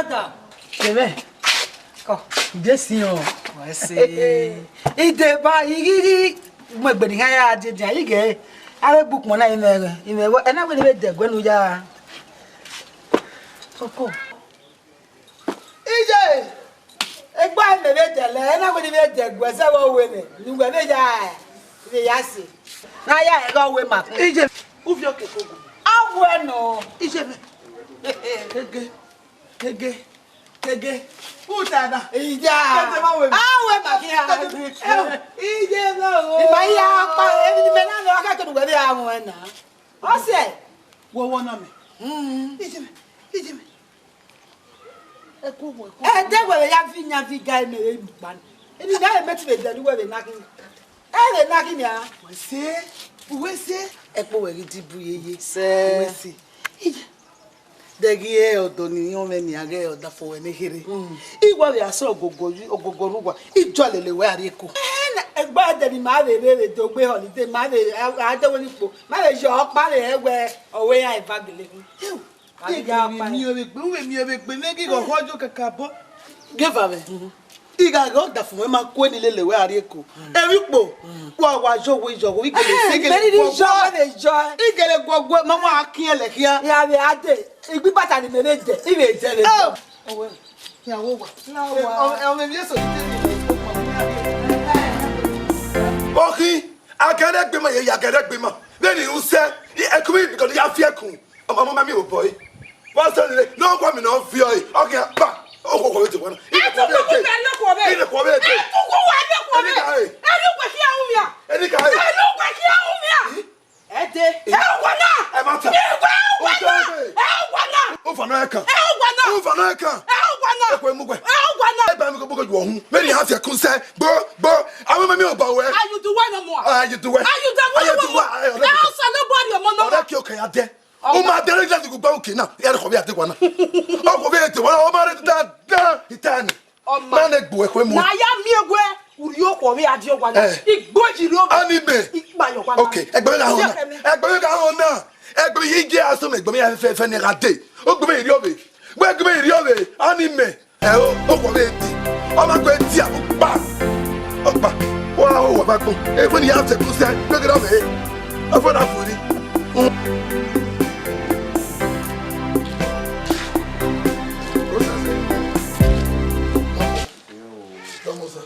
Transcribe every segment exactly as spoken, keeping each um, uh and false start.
Brother. Kevbe. Kọ. Jesi o. Wẹ se. Ideba, ighighi, mu egbe ne I khian ya die dia, I ghe, avbe gbe ukpọn na imẹ, imẹ, ẹna wẹ ne I vbe dẹguẹ ne u ya. Koko. Iye, egbe a mẹ vbe dẹlẹ, ẹna wẹ ne I vbe dẹguẹ zẹ vbe owẹ mwẹ, ne uwẹ vbe ya, vbe ya se. Na ya ẹghẹ ọvbehe ma. Iye, u viọ ke koko. A wẹ nọ. Iye mẹ. Kege, kege, kege. Uta na. Iya. Kete ma wẹ mẹ. A wẹ ma kia. Kete, eh, iye mẹ o. Ima ya pa, emwi ne imẹ na nọ, a ka kere uwẹ vbe a wẹ na. Ọ sẹ. Wọ wọ na mẹ. Mm. Iye mẹ, iye mẹ. Ẹdẹ wẹ vbe ya vi yan vi ga mẹ re mu kpa ni. Emwi na mẹ ti vbe dẹ ne uwẹ vbe na khin. Ẹ vbe na khin nia. Wẹ se, uwẹ se. Ẹkpo wẹ ghi di bu yeye. Sẹ. Uwẹ se. Iye. Dẹghe ọdọ ni irẹn mwẹ nia ghẹ ọdafẹn wẹ ne kherhe. Mm. I wa vbe a sẹ ogogo yi, ogogo rre uwa, I jọ lele wẹ a rrie eko. Ẹhẹn, egbe dẹ ne ima vbe rre vbe do gbe holiday, ma vbe a, a dẹ wẹ ni kpo, ma vbe yọ ọkpa vbe hẹ wẹ ọ wẹ iran eva gele khin. Ew, a ghi ya ọkpa. Miẹn vbe gbe, u vbe miẹn vbe gbe, ne ghi ghọghọ yo kakabọ. Geva mwẹ. I gha ghe ọdafẹn mwẹ ma kue ni lele wẹ a rrie eko. Emwi kpo, wa wa yọ owe yọ owe, i gele se, i gele guọguọ. Mẹ ni yọ, wẹ vbe yọ. I gele guọguọ, ma wa khian lẹ khian. Ya vbe a dẹ, igbi bata ni mẹ vbe dẹ, I vbe dẹ vbe. Oh. Owe, ya wo wa. Na wa. Ọ, ọ, ọ, mẹ vbe so. Okhi, a gẹrẹ gbe ma, ye ya gẹrẹ gbe ma. Vbene u sẹ, i, ẹkun mi, because ya fi ẹkun. Ọmọ, ọmọ ma miẹn obọ ẹre. Wa sẹ nene, ne ọ gua mi ne ọ viọ ẹre. Ọ khian kpa. Okhokho vbe te wa na. Ine khuo vbe te. Ine khuo vbe te. Enika ẹre. Enika ẹre. Ẹdẹ. Ẹ wọ na. Ẹ ma ta. Ẹ wọ na. Ẹ wọ na. Ufa nọ ẹkan. Ẹ wọ na. Ufa nọ ẹkan. Ẹ wọ na. Ẹ kue mu gbe. Ẹ wọ na. Ẹ gba mi ko boko ju ọhun. Vbene a fi ẹkun sẹ. Gbo, gbo. Àwọn ọmọ mi ò bọ̀ wẹ́. Ayuduwa nọ mọ. Ayuduwa. Ayuduwa. Ayuduwa. Ẹ ọ sẹ lọ bọ ọmọ nọ. Ọ̀rẹ́ kí o kẹ ya dẹ. Ọ ma dẹrẹ jẹ dùgbò òkè náà, ẹ rẹ kọ bí a dé wa náà. Ọkọ bí ẹ tẹ wa náà, ọ ma rẹ dáadáa, ìta ni. Ọ ma. Ma ne gbo ẹkọ mu. Na ya miẹn wẹ, urhi okhuo vbe a di ọwa na. Eh. Igbo yi rre ovbe. Ani mẹ. Ikpa yọ wa na. Okay, ẹgbẹ́ mi ka hàn náà. Ẹgbẹ́ mi ka hàn náà. Ẹgbẹ́ mi yìí jẹ́ aṣọ mi, ẹgbẹ́ mi yà fẹ́ fẹ́ ní ẹ̀ka dé. Ó gbẹ́ mi yìí rí òbí. Wọ́n ẹgbẹ́ mi yìí rí òbí. Ani mẹ. Ẹ o, ó kọ vbe di. Ọ ma gbẹ di a, ó kpa. Ó kpa. Ó wá, ó wá bá gbọ́n. Ẹ fún ni yà á tẹ̀kú sẹ́, gbẹ́gẹ́dẹ́ ọ̀bẹ. Ẹ fún ni a fún ni. Come on, sir.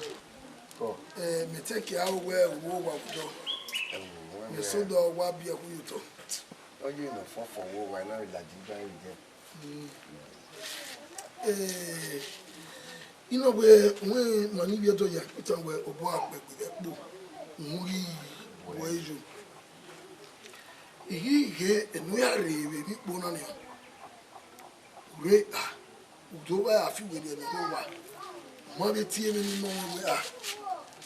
Eh, me take care of where we go, what we do. Me so do wa bi ẹkú yìí tọ. Ọ yẹ nọ fọfọ wo wa na la di gba yi jẹ. Eh, inọ wẹ, wẹ ma ni vbiẹ dọ ya itan wẹ obọ akpẹgbe vbe ẹkpo, uhunmwu ghi wẹ yo. I ghi ghe enu ya rre vbe emwi ikpo na nian. Ure, ah, u do vba a fi werriẹ ne ọ wa. U ma vbe tie emwi ni nọ mwẹ wẹ, ah.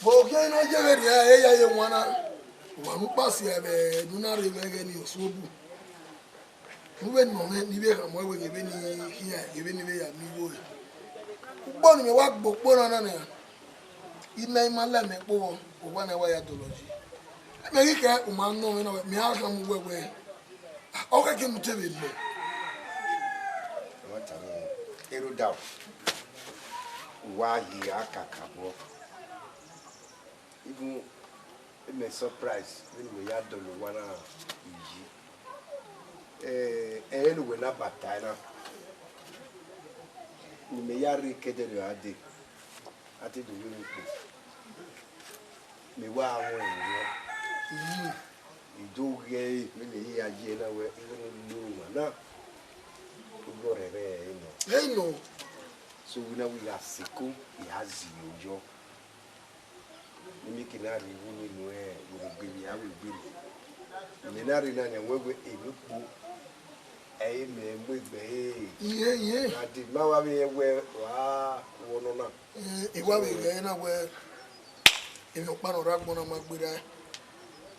Vbe okhian na ye vberriẹ, ẹ ya ye wan na. Uwa ne u kpasia vbe enu na rre vbe ẹghẹ ni, Osuobu. Ne u vbe nọ mwẹ, ne I vbe khama wẹ ghe vbene I khian, ghe vbene I vbe ya miẹn igho re. Ukpo ne imẹ wa gbe ukpo na na nian, I ma, I ma la mẹ kpo vbọ, owa na wa ya dọlọ yi. Mẹ ghi khẹ, u ma nọ mwẹ na wẹ, mẹ a khama uwẹ wẹ, ọ khẹke ne u te vbe nọ. Erhunmwuda, uwa ye a kakabọ. Even mẹ surprise vbene uwẹ ya dọlọ owa na yi. Eh, ẹre ne uwẹ na ba tae na, ne imẹ ya rre kẹdẹrriọ a dee, a te do vbe ru ukpo. Mẹ wa ru ẹre nọ. I do ghe ẹre vbene I ya yi ẹre na wẹ igho ne ọ lorhu na, igho rhẹrhẹ ẹre nọ. Ẹre nọ. So wẹ na wẹ I gha sẹ eko, I gha zẹ iro yọ. Ne imẹ ke na rhie igho ni nuẹn vbe ogbe vbe a wẹ egbe ni. Mẹ na rre na nian wẹ wẹ emwi kpo, ẹ i mẹ mu egbe ẹre. Iye, iye. A dee, ma wa vbe rẹn wẹ wa wọ nọ na. Eh, I wa vbe rẹn na wẹ emwi ọkpa ne ọ rre agbọn na ma gberra.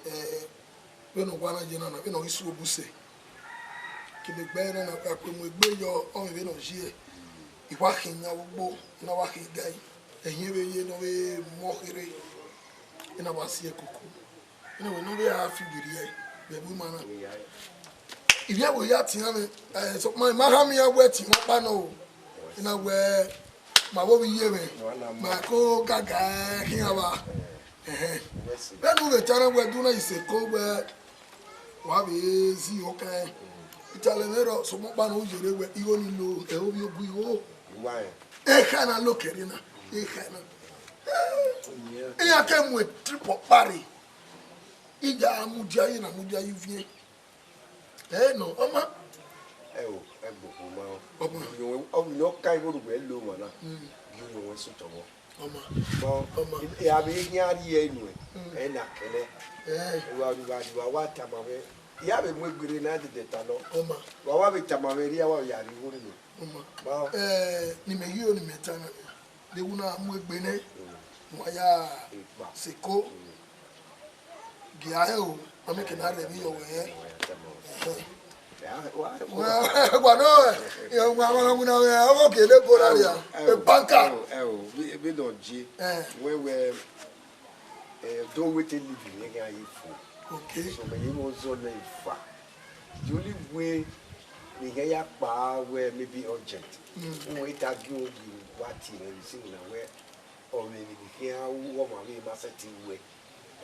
Eh, vbene ọ wa na ye na na, vbene ọ ghi su obuse. Kevbe egbe ẹre na na, a kue mu egbe yọ, ọ vbe vbene ọ ye. I wa khin yan vbe ugbo, I na wa khin ga ẹre. Ẹhin vbe ye ne ọ vbe mu ọkherhe, I na wa si ẹkoko. I na wẹ ne ọ vbe a fi werriẹ vbe ẹvbo ima na. Ivbi ẹvbo ya tian mwẹ, eh, sokpan I ma khama iran wẹ tian ọkpa nọ o. I na wẹ, ma vbe ovbi iye mwẹ, ma ko gaga khian vba. Ẹhẹn. Vbene u vbe ta na wẹ, do na isẹ ko wẹ, wa vbe zi ọka ẹn. Italẹ mwẹ rọ, sokpan ọkpa ne u yerre wẹ, igho ni lo, ẹ, ovbi ogu igho. Ekha na lo kẹrẹ na, ekha na. Iran ke mu trip ọkpa rre. I ya mudia, I na mudia ye uviẹn. Ẹ nọ, ọ ma. Ẹ o, ẹ gbogbo ma o. Ọ ma. Ovbi ne ọ, ovbi ne ọ ka igho rhugbe lo ọmwa na, Mm. Ghi unu wẹ sẹ otọ vbọ. Ọ ma. Bọ, Ọ ma. I, I a vbe khian rhie inu ẹ, Mm. Ẹ na kẹlẹ. Ẹ. Wa, wa, wa, wa tama mwẹ. I a vbe mu egbe rre na dede ta nọ. Ọ ma. Wa, wa vbe tama mwẹ rhie, wa ya rhie igho ni nọ. Ọ ma. Bọ. Ẹ, ne imẹ ghi ro ne imẹ ta na nia. Deghẹ u na mu egbe nẹ, Mm. wa ya Ikpa. Sẹ ko. Mm. Gia ẹre o, ma miẹn ke na rẹ emwi yọ wẹ. Ẹhẹn. Wa, wa, Wa, wa nọ, ẹ, wa, wa, wa, wa, wa, ọmọ ke ne bo na ria, Ẹ o, ẹ banker. Ẹ o, ẹ o, vbe, vbe nọ je. Ẹ. Wẹ, wẹ, ẹ, do wete live ne gha ye fo. Okay. So, mẹ ye mo zọ lẹ ifa. The only way ne I ya kpa wẹ maybe urgent. Mm. Wẹ ta gi ogi wa ti ne si na wẹ, ọ mẹ ni khian wọ ma vbe ma sẹtin wẹ.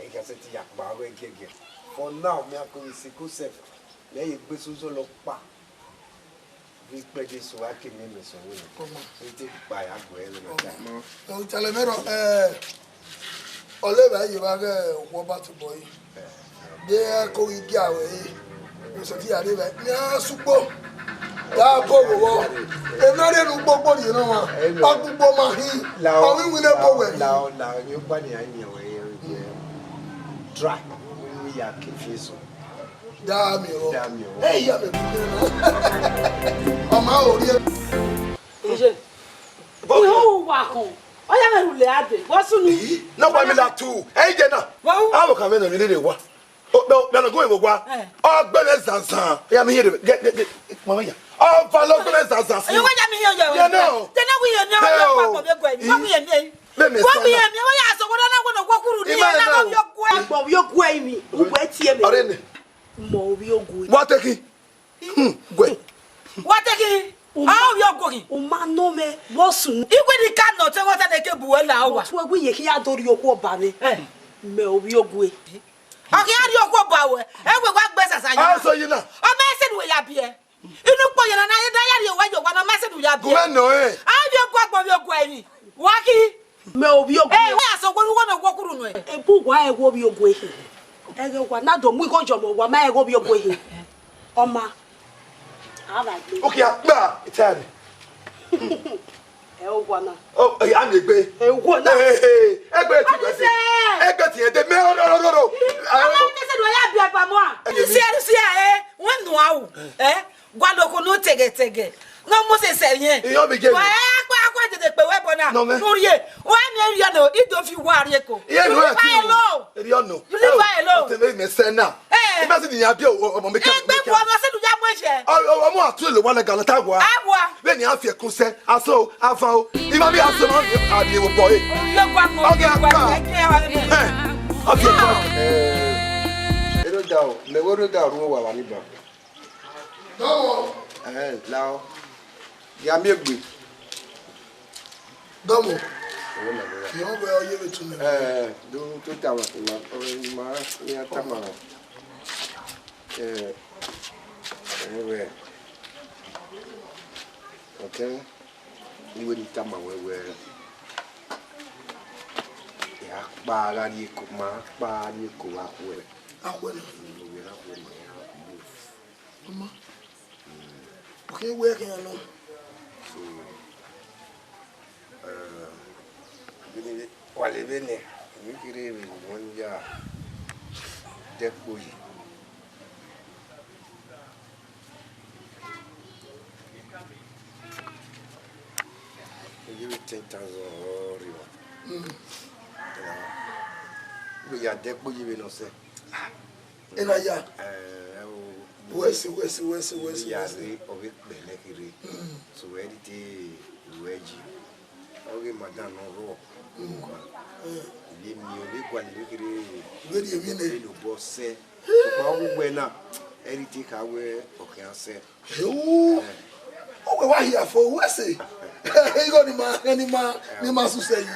Ẹ ka sẹtin ya kpa wẹ giẹgiẹ. For now, mẹ a ko vbe sẹ ko sef. Mẹ ye gbe so zọ lọ kpa. Vbe ikpẹdẹ eso a ke miẹn mẹ sẹ wẹ. Ọmọ. So, I te kpa ya guẹ lẹ na ta. Ọmọ. Ẹ, italẹ mwẹ rọ, ẹ, ọ lẹ vba ye vba ghẹ okhuo ọba tobọ yi. De ẹ ko ghi gia ruẹ re, osẹtin ya rre vba, ne a sẹ ugbo, ya bo vbọ. Emwa rre ne ugbo gbo rhie ne ọmwa, ọgbugbo ma hin, ọ ghi winna ebo wẹ hin. La, la, la, ọkpa ni a miẹn wẹ ye, ye, try, we ya ke fi eso. Da mi o. Da mi o. Ẹ ya mẹ bu ne na. Ọ ma o rhie. Iye. Iho wa khọn. Ọ ya mẹ rhulẹ a dee. Vbọ sunu? Eyi, na wa mi la tu. Ẹ, iye na. Vbọ? Avo kan mẹ nọ mi rere wa. O, o, na na gu vbe wa. Ẹ. Ọ gbe mwẹ zanzan. Ya mi hiẹn de. Ge, ge, ge. Mama ya. Ọ va lọ gbe mwẹ zanzan si. Ẹ, wa ya mi hiẹn yọ. Ya no. Te na wi ye mi, ọ ya pa ko be gbe mi. Wa wi ye mi. Mẹ, mẹ, wa wi ye mi, wa ya sẹ wẹ na wẹ ne ọ wa kuru ni, Ima na na wa o. Ovbi ogue. Agbọn ovbi ogue mi. U wẹ tie mẹ. Ọre nẹ. Mọ ovbi ogue. Wa te ki. Hmm, gwe. Wa te ki. A ovbi ogue. U ma nọ mẹ, vbọ sunu? Iwe ni ka nọ te wẹ ta ne ke bu wẹ la owa. But wẹ wi ye khian do rhie okhuo ba mwẹ. Ẹ. Mẹ ovbi ogue. Ọ khian rhie okhuo ba wẹ. Ẹ wẹ wa gbe sasa yi. A so yi na. Ọ ma sẹ ne wẹ ya biẹ. Inu kpo yena na, na ya rhie owa ye owa na, ọ ma sẹ ne u ya biẹ. Gu mwẹ nọ ẹ. A ovbi ogue agbọn ovbi ogue ẹre. Wa ki. Mẹ ovbi ogue. Ẹ, wa ya sẹ wẹ ne u wẹ ne ọ wa kuru nuẹn. Ebu wa ẹghẹ ovbi ogue ehe. Ẹghẹ wa na do mu igho yọ mẹ, wa ma ẹghẹ ovbi ogue ehe. Ọ ma. A vba gbe. Okay, a gba, it's time. Ẹ o wa na. Oh, ẹ, a miẹn egbe. Ẹ o wa na. Hey, hey, hey. Egbe ti What is that? Egbe ti ẹdẹ mẹ, ro, ro, ro, ro. Ọmọ mi sẹ do ya bi ẹgba mọ a. Ẹ, Isi ẹ, isi ẹ, ẹ, wẹ nu a wu. Ẹ, gualọ ko no tẹgẹtẹgẹ. No mo sẹ sẹ yẹn. Iyọ mi je. Wa ẹ akwa akwa dede pe wẹ bọ na. No, mẹ. No rhie. Wa mi rhie no, I do fi wa rhie ko. Iye nu ẹ ti. Leave her alone. Eri ọnọ. You leave her alone. Ọtẹ mi mẹ sẹ na. Eh. Ẹ bá sì nìyẹn bí ọmọ mi kẹ́. Egbe wo ọmọ sínú ya mú ẹ̀jẹ̀. Ọmọ àtúntò lè wà lẹ́gàá lọ́tà wá. A wà. Bẹ́ẹ̀ ni a fi ẹ̀kún sẹ́, aṣọ o, afa o. Ìmọ̀ bí aṣọ máa ń fi àdìyẹ wò pọ̀ yìí. Òun yóò gbà pọ̀. Ọ̀gá àgbà. Ẹ, ọ̀gá àgbà. Ẹ, ẹ ló dá o, mẹ̀wé ló dá òru wà wà níbà. Dọmọ. Ẹ, la o. Ìyá mi ègbè. Dọmọ. Owó nà ló wà. Ìyá ọgbẹ ọyẹ mi tún mi. Ẹ, do tó ta wà, ma, ma, ya ta ma. Ẹ, ẹ, wẹ. Okay. Iwe ni tama wẹ wẹ, ya kpa gha rrie eko, ma kpa gha rrie eko vbe akhuẹ. Akhuẹ na. Mm, wẹ akhuẹ na, ya move. Ọma. Mm. Okhian wẹ khian nọ. So, eh, vbene wa le vbe nẹ, emwi kherhe vbe wan ya dẹ kpo yi. Oye vbe ten thousand ọ rri wa. Mm. Ya, vbe ya dẹ kpo ye vbe nọ sẹ. Ena ya. Eh, o, Wẹsi, wẹsi, wẹsi, wẹsi, ya wẹsi. Rre, ọ vbe kpẹlẹ kherhe. Mm. So, wẹ rhie te, wẹ ji. Ọ ghe madam nọ rrọọ. Mm. Eh. Ile mi, ọ vbe gualọ emwi kherhe. Vbe rhie emwi nẹ. Vbe nobọ sẹ. Sokpan uwẹ na, ẹ i rhie te kha wẹ ọ khian sẹ. Ewu. Eh. Ọ wẹ wa hia fo, wẹ sẹ. Igho ni ma, ni ma, ni ma susẹ yi.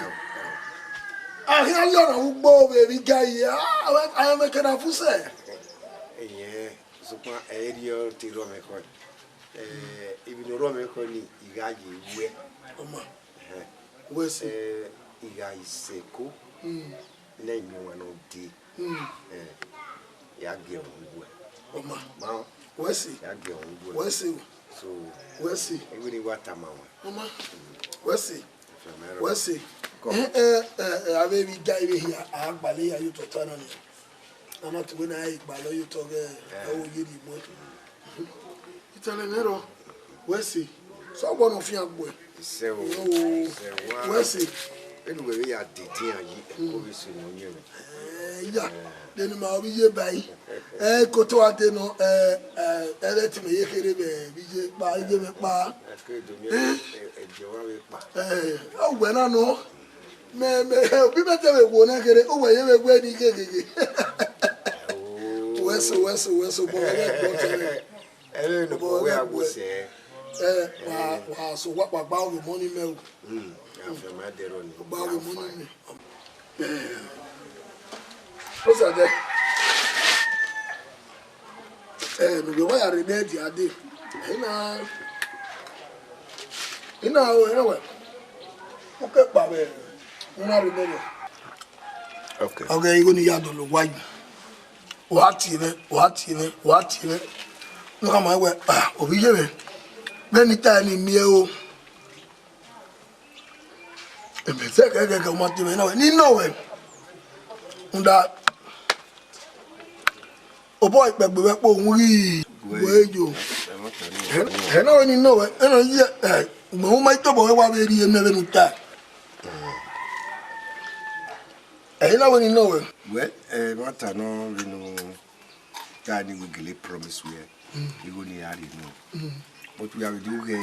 A khian ye ọna ugbo vbe vbe ga yi, a, a, a, mẹ kẹ na fusẹ. Ẹyẹn, sokpan ẹ i rhie ọtẹn rrọọ mwẹ khọe. Eh, emwi ne ọ rrọọ mwẹ khọe ni, I gha ye wẹ. Ọma. Ẹhẹn. Wẹ sẹ. Eh, I gha ye sẹ ko. Mm. Ne I miẹn ọmwa ne ọ dee. Mm. Eh, ya gie ẹmwẹ uwẹ. Ọma. Ma. Wẹ sẹ. Ya gie ẹmwẹ uwẹ. Wẹ sẹ. So, wẹ sẹ. Iwẹ ni wa tama wa. Ọma. Wẹ sẹ. Wẹ sẹ. Kọ. Eh, eh, eh, eh, avbe vbe ga ivbe hia, a gbalẹ ya ye otọ ta na nia. A na tugbe na gbalẹ ye otọ ghe, eh, ẹvbo ye ni mu. Itẹlẹ mwẹ rọ, wẹ sẹ. Sẹ ọgbọ ne ọ fian gbuẹ. Sẹ o, yo, sẹ wa. Wẹ sẹ. Enu wẹ vbe ya dede iran yi, ẹko vbe sẹ ne ọ yẹn. Eh, iya, de ne ma ovbi ye ba yi. Eh, ko to ade nọ, eh, eh, ẹrẹ ti mẹ ye kherhe vbe, vbe ye kpa, ye mwẹ kpa. Ẹke do mi, eh, eh, je wa vbe kpa. Eh, ọ wẹ na nọ. Mẹ, mẹ, obi mẹ te vbe wo nẹ kherhe, uwẹ ye vbe wẹ ni gheghe. Wẹ so, wẹ so, wẹ so, bọ wẹ bọ tẹrẹ. Ẹre ne bọ wẹ a wo sẹ. Eh, wa, wa so wa, wa gba oge mọ ni mẹ o. Hmm, afianma dẹrọ ni. Gba oge mọ ni mẹ. Osa dẹ. Eh, ne uwẹ wa ya rre nẹ dia dee. Ina, ina o, ina wẹ. U ke kpa vbe, u na rre nẹ. Okay. Ọghe igho ni ya dọlọ owa yi. Wa tie mwẹ, wa tie mwẹ, wa tie mwẹ. Ne u khama wẹ, ah, ovbi ye mwẹ. Vbene I ta ni miẹn o. Mẹ zẹ kẹkẹkẹ, u ma tie mwẹ, ina wẹ, ni nọ wẹ. Rhunmwuda, obọ ikpẹgbe vbe ẹkpo, uhunmwu ghi wẹ yo. Ẹ na wẹ ni nọ wẹ, ẹ na ye, ẹ, mẹ u ma tobọ wẹ wa vbe rhie mẹ vbene u ta. Ẹ na wẹ ni nọ wẹ. Well, eh, mata nọ vbene u ta ni, we gele promise wẹ, mm, igho ni a rhie nọ. Mm. But we have do ghe,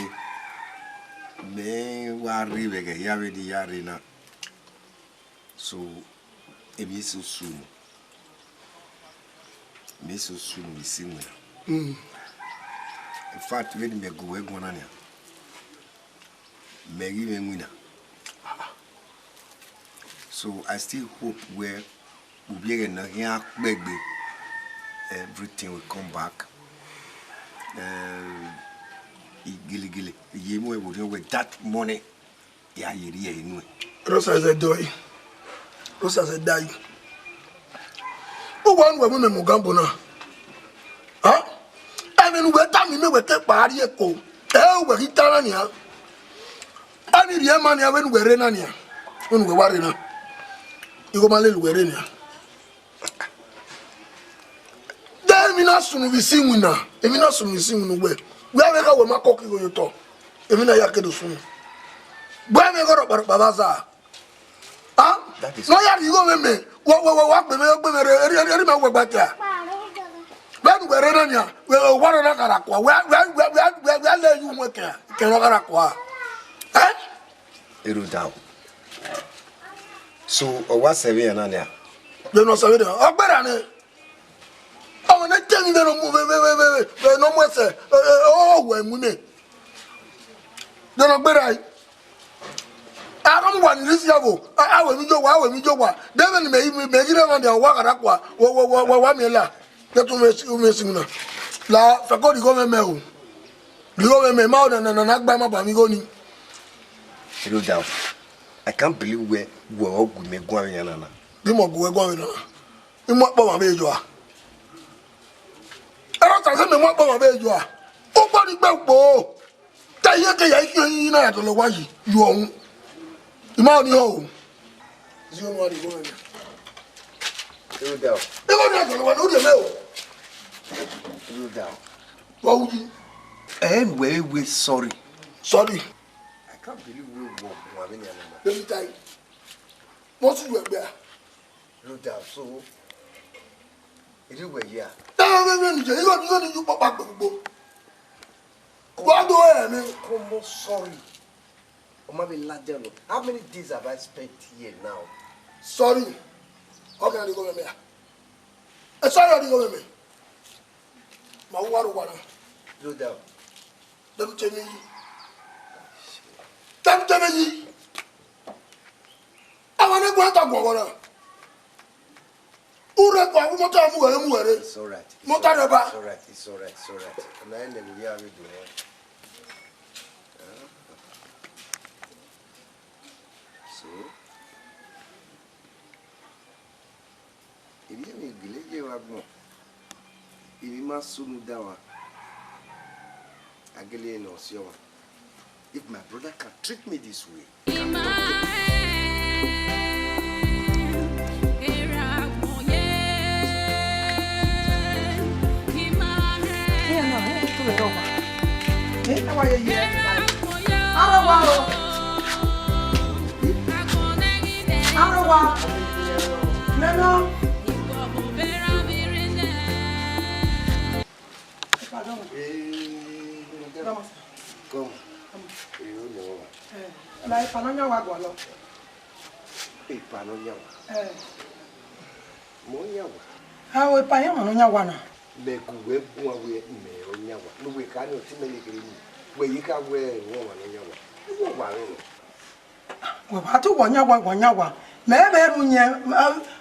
mẹ wa rre vbe ẹghẹ hia vbene I ya rre na. So, emwi eso sunu. Emwi eso sunu vbe isi iwinna. Mm. In fact, vbene mẹ gu wẹ guan na nia, mẹ ghi mwẹ iwinna. So, I still hope wẹ, ovbi ẹghẹ ne ọ khian kpẹgbe, everything will come back. Eh, igelegele, I ye mu ẹvbo orhiọn wẹ that money, ya ye rhie ẹre nuẹn. Rosa zẹ dọe, Rosa zẹ dae. Uwa nu wẹ mu mẹ mu gambo na. Ha? Ẹmwẹ ne uwẹ tama mẹ wẹ te kpa rrie eko, ẹ uwẹ ghi ta na nian. Ani rhie ma nian vbene uwẹ rre na nian, vbene uwẹ wa rre na, igho ma lele uwẹ rre nian. De emwi na sunu vbe isi iwinna, emwi na sunu vbe isi iwinna uwẹ, wẹ avbe kha wẹ ma kọkọ igho ye otọ, emwi na ya ke do sunu. Gbe avbe igho rọkpa rọkpa vbe aza. Ah? That is, ne ọ ya rhie igho mwẹ mẹ, wẹ, wẹ, wẹ, wa gbe mwẹ, gbe mwẹ rre, erriọ, erriọ, erriọ ma wẹ gba tia. Vbene uwẹ rre na nian, wẹ, wẹ, wa rre na gha ra kua, wẹ, wẹ, wẹ, wẹ, wẹ, wẹ, lẹ yu wẹ kẹ, kẹ rọ gha ra kua. Eh? Erhudaro. So, ọ wa sẹ vbe iran na nia? Vbene ọ sẹ vbe iran, ọ gberra nẹ. Ọmọ ne te emwi vbene ọ mu vbe, vbe, vbe, vbe, vbe ne ọ mu ẹsẹ, eh, eh, ọ wẹ mu mẹ. Vbene ọ gberra yi. Agha mu wa ni rhie isi ọvbo, a, a wẹ emwi yo wa, a wẹ emwi yo wa. De vbene mẹ, mẹ ghi rre emwa nia, wa gha ra kua, wa, wa, wa, wa, wa miẹn la. Vbe te u mwẹ isi, u mwẹ isi na. La, fẹko rhie igho mwẹ mẹ o. Rhie igho mwẹ mẹ, ma na, na, na, na gba ima ba mwẹ igho ni. Erhudaro, I can't believe wẹ, wẹ ọ gu mẹ guan vbe iran na na. Di mẹ gu wẹ guan vbe na. I mu akpọ ọmwa vbe yọ a. Ẹre ọ ta sẹ mẹ mu akpọ ọmwa vbe yọ a. Ukpo ni gbe ukpo. Te iye ke ya ikhian yi na ya dọlọ owa yi, yu ọhun. I ma ni họn o. Zio nu a rhie igho mwẹ mẹ. Erhudaro. Igho ni a dọlọ owa na, u rhie mẹ o. Erhudaro. Wa wu yi. Ẹ wẹ, wẹ sorry. Sorry. I can't believe wẹ wọ guan vbe nian na. Let me tell you. Mo ti yu ẹgbẹ a. Erhudaro, so, erriọ wẹ ya. Ẹ, vbe, vbe, ni je, igho, igho ni yu kpakpa gbe gbogbo. Wa do ẹ mẹ. Come on, sorry. Ọ ma vbe ladian nọ. How many days have I spent here now? Sorry. Ọ gha rhie igho mwẹ mẹ a. Ẹ, sorry, ọ rhie igho mwẹ mẹ. Ma wu wa rre owa na. Erhudaro. Let me tell you. Tẹmutẹmẹ yi. Ẹmwẹ ne guan ta guọghọ na. Urhe kua, mọta mu wẹre, mu wẹre. It's all right. It's Mọta all right. Rẹ ba. It's all right. It's all right. It's all right. Ọna ẹnẹ vbe ya vbe do. So, Emwi ne gele ye vbe agbọn, emwi ma sunu da wa, a gele ne ọ si ọmwa. If my brother can treat me this way, he can talk to me. Iran na, iran tu ẹre ọkpa. Eh, awa ye ye. Arọgua o. Arọgua. Nana. Pardon. Eh, come. Come. Eh, o lẹ wa. Eh, la epa nọ yan wa gualọ. Epa nọ yan wa. Eh. Mẹ ọ yan wa. A o epa yan ma nọ yan wa na. Mẹ gu wẹ guan wẹ mẹ ọ yan wa. Ne uwẹ ka ne ọtẹn mẹ ne kherhe ni. Wẹ yi ka wẹ wọn ma nọ yan wa. Wọ wa rẹ nọ. Wẹ wa tu wọ yan wa, wọ yan wa. Mẹ vbe rhunmwuda,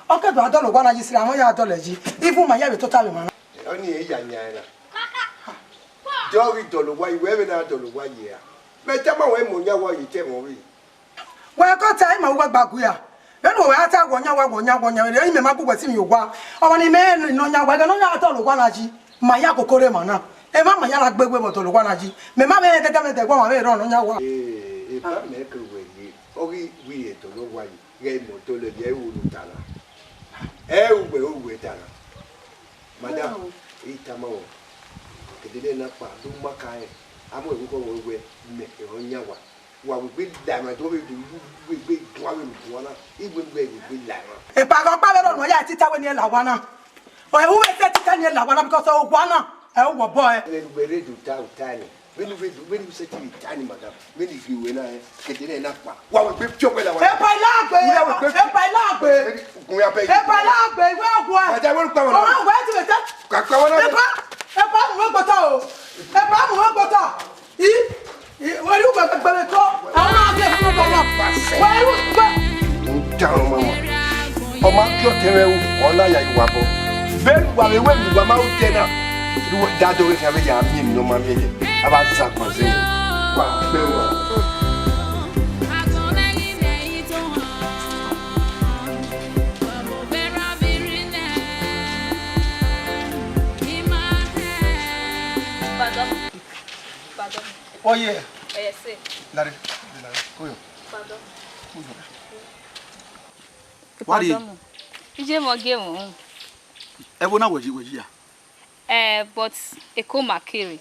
ọ ke do a dọlọ owa na yi sirra, ọ ya dọlọ yi. Even ma ya vbe tota vbe emwa na. Ọni e ya yan ẹre na. Jọ ghi dọlọ owa, iwẹ vbe na dọlọ owa yi ra? Mẹ tama wẹ mẹ ọ yan wa yi te ẹmwẹ ọvbehe. Wẹ kọ ta ima uwa gba gu ya. Vbene uwẹ a ta wẹ ọ yan wa, wẹ ọ yan wa, wẹ ọ yan wa, imẹ ma gu wẹ si emwi owa. Ọmwa ne imẹ nọ yan wa, ẹghẹ ne ọ ya dọlọ owa na yi, ma ya koko rre emwa na. Emwa ma ya na gbe wẹ vbe ọ dọlọ owa na yi. Mẹ ma vbe rẹn gẹgẹ vbe ẹdẹ ẹguọmwa vbe rrọọ ne ọ yan wa. Ee, eva mẹ ke wẹ ye, ọ ghi wẹ irẹn dọlọ owa yi, ghẹ mẹ ọ dọlọ yi, ẹ i ru ne u ta na. Ẹ i ru wẹ, ẹ i ru wẹ ta na. Madam, i tama wẹ, kede nẹ na kpa, do ma ka rẹn, a mu ẹvbo khọ wẹ, mẹ ọ yan wa. Wa wegbe la emwa do vbe do, wegbe guan vbe guan na, iwẹ wẹ wegbe la emwa. Epa ghe ọkpa vbe rọ nọ ya tita wẹ ne irẹn la owa na. Ọ ru wẹ sẹ tita ne irẹn la owa na, because owa na, ẹ i wẹ obọ ẹre. Vbene uwẹ rre do ta ota nẹ, vbene uwẹ do, vbene u sẹtin vbe ta ni, madam, vbene I ghi ruẹ na rẹn, kẹdẹ nẹ na kpa. Wa wegbe fi ọkpa la owa na. Epa i la gbe, epa i la gbe. Gun ya bẹ. Epa i la gbe, iwẹ ọguẹ. Madam, wẹ kpa owa na. Ọmọ ọguẹ ti vbe ta. Ka kpa owa na. Epa, epa mu wẹ gbọta o. Epa mu wẹ gbọta. I, i, wẹ ru gbẹgbẹgbẹ vbe kọ, àwọn náà gé fún ọkọ náà. Wẹ ru gbẹ. N da ọmọ wọn. Ọmọ akí ọtẹ rẹ o, ọ na ya ìwà bọ. Bẹ́ẹ̀ ni wà wẹ́wẹ́ mi wà máa ń jẹ náà. Lu dado wẹ kí a bẹ yà á mi èmi ọmọ mi yẹ. A bá sá pọ̀ sí i. Wà á pẹ́ wà. Pardon. Pardon. Oh yeah. Eh, yes, sir. Lare, lare, koyo. Pardon. Koyo. Wari. Pardon. Ije mo ge mo. Ẹ vbo na wẹ yi, wẹ yi ya? Eh, but Eko ma kere.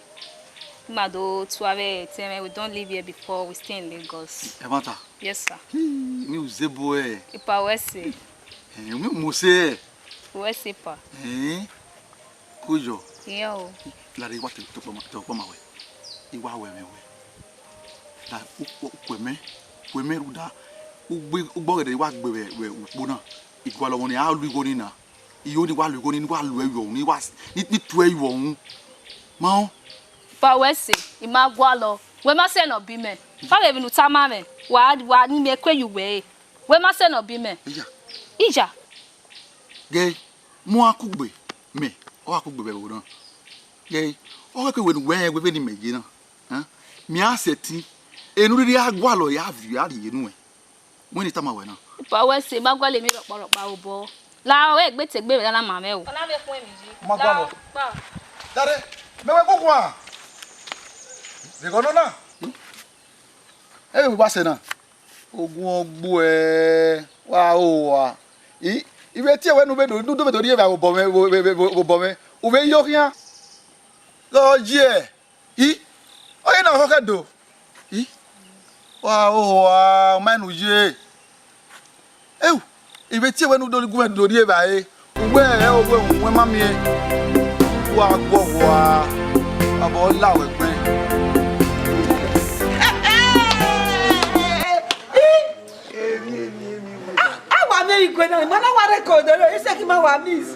Ma do tu avbe ten, we don't live here before, we stay in Lagos. Ẹ ma ta? Yes, sir. Hii, mi u zebo ẹ. Ipa wẹ sẹ. Eh, mi u mo se ẹ. Wẹ sẹ pa. Eh. Koyo. Iran o. Lare wa te ọkpa ma, te ọkpa ma wẹ. I wa wẹ mwẹ wẹ. Da u, u kuẹ mẹ, kuẹ mẹ rhunmwuda ugbe, ugbe ọghẹdẹ ne I wa gbe vbe, vbe ukpo na. I gualọ ọmọ ni a lu igho ni na. Iyo ni wa lu igho ni, ni wa lu ẹyọ, ni wa, ni, ni tu ẹyọ. Ma họn. Fa wẹ sẹ, I ma gualọ. Wẹ ma sẹ ne ọ bi mẹ. Fa vbe emwi ne u tama mwẹ. Wa, wa ni mẹ kue ye uwẹ re. Wẹ ma sẹ ne ọ bi mẹ. Iya. Iya. Ghe, mu a kugbe mẹ, ọ gha kugbe vbe ẹvbo na. Ghe, ọ ghe ke wẹ ne uwẹ rẹn wẹ vbene imẹ ye na. Ẹ? Mẹ a sẹtin, enu rhirhi a gualọ ya viọ a rhie nuẹn. Wẹ ne I tama wẹ na. Ipa wẹ sẹ, ma gualọ emwi rọkpa rọkpa obọ. La ọ egbe te egbe vbe na ma mwẹ o. Ọ na vbe khuẹn emwi yi. Ma gualọ. Kpa. Dare, mẹ wẹ guguan. Vbe gọ nọ na. Ẹ vbe wa sẹ na. Ogun ọ gbuẹ, wa ho wa. I, I vbe tie wẹ ne u vbe do, ne u do vbe do rhie evbare vbe obọ mwẹ, vbe, vbe, vbe, vbe obọ mwẹ. U vbe yo khian. Ghe ọ ye. I, ọ ye na khọkhẹ do. I, wa ho wa, ma ne u ye. Eu, I vbe tie wẹ ne u do gu mwẹ do rhie evbare. Uwẹ rẹ ovbi ẹmwẹ ma miẹn, wa guọghọ a, abọ la wẹ gbẹn. A wa miẹn igho na, ma na wa rre kodo re, ise ki ma wa miss.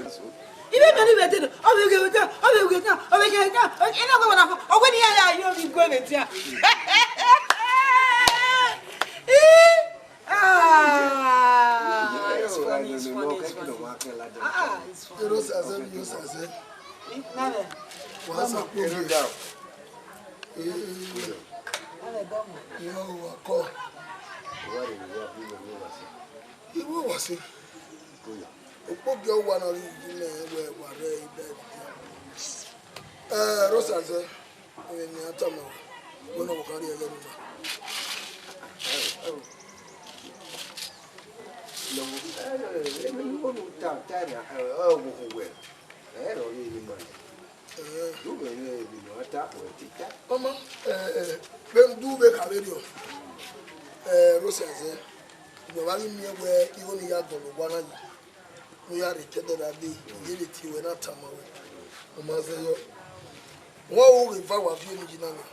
Ibe miẹn ni vbe te do, ọ vbe ghe vbe ta, ọ vbe ghe ta, ọ vbe ghe ta, ọ vbe ghe ta, ọ wẹ ne iran ya ye ovbi igho vbe dia. Ero sazẹ, mi yo sazẹ. Nana. Wa sa kpo ye. Nana, dọmọ. Yo, wa kọ. Iwo wa se. Okpogiẹ owa na ghi gu mẹ wẹ wa rre ibe. Eh, ero sazẹ. Emwi ne a tama wẹ, wẹ ne ọ kha rrie ẹghẹ ne ima. Emwi ne u ta, ta na, ọ vbe okhuo wẹ, ẹ i rrọọ ye ne ima. Eh. Du mwẹ ne emwi ne ọ ta, wẹ te ta. Ọma, eh, eh, vbene u vbe kha vberriọ, eh, ero sazẹ, wẹ wa ghi miẹn wẹ igho ne I ya dọlọ owa na yi. Ne u ya rhie ẹdẹ na dee, I vbe tie ruẹ na tama ruẹ. U ma zẹ yọ. Wẹ ọghe eva wa viọ eni yi na na.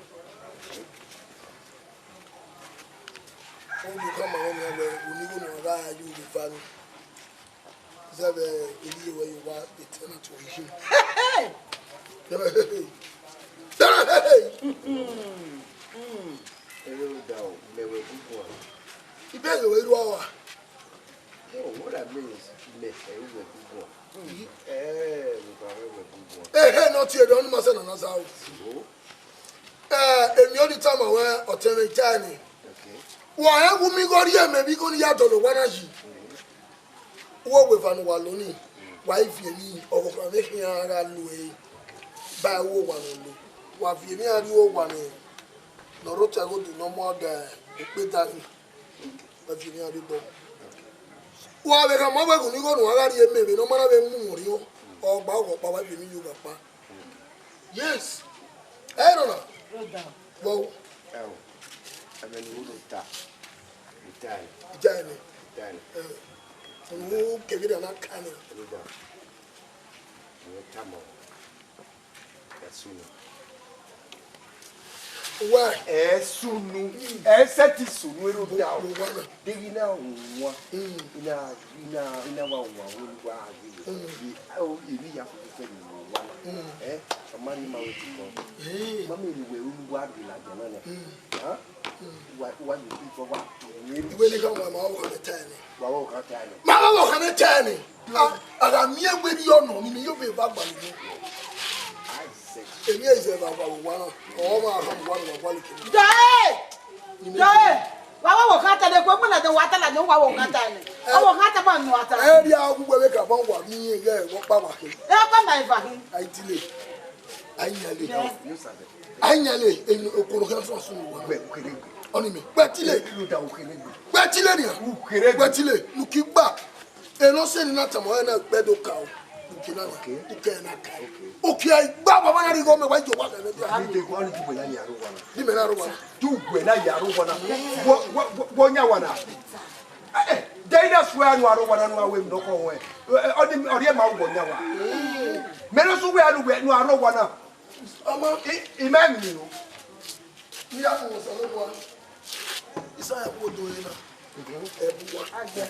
Ọ do khama mwẹ nian wẹ, unu igho ne uwa gha ya ye eva ni. Zẹ vbe erriọ wẹ ye owa etẹn na tuẹ yi. Zẹ vbe, zẹ vbe, Ero da o, mẹ wẹ guguan. Ibe ye wẹ rua wa. No, what I mean is, mẹ ẹ i wẹ guguan. Ẹ, vbe uwa wẹ guguan. Ehe, ne ọ tie dọ, ọni ma sẹ nana za o. Oh. Ẹ, emwi ọnii tama wẹ, ọtẹn mwẹ, I tae nẹ. Okay. Wa rẹn gu mi igho rhie mẹ vbe igho ne I ya dọlọ owa na yi. Uwu eva ne uwa lo nii, wa i viọ emwi ọvbokhan vbe khian gha lo ẹre. Ba uwu owa ne ọ lo, wa viọ emwi iran rrie owa ne, ne ọ rre otọ ẹghodu ne ọ mu ọdọ ekpeda ni. Wa viọ emwi iran rrie obọ. Wa vbe khama wẹ unu igho ne uwa gha rhie mẹ vbene ọ ma na vbe mu orhiọn, ọ gba oghẹ ọkpa, wa viọ emwi ye oghẹ ọkpa. Yes. Ẹ i nọ na? Vbọ? Ẹo, ẹmwẹ ne u do ta, u ta ẹre. I ta ẹre. U ta ẹre. Ẹ, unu kevbe na ka nẹ. Ẹ da. Ẹ tama. Ẹ sunu. Wẹ? Ẹ sunu. Ẹ sẹtin sunu, ero da o. Mo wa na. Deghẹ I na wan. Mm. I na, I na, I na wa wan, wa ghe. Mm. Emwi ya fo fẹ ni mo wa na. Mm. Ẹ, ọ ma rhie ima wẹ tikọ. Ee. Ma miẹn ne uwẹ ru ne uwa rhie ladian na nia. Mm. Ha? Mm. Wa, wa ye bi fọ wa tu ni. Iwẹ ne ka wa ma wa ta ẹre. Wa wa ta ẹre. Ma wa wa ta ẹre. A, a gha miẹn wẹ rhie ọnọ ni, mẹ yo vbe eva gbalọ nẹ. Emwi ẹzẹ vbe a wa vbe owa na, ọ ma a wa vbe owa leke. Dọe! Dọe! Wa wa vbe okhan ta ẹre, ku ẹmwẹ na dẹ wa ta ladian, wa vbe okhan ta ẹre. Ọ vbe okhan ta ẹre, wa nọ ata. Ẹ rhie a wu wẹ vbe ka ban wa vbe iyen ighẹ vbe ọkpa wa khin. Ẹ ọkpa ma eva hin. A i dile. A i yan le. Yes. A i yan le, okhuo ne ọ khian sunu sunu wa. Wẹ, u kere gbe. Ọni mẹ. Wẹ tile. Ilu da u kere gbe. Wẹ tile nia. U kere gbe. Wẹ tile. Lukigba. Eno sẹ ne I na tama ruẹ na, gbe do ka o. Uki na, okay, uki na ka. Okay. Uki a gba baba na righo mẹ wa jo wa kẹmẹ dia. Ni de gua ni ju wẹ na ya aro wa na. Ni mẹ na aro wa na. Ju wẹ na ya aro wa na. Wo, wo, wo, wo nya wa na. Eh, eh, de ina suẹ anu aro wa na nu awe mi nọkọ wẹ. Eh, ọ ni, ọ rhie ma wo nya wa. Mẹ no su wẹ anu wẹ nu aro wa na. Ọmọ. I, I ma mi o. Iya mu Osanobua. Isa ya ku odo re na. Ẹbu wa. Agbẹ.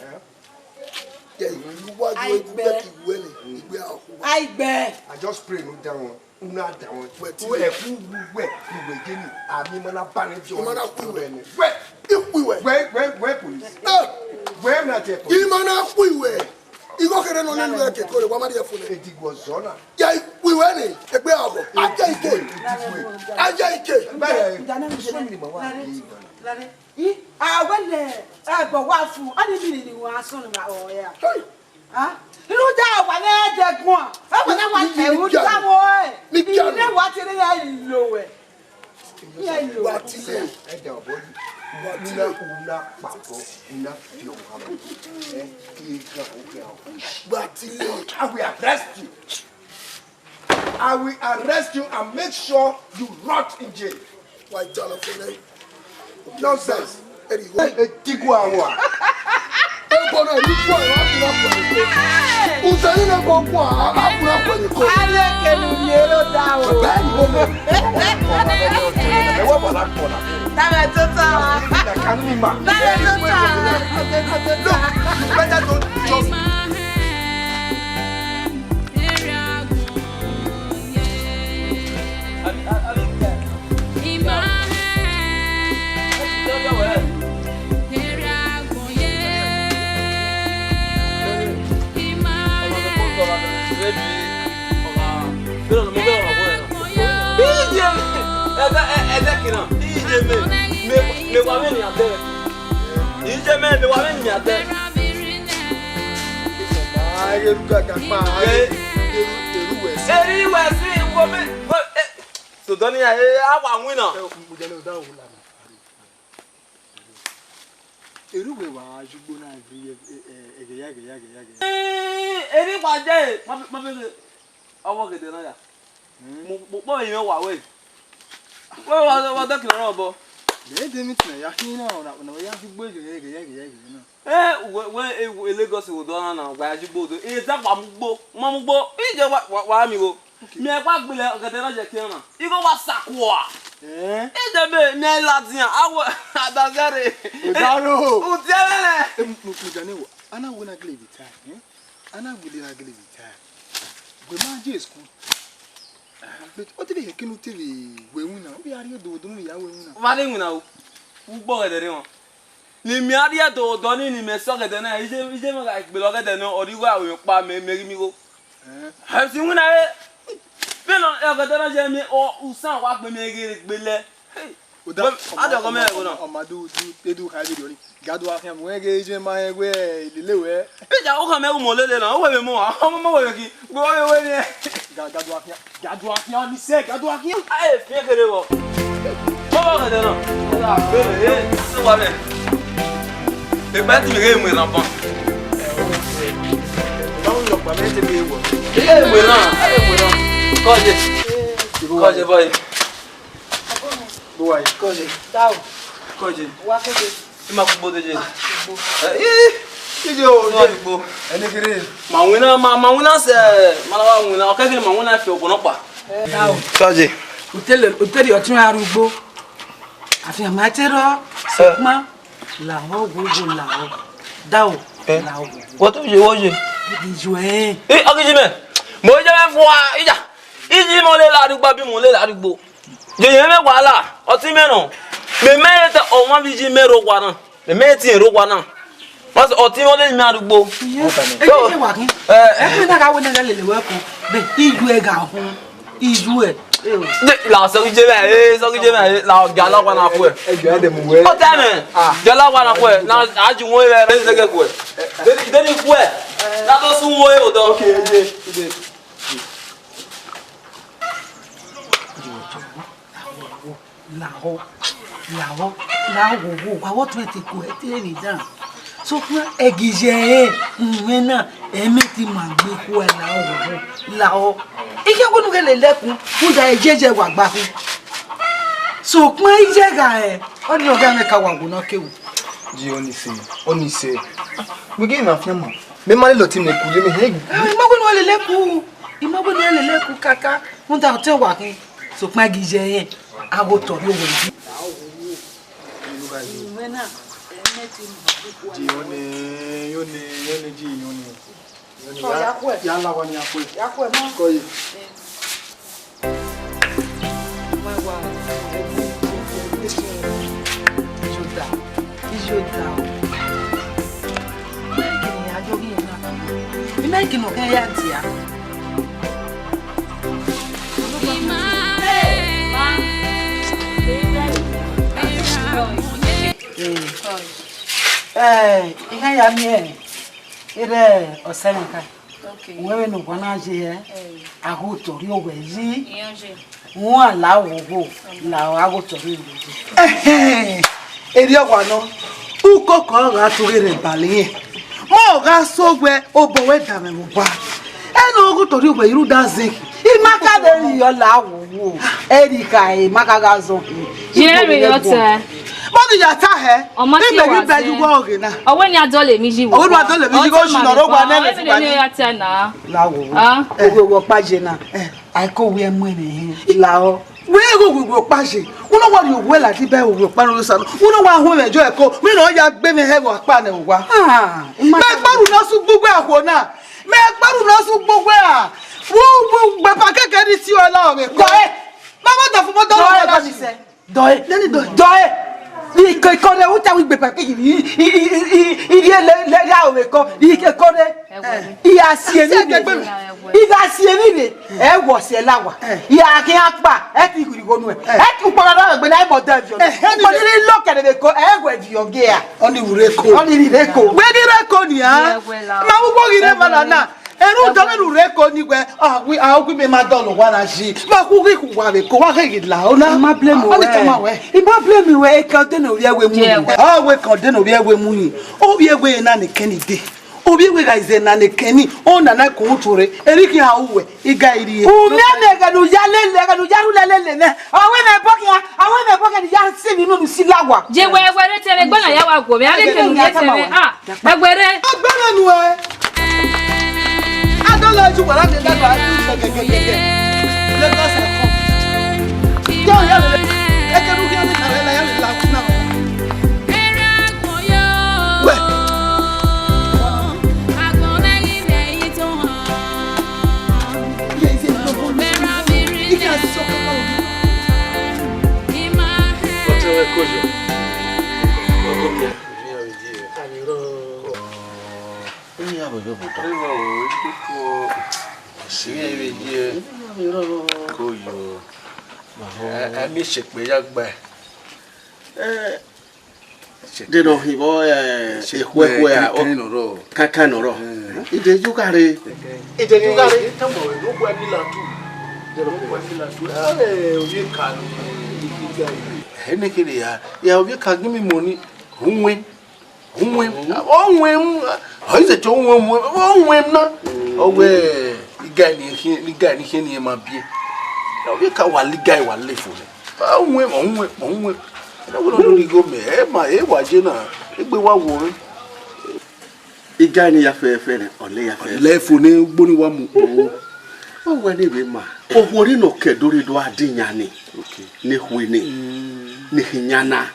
Ke ilu wa yo egbe ki wẹ ni, igbe a ku. Agbẹ. I just pray no da wọn. Una da wọn. Wẹ ti. Ẹ ku wu wẹ, ku wẹ je ni. Ami ma na ba ne jọ. Ma na ku wẹ. Wẹ. I ku wẹ. Wẹ, wẹ, wẹ police. Eh. Wẹ na te police. I ma na ku wẹ. Igho kherhe nọ nene uwẹ ke kore, wa ma rhie fo nẹ. Edigbo zọ na. Ya i wi wẹ ni, egbe ọghọ. Aja ike. Aja ike. Bẹẹ, sọ ni ma wa. Lare, lare. I, a wẹ lẹ, ẹgbẹ wa fu, a ni mi ni wa sọ ni ma ọ ya. Hey. Ah? Irun da wa ne ẹdẹgun. Ẹ wẹ ne wa tẹ irun da wo ẹ. Ni kí a. Ni wa ti ri ya lo wẹ. Wa tile. Ẹdẹ ọbọ yi. Wa tile. Una, una kpakọ, una fi ọmọ hamọ. Ẹ, iye kan, o kẹ ọ. Wa tile. I will arrest you. I will arrest you and make sure you rot in jail. Wa tale fẹnẹ. Nonsense. Ẹ, ẹ, digu awua. Ebo na, ẹ, ni kua, ẹ, wa kura kua, ẹ, ko. Usẹ ni na kọ kua, a, a kura kua, ẹ, ko. Aye kenu ye lo da o. Bẹẹ ni o mẹ. Ẹ wọ bọ la kọ la. Dame tota. Ẹ ka ni ma. Dame tota. Look, you better don't just Ewa vbene a dẹ. Ije mẹ, ewa vbene a dẹ. A ghe ru gaga kpa, a ghe ru, eru wẹ si. Eri wẹ si, wo me, wo, eh, so dọni ya, eh, a wa winna. Eh, mo jẹ ne o da wo la mi. Eru wẹ wa ju gbo na every, eh, eh, eh, ẹghẹya, ẹghẹya, ẹghẹya, ẹghẹya. Eh, eri wa je, ma, ma, ma, ọvbokhan ẹdẹ na ya. Hmm. Mo, mo kpọ vbe mwẹ wa wẹ. Wẹ wa, wa dọki nọ obọ. Lẹ de mi tẹ ya khin na, ọna, ọna ya fi gbe ghe, ghe, ghe, ghe, ghe na. Eh, wẹ, wẹ, eh, wẹ Lagos wo dọ na na, wa ya ju gbo do. Eh, da wa mu gbo, ma mu gbo. Ije wa, wa, wa mi wo. Okay. Mi ẹkpa gbele ọgẹdẹ na je kian na. Igho wa sakua. Eh? Ije be, mi la dian, awo, adazare. Odaro. Utiẹrẹ. Eh, mu, mu, mu jane wo. Ana wo na gele vita, eh? Ana gele na gele vita. Gbe ma je school. But o te vbe kinu te vbe wẹ winna, u ya rhie do do mu ya wẹ winna. Wa rhie winna o. U gbe ọgẹdẹ rre wọn. Ne imẹ a rhie do do ni, ne imẹ sẹ ọgẹdẹ na, ije, ije mẹ gha gbele ọgẹdẹ na, ọ rhie igho aro kpa mẹ, mẹ ghi mi igho. Eh. Ẹ si winna re. Vbene ọgẹdẹ na ye mẹ, ọ, usan wa gbe mẹ ghe gbele. Hey. Uda, wẹ, a dẹ ọgọ mẹ ẹvbo na. Ọ ma du, du, du, du kha video ni. Gadu akhian mu ẹghe ije ma ẹghe lele wẹ. Eja, u khama ẹvbo mọ lele na, u wẹ vbe mu a, ọmọ mọ wẹ vbe ki, gbe wẹ vbe wẹ ni. Ga-, gadu akhian, gadu akhian ni sẹ, gadu akhian. Aye, fiẹn kere wọ. Baba kẹdẹ na. Ẹla gbele, e, se wa lẹ. Egbe ti mi ghe mu eran ban. Báwo ni ọgbà mẹ ti gbe wọ? E mu eran, e mu eran. Kọje. Kọje boy. Boy, kọje. Dao. Kọje. Wa kọje. Ima kugbo deje. Ah, kugbo. Eh, ih, ije o, no, je. Kugbo. Ene kere. Ma winna, ma, ma winna sẹ, ma na wa winna. Okẹ kere ma winna fi ogbon ọkpa. Eh, dao. Kọje. Utele, utele ọtun arugbo. Afian ma te rọ, eh, sokpan, lahọ, wowo, lahọ. Dao, eh, lahọ, wowo. Wọ to ye, wọ ye. Iye ẹ. Eh, ọgiji mẹ. Mo ye mẹ fua, ija. Iji mẹ ọ lele arugbo, abi mẹ ọ lele arugbo. Ye ye mẹ wala, ọtẹn mẹ nọ. Mẹ mẹ te ọmwa vbe iji mẹ rre owa na. Mẹ mẹ te rre owa na. Ọ sẹ ọtẹn mẹ ọ lele mẹ arugbo. Iye. Ẹ, ẹ, ẹ, ẹ, na gha wẹ ne ẹ lele wẹ ko. Be, iye ẹ gha họn. Iye ẹ. De, la sọ ghi je mẹ, eh, sọ ghi je mẹ, eh, la, gia la wa na khuẹ. Ẹ jọ ẹ dẹ mu wẹ. Ọtẹn mẹ. Ah. Gia la wa na khuẹ. Na, a ju wẹ, ẹ, ẹ, ẹ, khuẹ. De, de ni khuẹ. Na to sun wẹ odọ. Okay, ẹ jẹ, ẹ jẹ. Lahọ, lahọ, lahọ, wowo, wa wọ tuẹ te ko ẹ te vbe dan. Sokpan ẹgiye ẹre, mwẹ na, ẹ mẹ te ima gbe khuẹ lahọ, wowo, lahọ. Iye wunu ghẹ lele ẹkun, rhunmwuda ẹyẹyẹ wa gba khin. Sokpan iye gha ẹ, ọ ni ọ gha mwẹ ka wa wo ne ọ ke wu. Ji ọnii sẹ, ọnii sẹ. Wẹ ghe na fian ma. Mẹ ma lele ọtẹn mẹ ku, ye mẹ hẹ. Ah, ima wẹ ne ọ lele ku. Ima wẹ ne ọ lele ku kaka. Rhunmwuda ọtẹn wa khin. Sokpan ẹgiye ẹre, a gho tọ rhie owẹ yi. Ji ọnii, ọnii, ọnii, ji ọnii. Ọ, ya khuẹ. Ya la wa ni a khuẹ. Ya khuẹ mọ. Kọ ye. Iye da, iye da. Imẹ gele ya yo ghi na. Imẹ gele nọ kẹ ya dia. Eh, eh, ihe ya miẹn. Erha ọsẹ mwẹ ka. Okay. Wẹ vbene owa na ye hẹ, eh, a gho tọ rhie owẹ yi. Iran ye. Wọn la wowo, la a gho tọ rhie owẹ yi. Ẹhẹn, erriọ owa nọ, ukoko gha tughe rre bale irẹn. Mọ gha sẹ owẹ, obọ wẹ danmwẹ vbe owa. Ẹna a gho tọ rhie owẹ yi rhunmwuda zẹ. I ma ka vbe rhie ọla wowo, ẹ i re ikhae, ma ka gha zọ. Ye vbe rhie ọtẹn. Vbọni ya ta hẹ? Ọ ma te wa zẹ. Ọ wẹ ne a dọlọ emwi yi vbe owa. Ọ wẹ ne a dọlọ emwi yi vbe owa, ọ si nọ rre owa nẹ, ọ vbe ne ya ta na. La wowo. Ah. Owẹ ọkpa ye na. Eh. A i ke owẹ mu ẹmwẹ hẹ. La ọ. Wẹ ghe owẹ ọkpa ye. Wẹ nọ wa rhie owẹ ladian ba owẹ ọkpa ne ọ sa nọ. Wẹ nọ wa hu ẹmwẹ jọ ẹko. Mẹ nọ ya gbe mwẹ hẹ vbe ọkpa nẹ owa. Ah, mẹ gbaru ne ọ sẹ ugbugbe akhuo na. Mẹ gbaru ne ọ sẹ ugbugbe a. Wo, wo, gbe pa kẹkẹ ni si ọ la ọmwẹ ko. Dọe. Ma ma dọ fun mo dọ. Dọe, dọe. Dọe. Nene dọe. Dọe. Ikọ, ikọ rre, u ta wẹ igbe pẹpẹ yi, i, i, i, i, i rhie le, le, le aro vbe kọ, ikọ rre. Ẹwẹ. I gha si emwi rre, i gha si emwi rre, ẹ wọ si ẹla wa. I gha khian kpa, ẹ ti ghi righo nuẹn. Ẹ ti ukpọnọ rre egbe na, ẹ mọ dẹ viọ. Ẹhẹn, ni ukpọnọ rre lo kẹrẹ vbe kọ, ẹ wẹ viọ gea. Ọni vbe rre ko. Ọni vbe rre ko. Wẹ ni rre ko nia. Ẹwẹ la. Ma wu wo ghi rre ma na na. Eru dọ vbene u rre ko ni wẹ, a wi, a wi mẹ ma dọlọ wa na yi. Ma khu ghi khu wa vbe ko, wa ghi ghi la ona. I ma blame wẹ. Ọni tama wẹ. I ma blame wẹ, ekẹn ọdẹ ne ovbi ẹwe mu yin. Ọ wẹ ekẹn ọdẹ ne ovbi ẹwe mu yin. Ovbi ẹwe na nẹ ekẹn ni de. Ovbi ẹwe gha zẹ na nẹ ekẹn ni, ọ nana ko utu rre. Eri khian ru wẹ, I gha rrie. U miẹn mẹ ẹghẹ ne u ya lele, ẹghẹ ne u ya ru lele nẹ. Ọ wẹ mẹ bọ khian, ọ wẹ mẹ bọ khian ne I ya si emwi ne unu si la wa. Je wẹ, wẹ rre tẹmwẹ, ẹgbẹe na ya wa guọmwi, a ghi kẹ ne u rre tẹmwẹ. Ah. Ẹguẹrẹ. Agbẹnẹ nu ẹ. Adọlọ ju wàrà de dagba ju gẹgẹgẹgẹ. Lagos ẹ kọ. Jẹ o ya lele. Ẹ kẹ nu kí a mi kàwé la ya mi la kú náà. Wẹ. Ye, ye, no, no, no, no. Ike a sọ kọkọ. Ọtẹn wẹ koyo. Ọgọ mi a. Ẹ, ẹ, mi sekpe ya gba. Ẹ, de nọ hin vbọ, ẹ, sekpe ekhue ekhue a, kankan nọ rọ. Kankan nọ rọ. Ẹ. Ide ju gha re. Ide ju gha re. Ẹ, ovbi eka ni, ẹ, ene kherhe ya. Ya ovbi eka, give me money. Uwẹ. Uwẹ, uwẹ, ọ i sẹ te uwẹ, uwẹ, uwẹ na. Ọ wẹ, iga ni khian, iga ni khian ne ma biẹ. Ọ wẹ ka wa la iga wa le fo nẹ. Uwẹ, uwẹ, uwẹ. Ẹ wẹ nọ righo mẹ, ẹ ma, ẹ wa ye na, egbe wa wo mwẹ. Iga ni ya fẹfẹ nẹ, ọ le ya fẹfẹ. Lẹ fo nẹ, ugbo ni wa mu kpo. Ọ wẹ ne vbe ma, ohwo ni nọ kẹ do rre do a din yan ni, ne khue ni, ne khin yan na.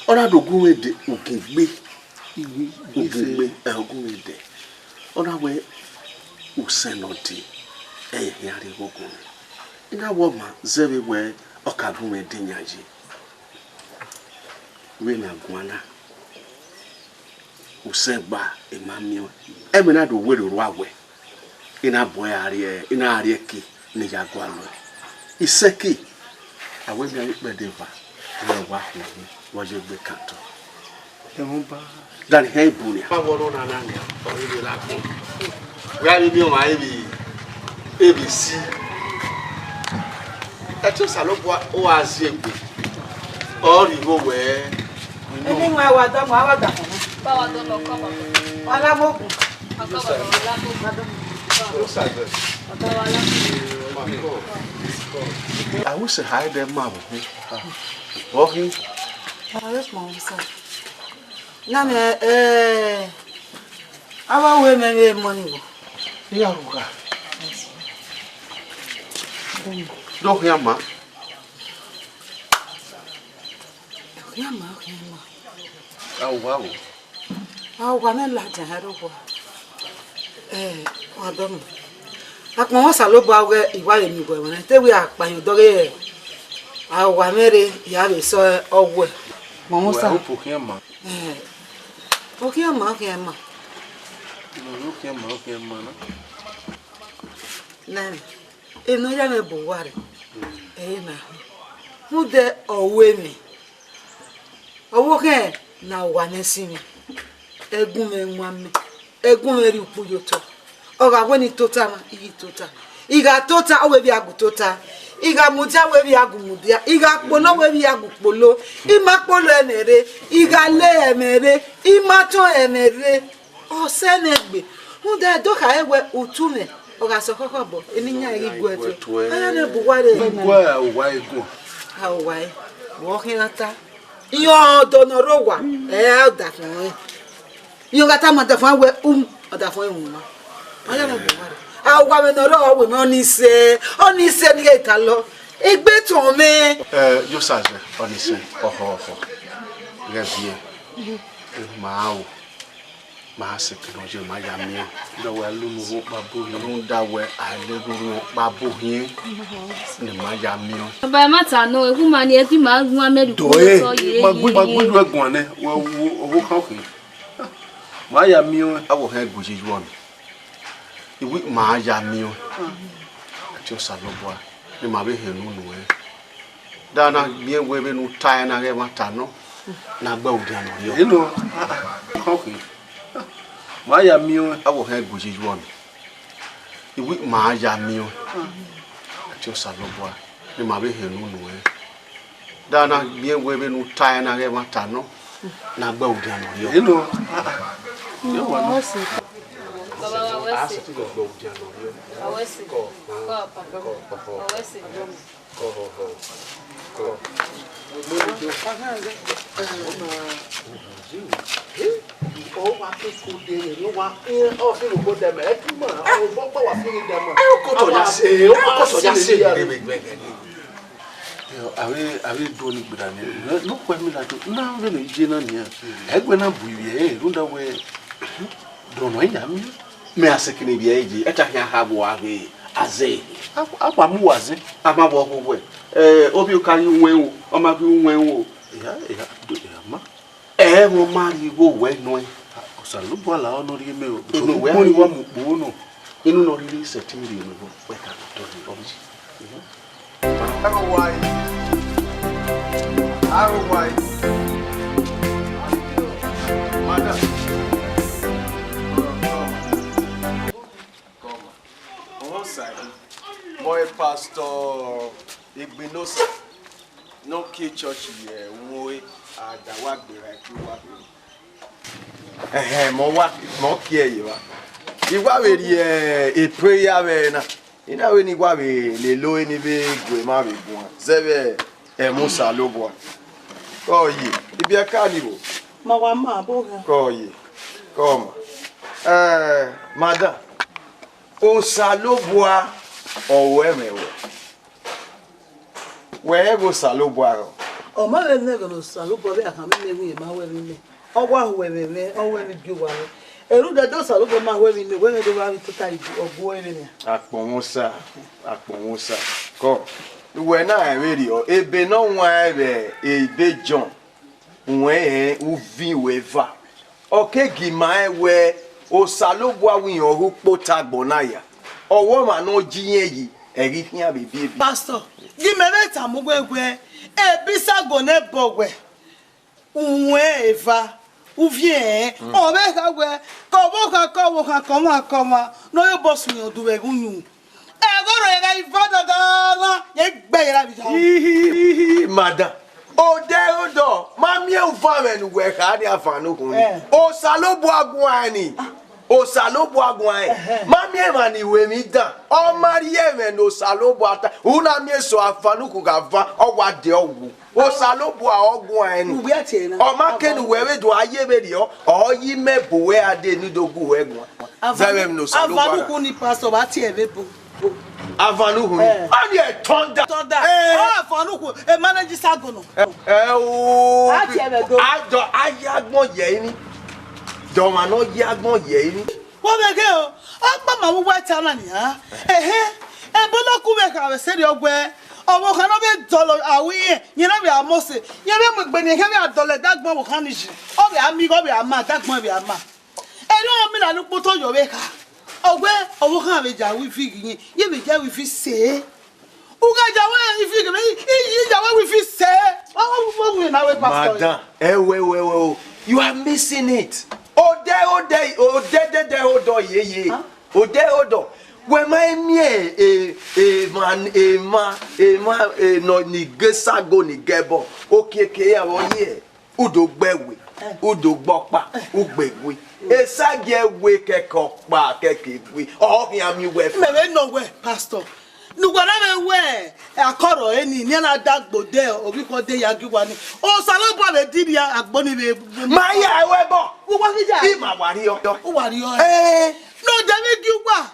Ọ na do gu mwẹ de ugingbe, ugingbe, ẹ, ọ gu mwẹ de. Ọ na wẹ usẹ ne ọ de, ẹ i khian rhie igho gu mwẹ. I na wẹ ọ ma zẹ vbe wẹ ọ ka gu mwẹ de yan ye. Vbene a guan na, usẹ gba, I ma miẹn ọẹn. Ẹmwẹ na do werriẹ orua wẹ. I na bu ẹre rrie, I na rrie ẹki ne I ya gualọ ẹe. Isẹki, a wẹ mẹ avbe ikpẹdẹ eva, ne wa khuọnmwi, wa ye egbe kan otọ. Danni hẹn ibu nia. Wa vbọ nọ na na nia, ọ rhirhi la kpọ. Wẹ a vbe miẹn ọmwa evbi, evbi esi. Ẹtin Osanobua, ọ gha ziegbe, ọ rhie igho wẹ. Eni wan wa dọmọ, a wa da fo. Ba wa dọmọ, kọ ma. Wa la mo gun. A wu sẹ ha ẹdẹ ma vbe okhin. Vbe okhin. Alaikum salam. Na mẹ, eh, a wa ru emẹ vbe emọ ni vbo? Iran ru gha. Do khian ma. Ọ khian ma, ọ khian ma. A ru gha vbo? A ru gha, mẹ ladian hẹ rre owa. Eh, wa dọmọ. Akpọnmwẹ Osanobua ọghe I wa vbe miẹn uwẹ ẹmwẹ nẹ, te wẹ a kpa hin odọ ghe, a ru gha mwẹ rre, ya vbe sẹ ọwẹ. Mọmọ Osa. Wẹ, I hope ọ khian ma. Eh, ọ khian ma, ọ khian ma. Ọ khian ma, ọ khian ma na. Nẹ, emwi ne ọ ya mwẹ bu uwa rre, ẹre na. Rhunmwuda ọ ru emwi. Ọvbokhan ne a ru gha nẹ sinmwi, ẹgun mwẹ wan mẹ, ẹgun mwẹ rhie ukpu ye otọ. Ọ gha wẹ ne I tota mwa, I ghi tota. I gha tota, ọ wẹ vbe I ya gu tota. I gha mudia, ọ wẹ vbe I ya gu mudia. I gha kpolo, ọ wẹ vbe I ya gu kpolo. I ma kpolo ẹmwẹ rre, I gha le ẹmwẹ rre, I ma tọn ẹmwẹ rre. Ọ sẹ nẹ egbe, rhunmwuda ẹdẹ ọ khare wẹ utu mwẹ, ọ gha sẹ ọkhọkhọ obọ, eni yan ghi gu ẹtuẹ. A ya nẹ bu uwa rre. Gu uwa rre. A ru uwa rre, vbe ọ khian na ta. Iran ọdọ ne ọ rre owa, ẹ, ọdafẹn ọnrẹn. Iran gha tama ọdafẹn wẹ, um, ọdafẹn ọnrẹn wuma. A ya nẹ bu uwa rre. A ru uwa mwẹ ne ọ rre, ọ wẹ mẹ ọnii sẹ, ọnii sẹ ne I ghe ta lọ. Egbe tọn mwẹ. Ẹ, Josas, ọnii sẹ, ọhọ, ọhọ. Ghẹ viẹ. Ma ru. Ma sẹ kene ọ ye ma ya miẹn. Rhunmwuda wẹ a i lele unu ọkpa bo hiẹn. Rhunmwuda wẹ a i lele unu ọkpa bo hiẹn, ne ma ya miẹn. Baba, ẹmwata nọ, ekhuma ni ẹdẹ ima gu amẹ rhie. Do ukpo e, otọ ye ma gbe, ma gbe ye. Yu ẹguan nẹ, wẹ wo ọvbokhan khin. Ma ya miẹn ọẹn. Avbe ọhẹn gu ye yu ọnii. I wi ma ya miẹn ọẹn. Ẹtin Osanobua, ne ima vbe họn unu nuẹn. Da na miẹn wẹ vbene u tae na ghẹ ẹmwata nọ, ne a gbe ẹ udia ne ọ rriọ. Eno, a, a, ọkhe. Ma ya miẹn ọẹn. Avbe ọhẹn gu ye yu ọnii. I wi ma ya miẹn ọẹn. Ẹtin Osanobua, ne ima vbe họn unu nuẹn. Da na miẹn wẹ vbene u tae na ghẹ ẹmwata nọ, ne a gbe ẹ udia ne ọ rriọ. Eno, a, a, Baba, wa wẹ ẹse. Kọ, kọ, kọ, papa. Wa wẹ ẹse. Kọ, kọ, kọ. Ọ wa ke ko de rẹ, ọ wa, ọ fi ro ko dẹ mẹ, ẹ tu ma, ọ gbọ gba wa fi ri dẹ mẹ. Ẹ, o ko tọ ya se, o ko tọ ya se. Ẹ, avbe, avbe do ni gbera ni, ne ọ khuẹ mi ladian, na vbene I je na nian, ẹgbẹ na bu ivbi ẹre, rhunmwuda wẹ, dọmọ ya miẹn. Mẹ a sẹ kene ivbi ẹre ye, ẹta khian ha vbe uwa ghe azẹ. A, a wa mu uwa azẹ. A ma vbe ọghe uwẹ, ẹ, ovbi oka ghi uwẹn o, ọ ma ghi uwẹn o. Eha, eha, do, eha ma. Ẹ, vbe ọ ma rhie igho wẹ nuẹn. Osanobua lahọ ne ọ rhie mẹ o. Unu wẹ ukpo ni wa mu ukpo nọ. Inu ne ọ rhirhi sẹtin rhie mẹ vbọ, wẹ ka tọ rhie ọmọ. Arrow wide. Arrow wide. Madam. Come on. Come on. One side. Boy, Pastor Igbinosa. Ne ọ ke church ye Uwọnre, a da wa gberra ẹki uwa vbe. Ẹhẹn, mẹ wa, mẹ ọ kie ye evba. I wa vbe rhie e prayer vbe na. I na wẹ ne I wa vbe lele ore ni vbe gu emwa vbe guan. Zẹ vbe ẹmwẹ Osanobua. Kọ ye, ibiẹka ni vbo? Ma wa ma abo gha. Kọ ye, kọ ma. Eh, madam, Osanobua ọ ru ẹmwẹ ruẹ. Wẹ rẹn ghe Osanobua rọ? Ọ ma vbe nẹ ẹghẹ ne Osanobua vbe a khama imẹ wẹ ma ru ẹmwẹ imẹ. Ọ wa ru ẹmwẹ mwẹ, ọ ru ẹmwẹ gie uwa mwẹ. Erhunmwuda Osanobua ma ru ẹmwẹ imẹ, wẹ mwẹ do vbe avbe tota ọ gu ẹre vbe nian. Akpọnmwẹ Osa, akpọnmwẹ Osa. Kọ, wẹ na rẹn vberriọ, ebe ne ọ wan vbe ebe Jọn, wẹ rẹn uvin wẹ eva. Ọ ke gi ma rẹn wẹ Osanobua winna ọghe ukpota agbọn na ya, ọ wẹ ọmwa ne ọ ji irẹn yi, ẹ ghi khian vbe ebiebi. Pastor, gi mẹ vbe tama uwẹ wẹ, ebisago ne ẹbọ wẹ, uwẹn eva, uvie ẹnrẹn, ọ vbe kha wẹ, ke ọvbokhan, ke ọvbokhan, ke ọmwa, ke ọmwa, ne ọ ye obọ suẹn ọdun vbe ẹghẹ uyunmwu. Ẹghẹ ọrọre gha iva dandanna, ye gbe ye ra vbe ya. Hihihihi, madam. Odẹ odọ, ma miẹn uvanmwẹ ne uwẹ kha ni avan ne ukhunmwu. Eh. Osanobua guan ni. Osanobua guan ẹn. Ẹhẹn. Ma miẹn emwa ni ru emwi dan. Ọ ma rhie ẹmwẹ ne Osanobua ta. U na miẹn eso avan ne ukhunmwu gha van, ọ wa de ọ wu. Osanobua ọ guan ẹn ni. Uwẹ tie na. Ọ ma kẹ ne uwẹ vbe do a ye vberriọ, ọ yi mẹ bu uwẹ a de ne I do gu uwẹ guan. Zẹ vbe emwi ne Osanobua. Avan ne ukhunmwu ni pastor, wa tie vbe ebo. Avan ne ukhunmwu ni. Eh. Ọ ni ẹ thunder. Thunder. Eh. Ọ avan ne ukhunmwu, e manage sagono. Ẹ o. A tie vbe do. A dọ, a ya agbọn ye emwi. Dọmwa ne ọ ya agbọn ye emwi. Wo vbe ghe o, ọ kpa ma vbe uwa ta na nian. Ehe, ebo ne ọ ku vbe kha vbe sẹrriọ wẹ, ọvbokhan ne ọ vbe dọlọ aro irẹn, rẹn na vbe a Mose, rẹn vbe mu egbe ne irẹn vbe a dọlọ ẹdagbọn ọvbokhan ni yi. Ọ vbe a miẹn igho, ọ vbe a ma, ẹdagbọn vbe a ma. Erriọ ọ miẹn na ne ukpotọ yọ vbe kha. Ọ wẹ, ọvbokhan vbe ya ru ifi ghi yin, ye vbe ya ru ifi sẹ. U gha ya wẹ ifi ghi, i, i, i ya wẹ ru ifi sẹ. Ọ, ọ, ọ, ọ, na wẹ pastor. Madam, ẹ wẹ, wẹ, wẹ o. You are missing it. Odẹ, odẹ, odẹ, dẹdẹ, odọ, ye, ye. Huh? Odẹ, odọ. Wẹ ma miẹn e, e, emwa, emwa, emwa, e, nọ, ni ge sago, ni ge ẹbọ. Okiekie ya vbe ọ ye. U do gbe ẹwe, u do gbe ọkpa, u gbe egui. Esagiẹn ẹwe kẹkẹ ọkpa kẹkẹ egui, ọ khian miẹn uwẹ. Mẹ vbe nọ wẹ, pastor, ne uwa na vbe wẹ akọrọ ẹre ni, ne a na da gbe odẹ, ovbi khuẹ de ya gie uwa ni. Osanobua vbe di rhie agbo ni vbe. Ma ya ẹwe bọ. Uwa ghi ya. I ma wa rriọ. Uwa rriọ. Eh. Ne odẹ vbe gie uwa.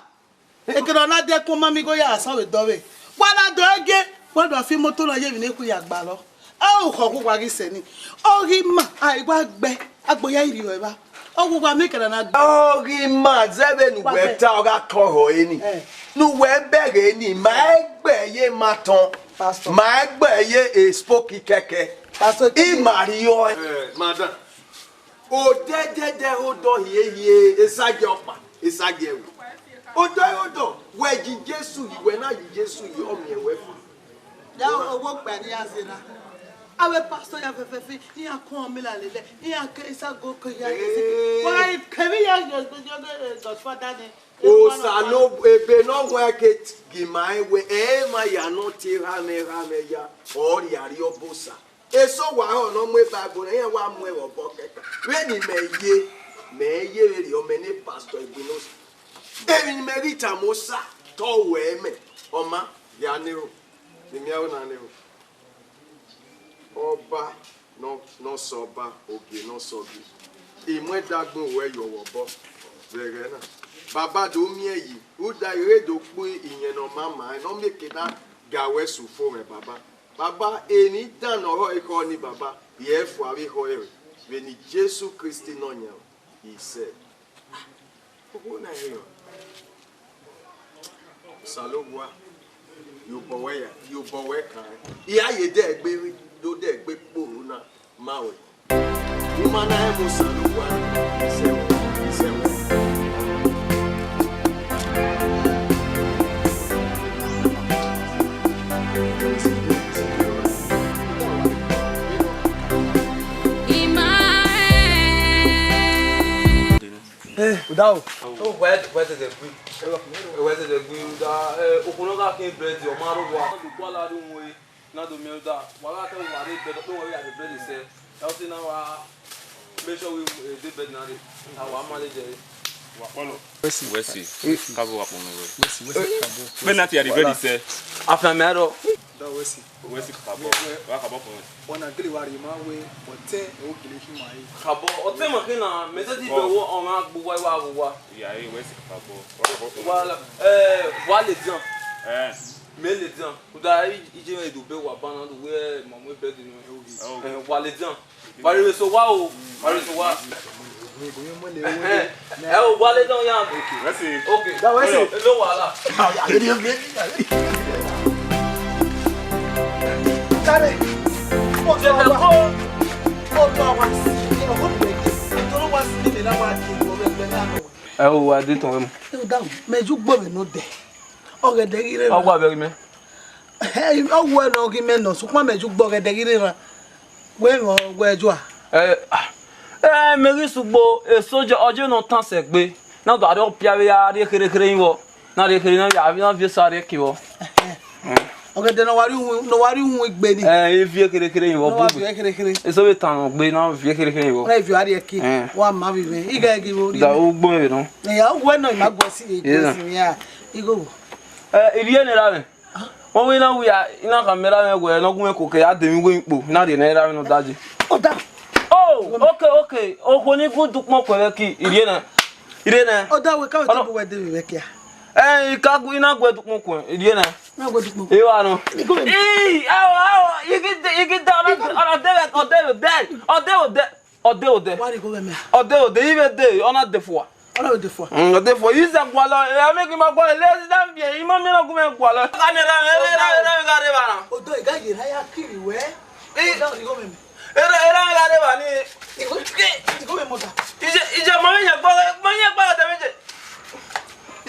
Ekene ọ na dẹ ẹkun ma mi igho ya asọn vbe dọvbe. Wa na dọ ẹgie, wa do fi imoto na ye emwi ne ekhu ya gbalọ. A ru khọ khu wa ghi sẹ ni. Ọ ghi ma, a i wa gbe, agbo ya i rriọ evba. Ọ wu wa mi kẹrẹ na. Ọ ghi ma zẹ vbene uwẹ ta, ọ gha kọn họ eni. Eh. Ne uwẹ bẹghe eni, ma ẹgbẹ ye ma tọn. Pastor. Ma ẹgbẹ ye e spoki kẹkẹ. Pastor, I ma rriọ ẹn. Eh, madam. Odẹdẹdẹ odọ hiehie, esagiẹ ọkpa, esagiẹ ẹvbo. Odọ odọ, wẹ yi Jesu yi, wẹ na yi Jesu yi, ọ miẹn wẹ fua. Ya owo gba ne iran zẹ na. Avbe pastor ya fẹfẹfi, iran kọn ọmila lele, iran ke isa go ke ya yesi. Ee. Wa kevbe ya yo, yo, yo, yo, godfather ni. Osa lo ebe ne ọ wẹ ke gi ma ẹn wẹ, ẹ ma ya nọ tie erha mwẹ, erha mwẹ ya, ọ rhiarria Ọba Osa. Eso wa họ ne ọ mu Bible na, iran wa mu ẹn vbe obọ kẹkan. Vbene imẹ ye, mẹ ye vberriọ, mẹ ne pastor Egbinosa. Emwi ne imẹ ghi tama Osa, te ọ wẹ mẹ, ọ ma, ya nero. Ne I miẹn aro na nero. Ọba ne ọ, ne ọ sẹ ọba, ogie ne ọ sẹ ogie. I mu ẹdẹ agbọn ruẹ ye ọvbọbọ vbe ẹghẹ na. Baba do miẹn yi, rhunmwuda I re do kpu iyẹn ne ọ ma ma, ne ọ mieke na ga ruẹ sẹ ufomwẹ, Baba. Baba, emwi dan ne ọ rhọ ekhọe ni, Baba, rhie fua vbe ekhọe ẹre, vbene Jesu Kristi Nọyan, isẹ. Okhuo na i re ọ? Osanobua, ye obọ wẹ ya, ye obọ wẹ kan. I ra ye dẹ egbe rre, do dẹ egbe kporo na ma ruẹ. U ma na rẹn vbe Osanobua, isẹ ruẹ, isẹ ruẹ. Eh, Udao. Wẹ, wẹ zẹzẹ gui. Wẹ zẹzẹ gui, Uda, eh, okhuo ne ọ gha khian bread, ọ ma rre owa. Ọ do gualọ ru wẹn, na do miẹn Uda. Wa gha te wa rre bread, ọ kpe wa ya rre bread sẹ. Ẹ, ọ te na wa make sure we, eh, de bread na rre. A wa ma le jẹ re. Wa kpọlọ. Wẹsi. Wẹsi. Kabo wa kpọlọ wẹ. Wẹsi, Wẹsi, kabo. Bẹnati ya rre bread sẹ. Afianma ẹrọ. Uda Wẹsi. Wẹsi kakabọ, wa kakabọ fo. Ọna gele wa rhie ma wẹ, ọtẹn ẹre ọ gele khin ma re. Kakabọ, ọtẹn ma khin na, mẹ sẹtin bẹ wẹ ọmwa gbe uwa, wa vbe uwa. Iya, e Wẹsi kakabọ. Wa la, eh, wa ladian. Eh. Mẹ ladian. Uda, i, iye mwẹ do bẹ wa ba na, do wẹ ma mu bread nọ. Eh, wa ladian. Wa rre vbe sẹ owa o, wa rre vbe sẹ owa. Ẹhẹn. Ẹ o, wa ladian ya. Wẹsi. Okay. Uda Wẹsi. No wahala. Dale. Ọtọ wa. Ọtọ wa si. Ọtọ wa si. Ẹ o, wa de tọn wẹ mu. Ẹ o, da, mẹ ju gbọ vbe nọ dẹ. Ọghẹdẹ ghi rre. Ọ wa vbe ghi mẹ. Ẹ, ọ wẹ nọ ghi mẹ nọ, sokpan mẹ ju gbọ ọghẹdẹ ghi rre na. Wẹ mẹ wẹ jua. Ẹ, ah, ẹ, mẹ ghi sugbo, e soja, ọ je ne ọ tan sẹ egbe. Na do arre ọpia vbe ya rrie kherhe kherhe vbọ. Na rrie kherhe na via, na viọ sa rrie ke vbọ. Ọghẹdẹ ne ọ wa rrie uhunmwu, ne ọ wa rrie uhunmwu egbe ni. Ẹ, e viọ kherhe kherhe vbọ. Ne ọ wa viọ kherhe kherhe. Eso vbe tan gbe na viọ kherhe kherhe vbọ. Na viọ arrie ke. Ẹ. Wa ma vbe vbe. Ighe ghi vbo rrie. Da ugbo vbe nọ. Ẹ, ọ wẹ nọ, ima guẹ si, ẹ, guẹ si ya. Igho vbo. Ẹ, ivie ne ra mwẹ. Ọ vbe na wia, I na khama erha mwẹ wẹẹ ne ọ gu mwẹ koko ya de emwi uwu emwi kpo, I na rhie ne erha mwẹ ne ọ daje. Ọda. Oh, okay, okay. Okhuo ni gu dukpọn kuẹ vbe ẹki, I rhie nẹ. I rhie nẹ. Ọda wẹ ka wẹ te bu wẹ de vbe ẹki a? Ẹ, I ka gu, I na gu ẹdukpọn kuẹ, I rhie nẹ. Na gu ẹdukpọn. I wa nọ. Ii, ao, ao, I ghi de, I ghi de, ọ na, ọ na de vbe, ọ de vbe odẹ, ọ de vbe odẹ. Wa rhie igho vbe mẹ a? Ọ de vbe odẹ, I vbe de, ọ na de fua. Ọ na vbe de fua. Mm, ọ de fua. I zẹ gualọ, ẹ, a mẹ ghi ma gualọ, lẹ zi dan biẹ, I ma miẹn ne ọ gu mwẹ gualọ. Ka miẹn erha mwẹ, erha, erha, erha mwẹ gha rre evba na. Odọ, I gha ye erha ya kiri wẹ. I, odọ, rhie igho vbe mẹ. Erha, erha mwẹ gha rre evba ni. Igho, igho vbe mẹ ọda. Iye, iye, ma mwẹ yan gba, ma yan gba ọdẹ mwẹ je.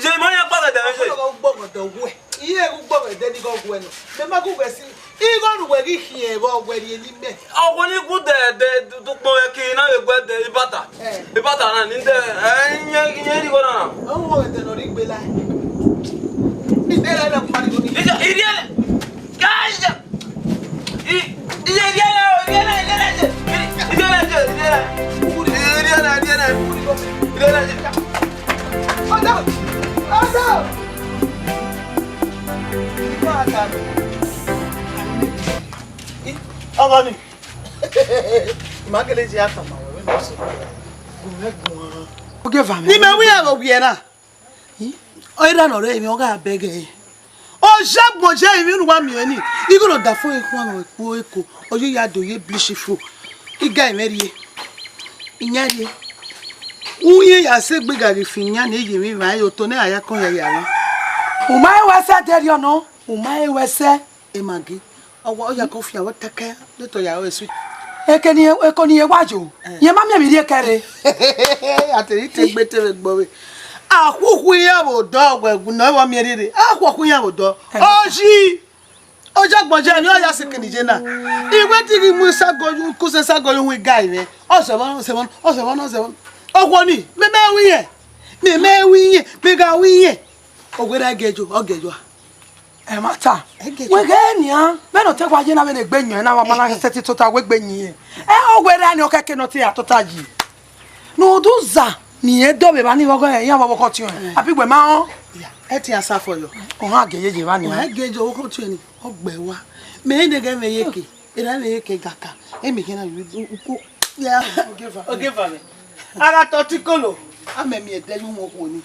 Iye, ma yan gba ọdẹ mwẹ je. Ọkọ lọ gha ugbọ ọdọ wẹ. Iye gu gbọghọ ẹdẹ ni gọ guẹ nọ. Mẹ ma gu wẹ si. Igho ne uwẹ ghi khian vbe ọ wẹ rhie ne imẹ. Ọ wẹ ne I gu dẹ, dẹ, dukpọn vbe ẹki na vbe guẹ dẹ ibata. Eh. Ibata na ni dẹ, ẹ, iyẹn, iyẹn rhie igho na na. Ọ wẹ ẹdẹ ne ọ rhie igbe la. Ide rẹ na kuma ni igho ni. Ije, ije. Guys! I, ije, ije, ije, ije, ije, ije. Ọda! Ọda! Ọgọ ni. Ima gele je a tama wẹ, wẹ ma sẹ. Gu mwẹ guan. Oge va mẹ. Ni mẹ wi ẹvbo wiẹ na. Ọ i ra nọ rẹ emwi ọ gha bẹghe. Ọ ya gbọn je emwi unu wa miẹn ni. Igho nọ da fo ekhuan nọ ekpo eko. Ọ ye ya do ye bleach fo. I ga ẹmwẹ rhie. Iyan rhie. Uhiẹn ya sẹ egbe gha ghi fi iyan ne ye emwi mwa, ye otọ ne a ya kọn ya ya rre. U ma he wẹ sẹ, derriọ nọ, u ma he wẹ sẹ. Emagi, ọ wa, ọ ya kọ fian vbe tẹkẹ, de otọ ya ru sweet. Eke ni, eko ni ye wa yo. Eh. Ye ma miẹn vbe rhie kẹre. A te rhie te gbe te vbe gbọ vbe. A khuọkhu iran vbe odọ, wẹ gu nọ, wa miẹn rhirhi. A khuọkhu iran vbe odọ. Eh. Oji. Ojagbọn ye ni ọ ya sẹ eke ni ye na. I wẹ te I ghi mu isago yu, kuse isago yu hu iga ivẹ. Ọ sẹ vbọ, ọ sẹ vbọ, ọ sẹ vbọ, ọ sẹ vbọ. Okhuo ni, mẹ mẹ ru iye. Mẹ mẹ ru iye, mẹ gha ru iye. Owerriegbe yo, ọ gẹ yo a. Ẹmwata. Ẹgẹ wẹ yo. Ghẹ nian, vbene ọ te wa ye na vbene egbe yẹn na wa ma na sẹtin tota wẹ egbe yẹn. Ẹ, owerriegbe ni ọ kẹke ne ọ te ya tota yi. Ne u do za ne irẹn dọ vbe evba ni vbe ọgọ, iran vbe ọvbokhan ọtiọnrẹn. Eh. Abi wẹ ma rẹn? Ya, ẹ te iran sa fo yọ. Ọhan gẹ yeye evba ni. Ọhan gẹ yeye ọvbokhan ọtiọnrẹn ni, ọ gbe wa. Mẹ ne ghẹ mwẹ iyeke, erha mwẹ iyeke gaka, ẹ mẹ khian na vbe uko. Ya. Ogieva. Ogieva mwẹ. A gha tọ ọtẹn ikolo. A mẹ miẹn ẹdẹ ye uwu okhuo ni.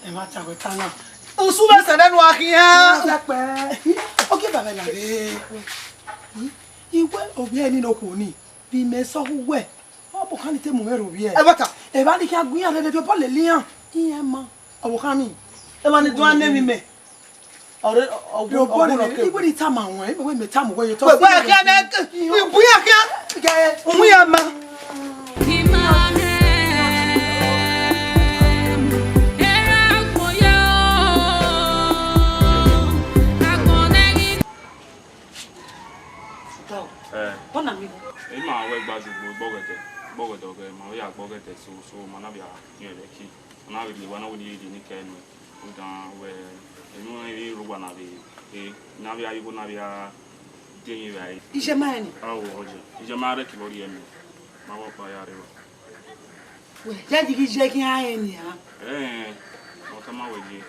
Ẹmwata wẹ ta na. Usun vbe sẹ nẹ nu a khian. Ogieva mwẹ na rre. Iwẹ ovbi ẹre ni ne okhuo ni. Vbe imẹ sẹ ọghe uwẹ, ọvbokhan ni te mu mwẹ rre ovbi ẹre. Ẹmwata. Evba ni khian gu iran rre, rhie obọ lele iran, iran ma. Ọvbokhan ni. Emwa ni do ne emwi mẹ. Ọre, ọ, ọ, rhie obọ lele, iwẹ ni tama ruẹn, imẹ wẹ mẹ tama uwẹ ye tọ. Wẹ, wẹ khian nẹ, ibu iran khian. Gẹ. Uwu iran ma. Eh. Ọna mi. Ima wẹ gba zugbo gbọghẹdẹ, gbọghẹdẹ ọghẹ, ma ya gbọghẹdẹ so, so, ma na vbe a yọn ẹvbo ẹki. Ma na vbe rhie wa na wẹ ne I rhie ni kẹ nuẹn. Udan wẹ, enu ẹre rre owa na vbe, e, na vbe a igho na vbe a de emwi vbe a re. Iye ma rẹn ni? Awo, ọjẹ. Iye ma rẹn kevbe ọ rhie mẹ. Ma vbe ọkpa ya rre wa. Wẹ, ya yi ghi ye khian rẹn nian. Ẹn, ọ tama wẹ ye.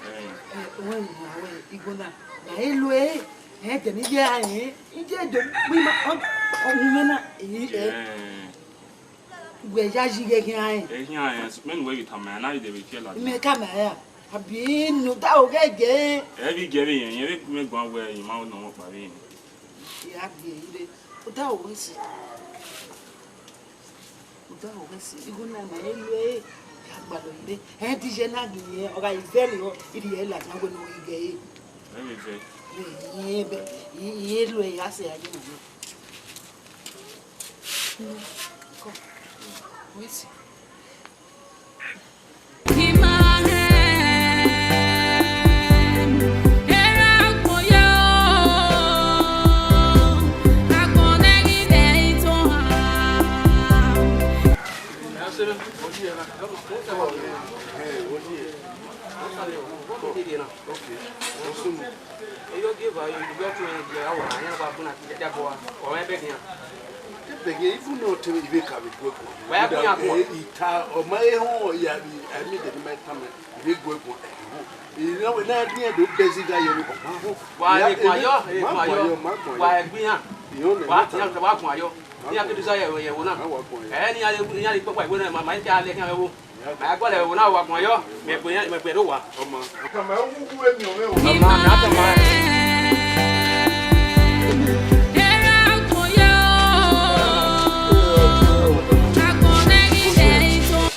Ẹn. Ẹ, wẹ nian, wẹ igho na. Na e lu ẹre, ẹ, de ni ye a rẹn. Iye do gbe ima, ọ, ọ, wu mwẹ na, e, ẹ. Ẹn. Wẹ ya yi ghe khian rẹn. E khian rẹn, mẹ ne uwẹ vbe tama ẹn, na vbe de vbe tie ladian. Mẹ ka ma ra, abi ne u da oghe gẹ. Ẹ vbe gẹ vbe rẹn, irẹn vbe gu mwẹ guan wẹ, I ma nọ mwẹ ọkpa vbe rẹn. Ya gbe ire, u da oghe si. U da oghe si, igho na ma e lu ẹre, ya gbalọ ire. Ẹ ti ye na ghi ye, ọ gha i vẹ rriọ, I rhie ladian wẹ ne ọ ghi gẹ ẹre. Ẹ vbe vẹ. Ẹ, irẹn vbe, I, I lu ẹre, ya sẹ a ye na. Come, wait. Eyọ gie va yo, igbẹ ọtẹn mwẹ gie awọ na, iran wa bu na dia dia bọ wa, ọ mwẹ bẹghe iran. Bẹghe ibu ne ọtẹn mwẹ, I vbe ka vbe gu ẹre guan. Wa ya gu iran guan. Ita, ọ ma he họn ya vbe, a miẹn de ne ima tama, I vbe gu ẹre guan. Iran wẹ na dia do bẹzẹ igha ye vbe, ọ ma họn. Wa ya, le guan yọ, le ma guan guan yọ. Yọ, ma guan yọ. Wa ẹgbẹ iran. Iran nẹ, wa ma tian ta. Wa guan yọ. Iran ke do sa ye, ye ẹvbo na. Ma wa guan yọ. Ẹ, ne iran, iran kpọkpa ẹvbo na, ma, ma te a lẹ khian vbe ẹvbo. Ma gọlẹ ẹvbo na wa guan yọ, mẹ gbe, mẹ gbe do wa. Ọma. Ọma, u, u, u, emi ọmọ ẹvbo. Ọma, na tọ ma.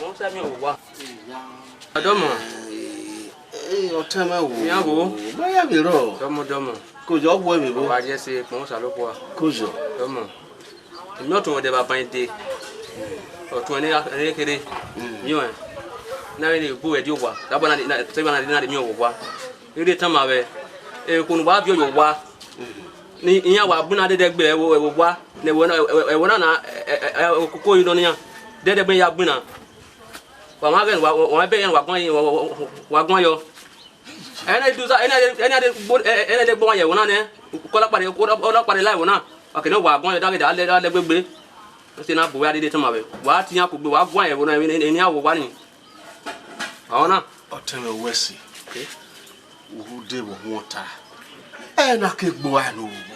Wọ́n sá mi ò wá. Ọ̀dọ́mọ. Ee, ọtẹn mwẹ wo. Iran wo. Báyà mi rọ. Dọmọdọmọ. Kò yọ wọ mi wo. Wa jẹ se kpọn Osanobua. Kò yọ. Dọmọ. Emi ọtun ọdẹ baba ẹn de. Ọtun ẹn ne kere. Mm. Yọ ẹn. Na vbe ne bu ẹdi owa. Daba na, na, se na, na de mi owa. Ire tama vbe. E ko nu wa bi owa. Ni iran wa gbinna dẹdẹ gbe ẹvbo, ẹvbo owa. Ne ẹvbo na, ẹvbo na na, ẹ, ẹ, ẹ, okoko yi nọ nian. Dẹdẹ gbe ya gbinna. Wa ma ghẹ ne wa, wa bẹ iran wa guan yi, wa, wa, wa, wa guan yọ. Ẹnẹ i du sa, ẹnẹ, ẹnẹ de gbo, ẹ, ẹ, ẹnẹ de gbo wa ye ẹvbo na nẹ. Kọlọkpa de, kọlọkpa de la ẹvbo na. Wa kene wa guan yọ, da ghe da lẹ, da lẹ gbegbe. Ọ sẹ na bu wẹ a dede tama vbe. Wa te iran kugbe, wa guan ye ẹvbo na, eni, eni, eni a wo wa ni. Ọ na. Ọtẹn mwẹ wẹ ẹse. Okay. Uhu de vbe ọhuọnta. Ẹ na ke gbe uwa ne ovbi.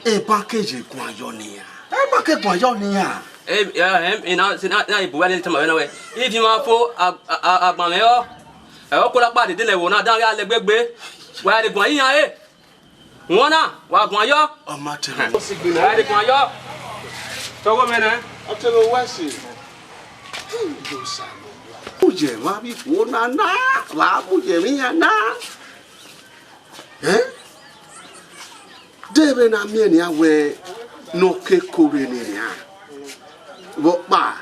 Eba ke ye guan yọ nian. Eba ke guan yọ nian. Ẹ, ẹ, ẹ, ẹ, na, na, na, ibu wa ni tama vbe na wẹ. Ifi ma fo, a, a, a, agbanmwẹ ọ. Ẹ, ọ kọlọkpa dede nẹ ẹvbo na, dan gha lẹ gbegbe. Wa lẹ guan iran, ẹ. Wọn na, wa guan yọ. Ọ ma te. Wa lẹ guan yọ. Tọgho mẹ nẹ. Ọ te vbe wẹ ẹse. Osanobua. Mu ye emwa vbe ikhuo na na, wa mu ye emwi iran na. Eh? De vbene a miẹn nian wẹẹ ne ọ ke kore ne nian, vbe ọkpa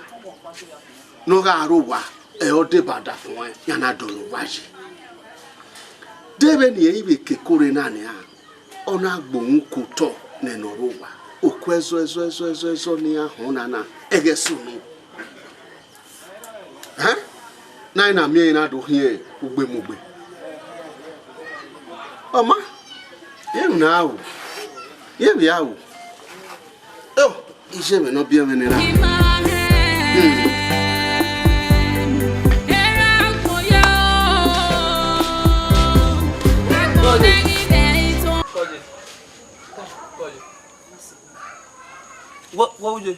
ne ọ gha rre owa, ẹ, ọ deba da fo ẹn, iran na dọlọ owa yi. De vbene irẹn i vbe ke kore na nian, ọ na gbe uhunmwu ke otọ ne ẹnọ rre owa. Oku ẹzọ, ẹzọ, ẹzọ, ẹzọ, ẹzọ ne iran họn na na, ẹghẹ sunu. Ẹn? Na i na miẹn ẹre na do khian ugbemugbe. Ọ ma, ye emwi na ru, ye emwi a ru. Eo, iye mwẹ ne ọ biẹ mwẹ nẹ na. Hmm. What, what would you?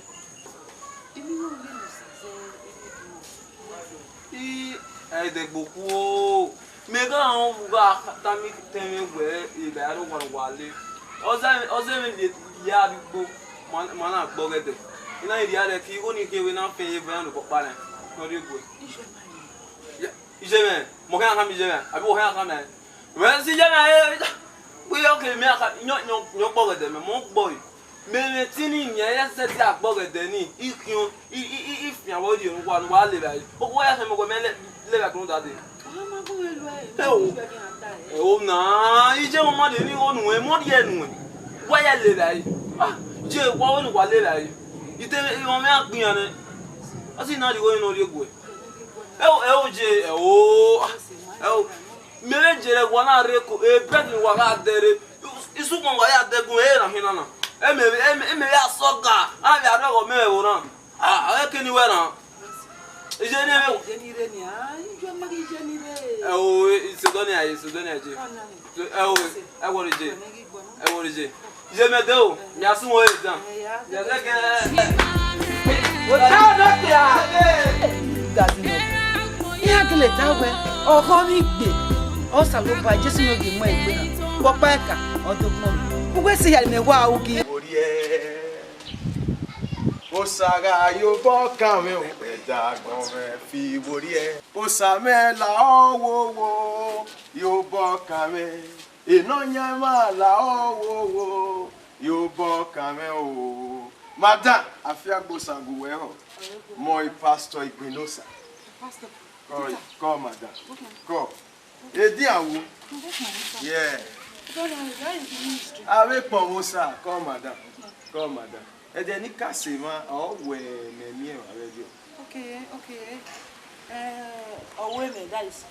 I, ẹdẹgbokhuo, mẹ gha rẹn vbe u gha tama tẹn mwẹ wẹẹ, evba ẹre owa ne uwa le. Ọ zẹ, ọ zẹ vbe ya rrie ugbo, ma, ma na gbe ọghẹdẹ. I na rhie rre ke igho ni khian vbe na fian ye evba ẹre ne obọ ọkpa nẹ, ne ọ rhie guẹ. Ya, iye mwẹ, mẹ ọ khian khama iye mwẹ, abi wẹ ọ khian khama ẹn? Wẹ si iye mwẹ, eh, wẹ ọ ke mẹ, a ka, yọ, yọ, yọ gbe ọghẹdẹ mẹ, mẹ ọ gbe ọe. Mẹ mwẹ ẹtin ni, mẹ ya zẹdẹ gbe ọghẹdẹ ni, I khian, I, I, I, I fian vbe ọ rhie ne uwa, ne uwa le evbare. Okhuo ya khama wẹẹ mẹ le, le evbare kunu dade. Ẹ o, ẹ o na, iye mwẹ ma de ni igho nuẹn, mẹ ọ rhie nuẹn. Wa ya le evbare. Ah, je, wa wẹẹ ne uwa le evbare. Ite mwẹ, emwa mwẹ a gbe iran nẹ. A si na rhie igho ne ọ rhie guẹ. Ẹ o, ẹ o je, ẹ o, ẹ o. Mẹ vbe je rẹ wa na rre ko, e bed ne uwa gha dẹ rre. Isukun wa ya dẹ gun e na hin na na. Ẹ mẹ, ẹ mẹ, ẹ mẹ ya sọ ga, a vbe arrọghọ mẹ ẹvbo na. A, a ke ni wẹ na. Iye ni ẹ. Iye ni rre ni, ah, iye ma ghi iye ni rre. Ẹ o, Isodonia, Isodonia je. Ẹ o, ẹ wọrọ je. Ẹ wọrọ je. Iye mẹ de o, mẹ a sun wẹ dan. Mẹ a zẹgẹ. Ota ọdọ tia. Iran gele ta wẹ, ọghọ vbe igbe, Osanobua Jesu ne ọ gie mu egbe na, vbe ọkpa ẹka, ọ do gbọn mwẹ. Uwẹ sẹ hia ne mẹ wa ugie. Osa gha ye obọ kan mwẹ o, ẹdẹ agbọn mwẹ fi vboriẹ. Osa mwẹ la ọ wowo, ye obọ kan mwẹ. Enọyaẹnmwa la ọ wowo, ye obọ kan mwẹ o. Madam, afiangbe Osa gu wẹ họ. Mọ e pastor Igbinosa. Pastor. Kọ, Peter. Kọ, madam. Okay. Kọ. Edian wo? No, that's my husband. Yeah. Brother, where is the ministry? Avbe ekpọnmwẹ Osa. Kọ, madam. Okay. Kọ, madam. Ẹdẹ ne I ka sẹ emwa, ọ wẹ mẹ miẹn evbare ẹdẹ. Okay, okay. Eh, ọvbokhan, that is,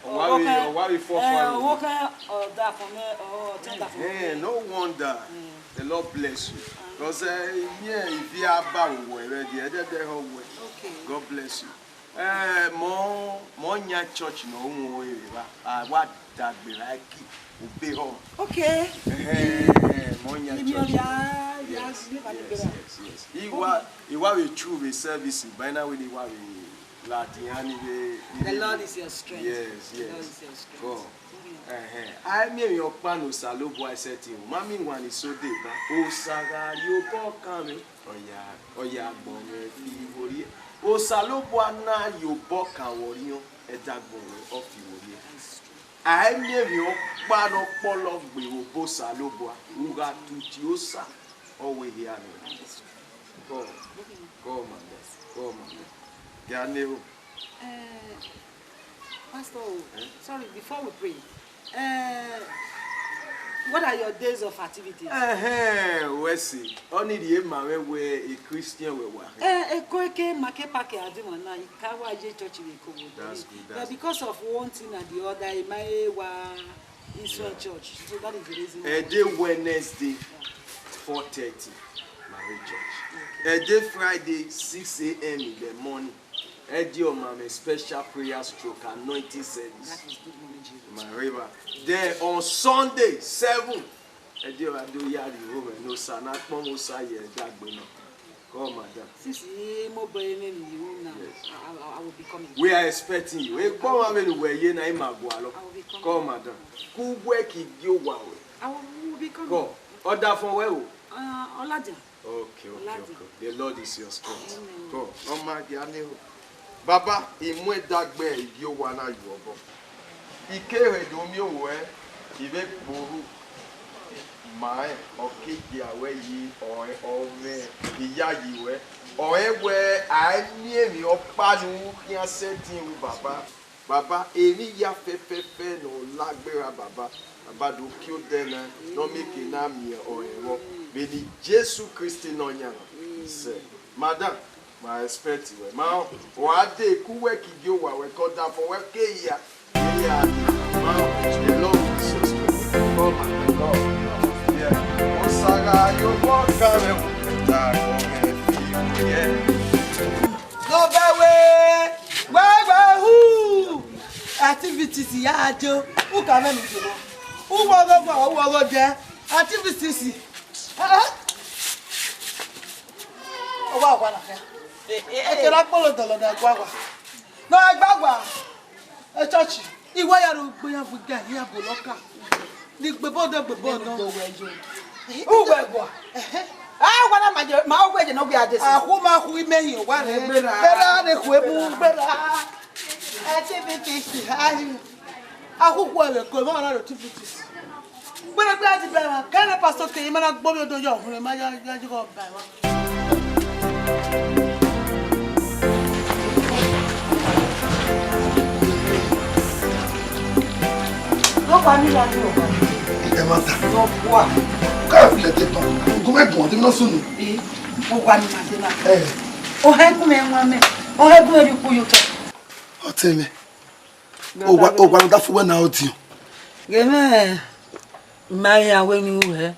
ọvbokhan, ọvbokhan, eh, ọvbokhan ọdafẹn mwẹ, ọ, ọtẹn ọdafẹn mwẹ. Eh, no wonder. Mm. The Lord bless you. Amen. Because, eh, yeah, if you are bad, we were ready. Ẹdẹdẹ họ wẹ. Okay. God bless you. Eh, mọ, mọ yan church nọ, wọn ere va. A wa dagbe ra ki ube họ. Okay. Eh, mọ yan church. Yes, yes, yes, yes. I wa, I wa vbe true vbe service, by now we wa vbe ladian ni vbe. The Lord is your strength. Yes, yes. The Lord is your strength. God. Mm. Eh, eh. A i miẹn emwi ọkpa ne Osanobua sẹtin, ma miẹn iwan ni so deba. Osa gha ye obọ kan mwẹ. Ọ ya, ọ ya gbọn mwẹ fi vboriẹ. Osanobua na ye obọ kan vbe orhiọn, ẹdẹ agbọn mwẹ ọ fi vboriẹ. A i miẹn emwi ọkpa ne ọ kpọlọ gbe vbe obọ Osanobua, u gha tutu Osa, ọ wẹ hia nẹ. Come, come, madam, come, madam. Gia nero. Eh, Pastor, oh, eh? Sorry, before we pray, eh, what are your days of activities? Ẹhẹn, wẹ sẹ, ọ ni rhie ma mwẹ wẹ e Christian wẹ wa. Eh, eko eke ma ke park a di wan na, I ka wa ye church vbe eko vbe. That's good, that's good. But because of one thing and the other, I ma e wa in some church. So that is the reason why. Ẹdẹ Wednesday, four thirty, ma rre church. Okay. Ẹdẹ Friday, six a.m. in the morning. Ẹdẹ ọmamẹ special prayer stroke anointing service. That is good morning, Jesus. Ma rre evba. Then on Sunday, seven, ẹdẹ ọ ra do ya rrie ihomwẹ ne Osa ne a kpọnmwẹ Osa ye ẹdẹ agbọn nọ. Come, madam. Since he mobile me in the room now, yes, I, I, I will be coming. We are expecting you. Egbe ọmwa vbene uwẹ ye na, ima gualọ. I will be coming. Come, madam. Ku uwẹ ki gie owa ruẹ. I will, will be coming. Come. Ọdafẹn wẹ o. Uh, Oladian. Okay, okay, okay. The Lord is your strength. Amen. Come, ọ ma gia nero. Baba, I mu ẹdẹ gbe ivbi owa na ye obọ. I keghi do miẹn owẹ, I vbe gbe orhu ma rẹn, ọ ke dia wẹ yi ọnrẹn, ọ mwẹ iyayi ruẹ. Ọ rẹn wẹ a i miẹn emwi ọkpa ne u khian sẹtin ru, Baba. Baba, emwi hia fẹfẹfẹ ne ọ la gberra, Baba. Baba, do kie odẹ na, ne ọ mieke na miẹn ọnrẹn vbọ. Vbene Jesu Kristi Nọyaẹnmwa sẹ. Madam, ma expect wẹ. Ma, wa de ku wẹ kidie owa wẹ ke ọdafẹn wẹ ke ya. Yeah, ma, the Lord Jesus Christ. Oh my God. Yeah. Osa gha ye obọ kan mwẹ, ta kọ mwẹ fi ye. Lobẹ we, wẹ wẹ hu. Activities ya jo. U ka mwẹ mi jọ. U wọ ghe gua, u wọ ghe dẹ. Activities. Ah, ah. Ọ wa gua na kha. Ekere akpolo dọlọ da gua gua. No, ẹgbagba. Echọọchi. Iwa ya ro gbe ya bu ga ya bu lọka. Ni gbebọdọ gbebọdọ. Uwe gua. A wa na ma je, ma ogbe je no gbe ade. Akhu ma khu ime hin wa re. Gbera. Gbera ne khu emu gbera. Activities. Ayi. Akhukhu ẹvbe ko emwa ọna ro activities. Gbẹrẹgbẹrẹ a ti bẹrẹ emwa, kẹrẹ pastor ke ima na gbe ovbi odo yọ ọhunmwu, ma ya, ya jigho ba emwa. Nọkpa ni ya ni ọkpa. Ẹ ma ta. Nọkpa. Ká ẹ fi lẹ tẹ tán. Nǹkan mẹ́gbọ̀n ọdún náà sùn nù. Ẹ, nọkpa ni ma dé náà. Ẹ. Ọhẹgún ẹ wọn mẹ. Ọhẹgún ẹ rí ikú yóò tọ. Ọtẹ mẹ. Owa, owa da fu wẹ na odiọn. Ghe mwẹ, ma ya wẹ ni ru hẹ.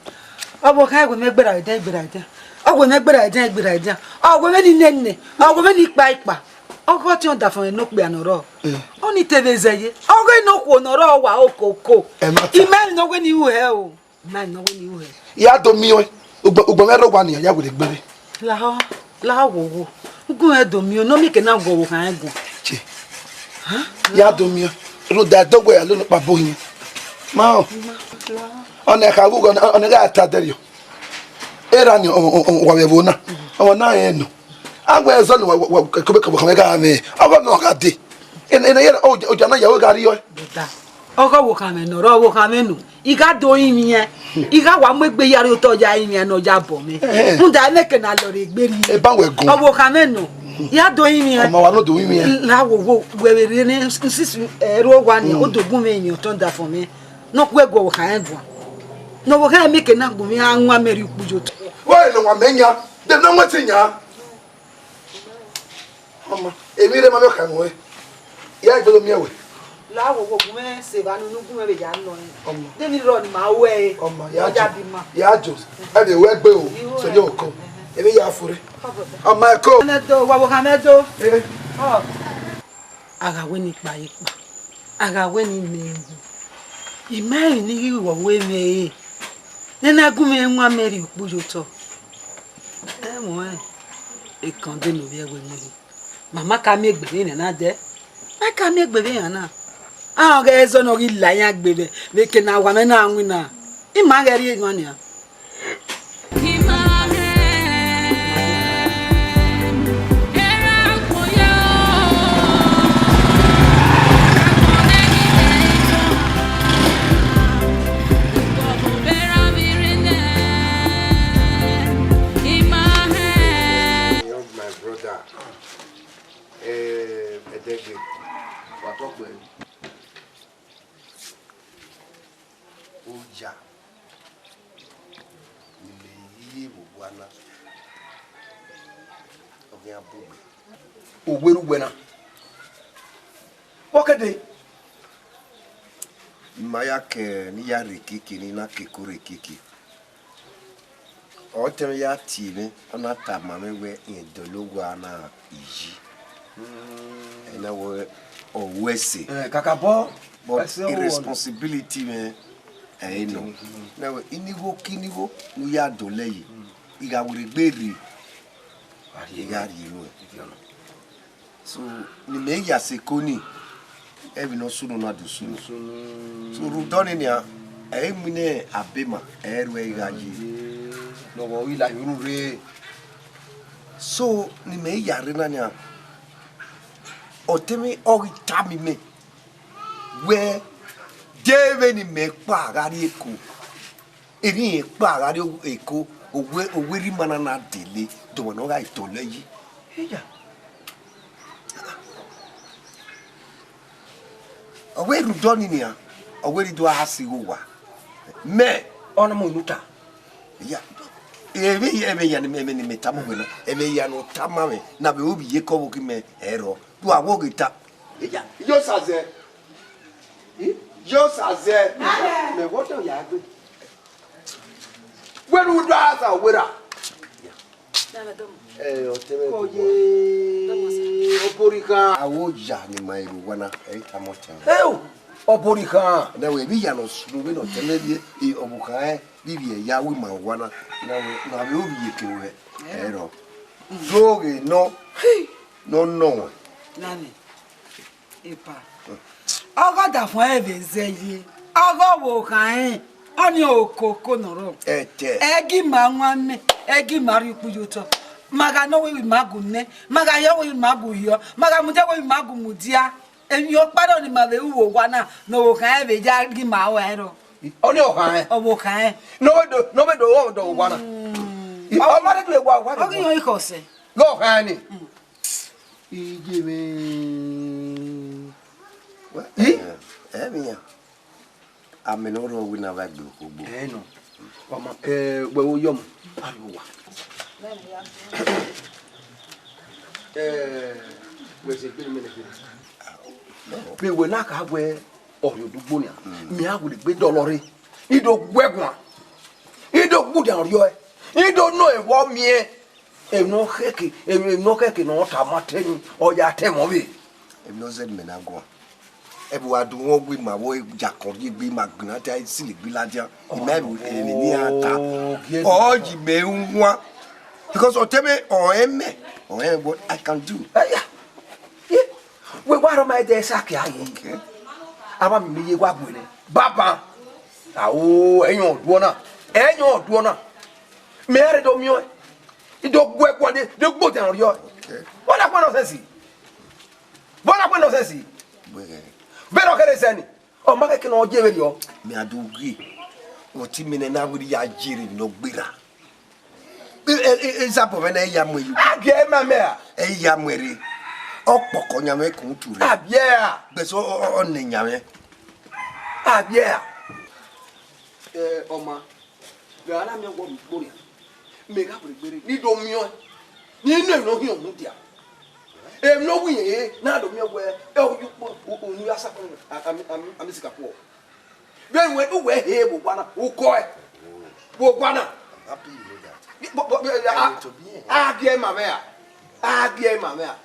Ọ vbe kha wẹ mẹ gbera ẹdẹ, gbera ẹdẹ. Ọ wẹ mẹ gbera ẹdẹ, gbera ẹdẹ. Ọ wẹ mẹ ni nene, ọ wẹ mẹ ni kpa ikpa. Ọ ghe ọtẹn ọdafẹn ne okpia nọ rrọọ. Eh. Ọ ni te vbe zẹ ye. Ọ ghe ne okhuo nọ rrọọ wa okoko. Ẹ ma ta. I ma emwi ne ọ wẹ ni ru hẹ o. Ma nọ wẹ ni ru hẹ. Ya do miẹn ọẹn, ugbẹn, ugbẹn mwẹ rre owa nian, ya werriegbe rre. Lahọ, lahọ wo wo. Ugun rẹ do miẹn ọẹn, ne ọ miẹn ke na guọ vbe okhan rẹ guan. Che. Ya do miẹn ọẹn, rhunmwuda ẹdẹ wẹ ya lo nọkpa bo hin. Ma họn. Ọna ẹkha vbe ughe, ọna ẹghẹ a ta dẹrriọ. Erha ni ọ, ọ, ọ, ọ, wa vbe ẹvbo na. Ọmwa na rẹn nọ. A wẹ ẹzọ ne wa, wa, wa, kọbọ, kọbọ, kọbọ, kọbọ, kọbọ, ọgọ nọ gha dee. Ene, ene, ene, oja, oja na ya wẹ gha rriọ. Brother, ọghe ọvbokhan mwẹ nọ, ọre ọvbokhan mwẹ nọ. I gha do rinmwian, I gha wa mu egbe ya rrie otọ ya rinmwian ne ọ ya bọ mwẹ. Ẹhẹn. Rhunmwuda ẹmwẹ ke na lọ rre egbe rrie. Eba wẹ gun. Ọvbokhan mwẹ nọ, I gha do rinmwian. Ọma wa nọ do rinmwian. La wo wo, wẹ vbe rre ne sisi ẹre owa ni, o do gun mwẹ rinmwian otọ da fọ mwẹ. Ne ọ khuẹ gu ọvbokhan rẹn guan. Ne ọvbokhan mwẹ ke na gu mwẹ, a wan mẹ rrie ukpu ye otọ. Wẹ ne wa mẹ yan, de ne ọ wẹn te yan. Ọma, emwi rre ma vbe ọkhan ruẹn. Ya egbe do miẹn wẹ. La wo wo gu mwẹ se evba ne unu gu mwẹ vbe ya nọ ẹn. Ọma. De emwi rrọọ ne ima ru ẹre. Ọma, ya ya jo. Bi ma. Ya jo. Ẹ vbe wẹ gbe o. Iru so yo ẹre. Ko. Emwi ya fure. Ọma ẹko. Mẹ do, wa wo kha mẹ do. Eh. Ọ. A gha wẹ ne I kpa ye kpa, a gha wẹ ne I mẹ wu, I ma rẹn ne I ghi vbe ọvbehe mwẹ re, ne a na gu mwẹ wan mẹ rrie ukpu ye otọ. Ẹmwẹ ọnrẹn, ekan de ne ovbi ẹvbo mwẹ rre. Ma ma ka miẹn egbe vbe iran na dẹ, ma ka miẹn egbe vbe iran na. A ghẹ zẹ ne ọ ghi la iran gbe vbe, vbe eke ne a wa mwẹ na winna, I ma ghẹ rrie emwa nian. Young my brother, eh, Edegbe, wa tọ kpẹẹ. Oya, ne imẹ ye vbe owa na, ọ ghi iran bu gbe. Owerriẹ uwẹ na. Vbọ ke dee? Ma ya ke ne I ya rre ekiekie, ne I na keko rre ekiekie. Ọtẹn mwẹ ya tie mwẹ, ọ na tama mwẹ wẹẹ irẹn dọlọ owa na iyi. Ẹ na wẹẹ ọ wẹ ẹse. Eh, kakabọ, but ẹse ọ wẹ irresponsibility mwẹ, ẹ i nọ. Mm. Na wẹẹ, inigho ke inigho ne u ya dọlọ yi, I gha werriegbe rre, I gha rhie ruẹ. So, ne imẹ ya sẹ eko nii, ẹvbo ne ọ sunu na do sunu. Sunu. So, rhunmwuda ọnii nian, ẹ i winna abe ma, ẹ i ru ẹre gha ye. Ne ọ vbe ghi la ru rre. So, ne imẹ ya rre na nian, Ọtẹn mwẹ ọ ghi tama mẹ wẹẹ, de vbene imẹ kpa gha rrie Eko, erriọ irẹn kpa gha rrie Eko, owe, owe rre ima na na dele, de ọmwa ne ọ gha tọlọ yi. Iya. Ọ wẹ rhunmwuda ọnii nian, ọ wẹ rhunmwuda a si ghe owa. Mẹ, ọ na mu unu ta. Iya, ẹmwẹ, ẹmwẹ hia ne mẹ, ẹmwẹ ne mẹ tama uwẹ na, ẹmwẹ hia ne ọ tama mwẹ, ne a vbe ru ovbi iyeke ọvbokhan mẹ ẹrọ, do a wẹ ghe ta. Iya, yo sa zẹ. I? Yo sa zẹ. Mẹ wẹ ọtẹn ya gbe. Wẹ ne u do a sa werra. Ẹ, ọtẹn mwẹ. Kọ ye, ọbọrikhan. Awo ya ne ima ru owa na, ẹ i tama ọtẹn mwẹ. Ẹ o, ọbọrikhan. Nẹ wẹ, emwi hia ne ọ sunu vbene ọtẹn mwẹ rrie, e, ọvbokhan rẹn, vbe ivbi ẹre ya ru ima owa na, nẹ wẹ, ne a vbe ru ovbi iyeke ruẹ ẹrọ. Do ghe nọ, ne ọ nọ ruẹ. Nani. Epa. Ọghe ọdafẹn ẹre vbe zẹ ye, ọghe ọvbokhan rẹn, ọnii okoko ne ọ rrọọ. Ẹtẹ. Ẹ ghi ma wan mẹ, ẹ ghi ma rhie ukpu ye otọ. Ma gha nọ wẹ ima gu nẹ, ma gha yọ wẹ ima gu yọ, ma gha mudia wẹ ima gu mudia. Emwi ọkpa rọ ne ima vbe ru vbe owa na, ne ọvbokhan rẹn vbe ya ghi ma ru ẹrọ. Ọnii ọvbokhan rẹn. Ọvbokhan rẹn. Ne ọ vbe do, ne ọ vbe do, ọ do owa na. Mm. Ọ ma rre do owa, owa. Ọ ghi rẹn ekhọe sẹ. Ghe ọvbokhan rẹn ni. Mm. Iye mwẹ. Well, i? Eh, eh, emwi hia. Amẹ ne ọ rhọ wẹ ne a vbe gbe okhuo gbo. Ẹ nọ. Ọ ma, eh, wẹ wo yọ mu. Ariwo wa. Eh, wẹ sẹ egbe ne mẹ nẹ kherhe. Vbe wẹ na kha wẹ ọ rhie odugbo nian. Mm. Mẹ a wẹlẹ gbe dọlọ rre. I do gu ẹguan. I do gbudian rriọ ẹe. I do nọ evbọ miẹn. Emwi ne ọ khẹke, emwi ne ọ khẹke ne ọ tama te ni, ọ ya ta ẹmwẹ ọvbehe. Emwi ne ọ zẹ ne imẹ na guan. Ẹvbo a do wọn wẹ ima vbe yakọn rhie egbe, ima gbinna dia, isili gbe ladian. Ima ẹvbo eni ne iran ta. Oh, yes. Ọ yi mẹ uwan. Because ọtẹn mwẹ, ọ rẹn mẹ, ọ rẹn what I can do. Eya. Ye, wẹ wa rhọ ma ẹdẹ sa kia ye. Okay. Avbe ami ne iye wa gue nẹ. Baba. Ao, ẹyọn ọduọ na. Ẹyọn ọduọ na. Mẹ rhe do miẹn ọẹn. I do gu ẹguan de, de gbe odẹ rriọ. Okay. Vbọ na khuẹ nonsense? Vbọ na khuẹ nonsense? Wẹ ghẹ. Vbene ọ kere sẹ ni, ọ ma kẹkẹ ne ọ je vberriọ. Mẹ a do ghe, ọtẹn mwẹ nẹ na wẹ ya ye rre ne ọ gberra. E, e, e, Izabọ mwẹ na, ẹ ya mu ẹre. A biẹ ma mẹ a? Ẹ ya mu ẹre. Ọ kpọkọ yan mwẹ kun tu rre. A biẹ a? Bẹsẹ ọ, ọ, ọ nẹ yan mwẹ. A biẹ a? Ẹ, ọ ma. Vbe a na miẹn ọgua vbe ugbo nia, mẹ gha vbe gberra, ne I do miẹn ọẹn, ne I nọ emwi ne ọ hiọn mudia. Emwi ne ọ wu irẹn re, ne a do miẹn wẹẹ, ẹ, u, u, u, unu ya sa kpọnmwẹ, a, a, a, a, a miẹn sika khuọ. Vbene uwẹ, uwẹ he vbe owa na, u kọe vbe owa na. I'm happy you know that. But, but, but, a, a gie ma mwẹ a, a gie ma mwẹ a.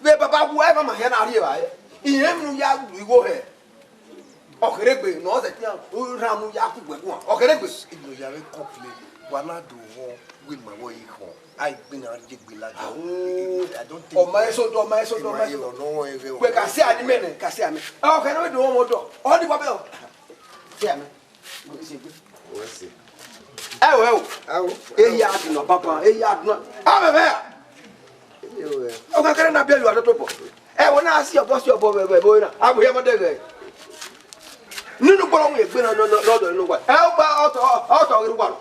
Vbe baba wu ẹmwẹ ma hia na rri evbare, irẹn emwi ne u ya ru igho hẹ. Ọ kherhe egbe ne ọ zẹ tian, u rhan ne u ya ku wẹ guan. Ọ kherhe egbe. Inu ya vbe complain, wa na do wọn, wẹ ima vbe ọre khọn. A i gbe na ye egbe ladian. Ao. I don't think ọ ma eso do, ọ ma eso do, ọ ma eso do. Ima ye lọ nọ wọn eghe o. Wẹ ka si a ni mẹ nẹ, ka si a mẹ. Ọ kherhe do wọn mọ dọ. Ọ ni wa bẹ o. Si a mẹ. Ẹ o, ẹ o. Ao. Ehi a dun na papa, ehi a dun na. A mẹ mẹ a. Ọ ka kẹrẹ na biẹ yo a toto bọ. Ẹ wo na si ọbọ, si ọbọ vbe, vbe, vbe na. A bu hiẹ mọ dẹghẹ. Nínú gbọdọ wọn egbe na, na, na, lọdọ nínú wa. Ẹ o gba ọtọ, ọtọ ghi ru wa nọ.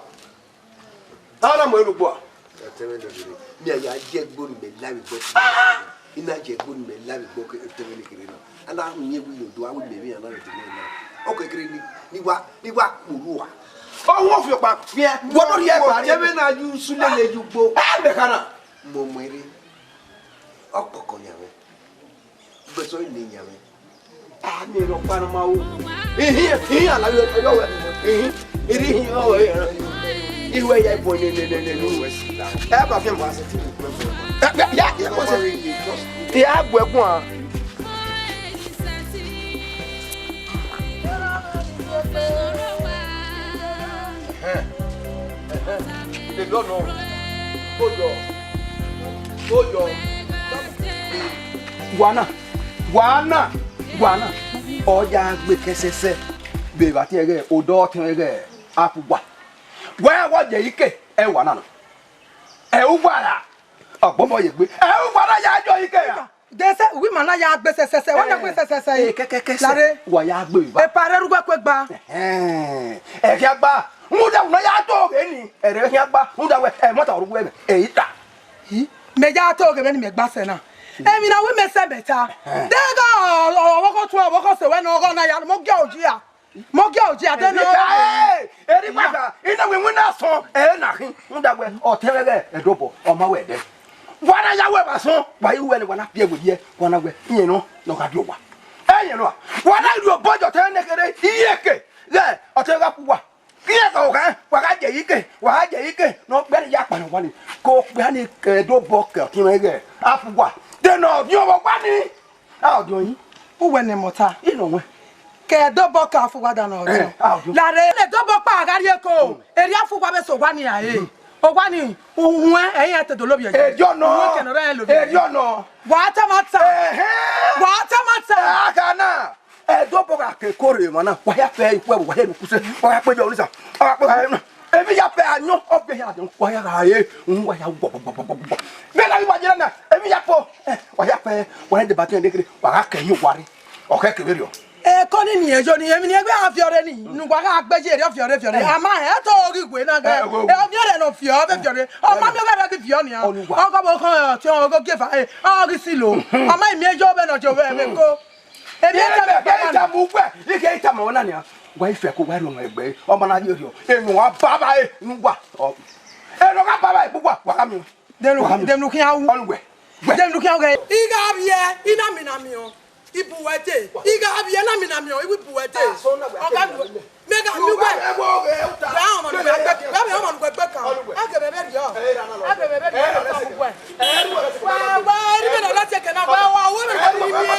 A na mọ enu gbọ a. Mẹ a ya ye egbe ne mẹ la vbe gbọ. I na ye egbe ne mẹ la vbe gbọ ke tẹmwẹ ne kere na. A na miẹn wẹ iyodo, a wẹ mẹ vbe iran na vbe tẹmwẹ na. Ọ kekere ni, ni wa, ni wa kpurua. Ọ wọn fi ọkpa fiẹn, wọ no rhie ẹgba rhie. Tẹmwẹ na yu sulele yu gbo. Ẹ mẹ khana. Mọ mọ ere. Ọ kpọkọ yan mwẹ. Gbẹsọ ne yan mwẹ. A miẹn rhọkpa ne ọ ma ru. Ihin, ihin, ala yo, yo, yo. Ihin, iri ihin, ọ, eh, eh. Iwe ya ibo ne, ne, ne, ne, ne. Ẹ ba fiẹn ba se ti. Ya, ya, ya, ya, ya. Ya gu ẹguan. Ẹhẹn, ẹhẹn. Èlò ọ̀nà. Ó yọ. Ó yọ. Wa na, wa na, wa na. Ọ ya gbe kẹsẹsẹ. Vbe evba tiẹn ghẹ, odọ ọtẹn ghẹ, a fu wa. Wẹ wọ ye ike, ẹ wa na nọ. Ẹ u wa ra. Ọgbọmọ ye gbe. Ẹ u wa ra ya jọ ike ra. Te sẹ, uwu ima na ya gbe sẹsẹsẹ, wa na gbe sẹsẹsẹ. Eh, kẹkẹkẹ sẹ, lare. Wa ya gbe ba. Epa rre ru wẹ kue gba. Ẹhẹn. Ẹ khian gba. Rhunmwuda wẹ ne ọ ya to ghe ni. Ẹre khian gba. Rhunmwuda wẹ, ẹ, mọta ru wẹ mẹ. Ẹ i ta. Ih, mẹ ya to ghe vbene mẹ gba sẹ na. Emwi na wẹ mẹ sẹ mẹ ta. Ẹhẹn. Deghẹ ọ, ọ, ọvbokhan tuẹ, ọvbokhan sẹ wẹ ne ọghọ na ya, mẹ ọ gie ogia. Mẹ ọ gie ogia, de nọ. Eri kpata, ina wẹ winna sọn, ẹ na khin. Rhunmwuda wẹ, ọtẹn mwẹ ghẹ Ẹdobọ, ọ ma wẹ ẹdẹ. Wa na ya wẹ vbe asọn, wa i ru ẹre, wa na biẹ wẹ ye, wa na wẹ, iyẹn nọ, ne ọ gha dio wa. Ẹyẹn nọ, wa na rhie obọ ye ọtẹn ne kherhe, iye ke, ghẹ, ọtẹn gha ku wa. Iye ke, ọ gha, wa gha ye ike, wa gha ye ike, ne ọ gbe ne ya kpa ne wa ni, ke okpia ni ke Ẹdobọ ke ọtẹn mwẹ ghẹ, a ku wa. De nọ, ọdiọn vbe ọgua ni. A, ọdiọn yi. Uwẹ ne mọta. I nọ wẹ. Ke Ẹdobọ ke Afugwa da nọ ọdiọn. Eh, a, ọdiọn. Lare ne Ẹdobọ kpa gha rrie eko. Erriọ Afugwa vbe sẹ owa ni rae. Owa ni, uwẹ, ẹi ya te do lovbiẹ. Erriọ nọ. Uwẹ kẹ ne ọ rẹ lovbiẹ. Erriọ nọ. Wa ta ma ta. Ẹhẹn. Wa ta ma ta. A, ka na. Ẹdobọ gha ke eko rre emwa na. Wa ya fẹ ikhuẹ, wa ya ru kuse. Wa ya kpe jọ nisa. Wa ya kpe gha emwa. Emwi ya pẹ anyọn, ọ biẹ hia dẹ, wa ya gha re, wa ya gbọ, gbọ, gbọ. Vbene a ghi wa ye na, emwi ya po, eh, wa ya pẹ, wa ya deba tiẹn dekere, wa gha kẹ hin owa rre, ọ khẹ kevbe rriọ. Eko ni ni eyo ni, emwi ni egbe a viọ rre ni, ne uwa gha gbe ye erriọ viọ rre, viọ rre. Eh. Ama ẹ to ghi wẹ na gẹ, eh, wo, wo, eh, ọ miẹn rẹ ne ọ viọ, ọ vbe viọ rre. Ọ ma miẹn rẹ ghi viọ nia. Ọni uwa. Ọgọ vbe khọn ọtiọn, ọgọ gie eva, eh, ọ ghi si lo. Ama i miẹn eyo vbene ọ je vbe ẹmwẹ eko. Emwi eke vbe gba na. Ita mu ugbẹ, ike ita ma ọna nia. Wa ife ko wa rhie ọmọ egbe, ọmọ na ye rriọ. Enu wa baba e, nu wa. Ọ. Enu gha baba e, gbugba, wa gha miẹn. Dẹnu, wa gha miẹn. Dẹnu khian wu. Ọlugbe. Gbe. Dẹnu khian ghe. I gha vbiẹ, I na mina miẹn. I bu wẹ dee. I gha vbiẹ, I na mina miẹn. I wi bu wẹ dee. Ọga lu. Mẹ gha miẹn uwẹ. Wa ọmọ nu wẹ gbe, wa ọmọ nu wẹ gbe kan. A ghe vbe rriọ. A ghe vbe rriọ, ta mu wẹ. Wa, wa, eri vbe na lati eke na, wa, wa, wa, wa, wa, wa, wa.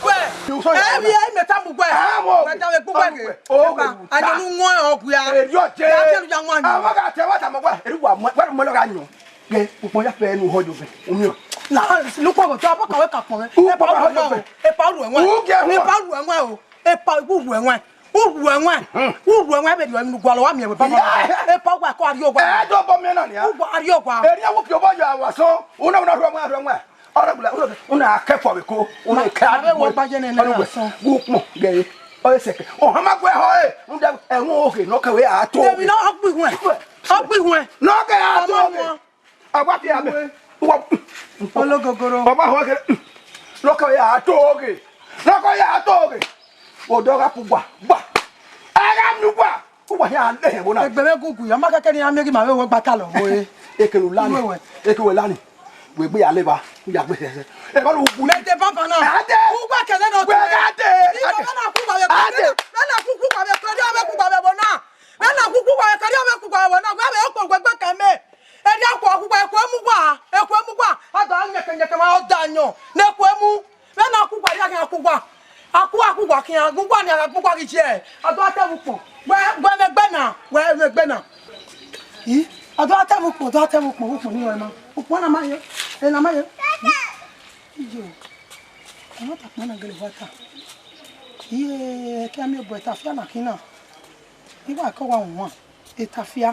Wẹ, ẹ vbiẹ, I mẹ ta mu wẹ. Wẹ da vbe gbe uwẹ ghe. Epa, anyọ nu wọn ọ gua. Ya kẹlu ya wọn anyọ. Avọ gha tẹ, wa ta mu wẹ. Eri wa mu, wa mu lọ gha nyọ. Ghe, ukpọn ya fẹ enu họ yo vẹ. Umiọn. Na, lukpọn vbe tọ, abọ ka wẹ ka kpọn vbe. Epa ru ẹmwẹ o. Epa ru ẹmwẹ. Epa ru ẹmwẹ o. Epa ru ẹmwẹ. U ru ẹmwẹ, u ru ẹmwẹ, vbe rriọ emwi ne u gualọ wa miẹn vbe baba. Epa uwa ko a rrie owa. Ẹ do bọ miẹn na nia. Uwa a rrie owa. Eri ẹwu ke obọ yọ awa sọ, una, una rhuẹ ẹmwẹ, rhuẹ ẹmwẹ. Ọna gbula, una, una kẹ fọ vbe ko, una kẹ a vbe wọ gba ye nene na sọ. Gu kpọn gẹ. Ọ sẹ kẹ. Ọ hama guẹ họ e, rhunmwuda ẹmwẹ oghe ne ọ kẹ wẹ a to. Tẹmwi na ọ gbi huẹn. Ọ gbi huẹn. Ne ọ kẹ a to. Ọmọ oghe. Wọn. Ọgua fi amẹ. Uwa. Ologogoro. Ọba họn kere. Nọkọ ya to oghe. Nọkọ ya to oghe. Odọ gha pu gba. Gba. A gha mu gba. Uwa hia le hẹn bona. Egbe vbe gugu ya, ma kẹkẹ ne iran miẹn ghi ma vbe wẹ gba talọ vbe. Ekelu lani. Uwẹ wẹ. Eke wẹ lani. Wẹ gbe ya leba. Ya gbe sẹsẹ. Eba lu gu. Mẹ te baba na. Ade. Uwa kẹlẹ nọ. Wẹ ade. Ade. Mẹ na ku gba vbe. Ade. Mẹ na ku ku gba vbe. Kọri ọmọ ku gba vbe bona. Mẹ na ku ku gba vbe. Kọri ọmọ ku gba vbe bona. Wẹ vbe okpogbe gbe kẹ mẹ. Ẹdẹ akua kugba, ẹkue mu gua, ẹkue mu gua. A da nyẹkẹ nyẹkẹ ma, ọ da nyọ ne ẹkue mu. Vbene a kugba, ya khian kugba. A kugba kugba khian, kugba ni a kugba ghi jẹ. A do a tẹ vbe ukpọn. Wẹ, wẹ vbe egbe na, wẹ vbe egbe na. I, a do a tẹ vbe ukpọn, do a tẹ vbe ukpọn, ukpọn ni rọ ma. Ukpọn na ma ye, e na ma ye. Iyo, ọmọ ta kpọn na gele wa ta. Iye, ke a miẹn obọ ta fia na khin na. I wa ke wa wan, eta fia,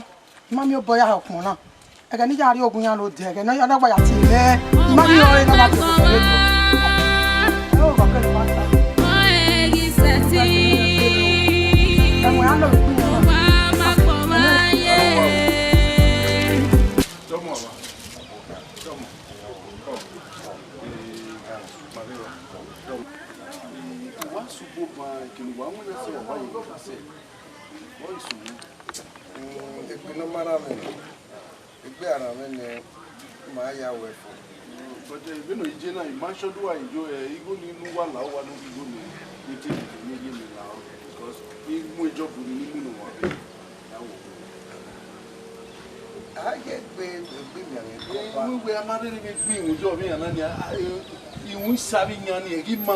I ma miẹn obọ ya he ọkpọn na. Ẹghẹ ne I ya rrie ogun iran rode, ẹghẹ ne ọ ya na gba ya tie mwẹ, I ma miẹn ọre ne ọ gha tie obọ rre. Ẹ o, ọgọ kẹrẹ wa ta. Ẹwẹn a nọ vbe ikpẹyẹnrẹn. Wa sugbo ban ekene wa winna sẹ, wa ye winna sẹ. Ọ i sunu. Mm, egbe ne ọ ma rhan mwẹ nẹ, egbe a rhan mwẹ nẹ, ma ya wẹ fo. But, eh, vbene ọ i je na, I ma sure do wa enjoy, eh, igho ni ne uwa la uwa ne igho ni, ne te ni ye ne la, because I mu job ni, ni mu ne uwa vbe. A ye gbe, gbe miẹn mwẹ kọba. Wẹ, wẹ, a ma rherhe vbe gbe iwinna ovbi iran na nia, a, eh, iwinna isa vbe iran ni, ẹ ghi ma,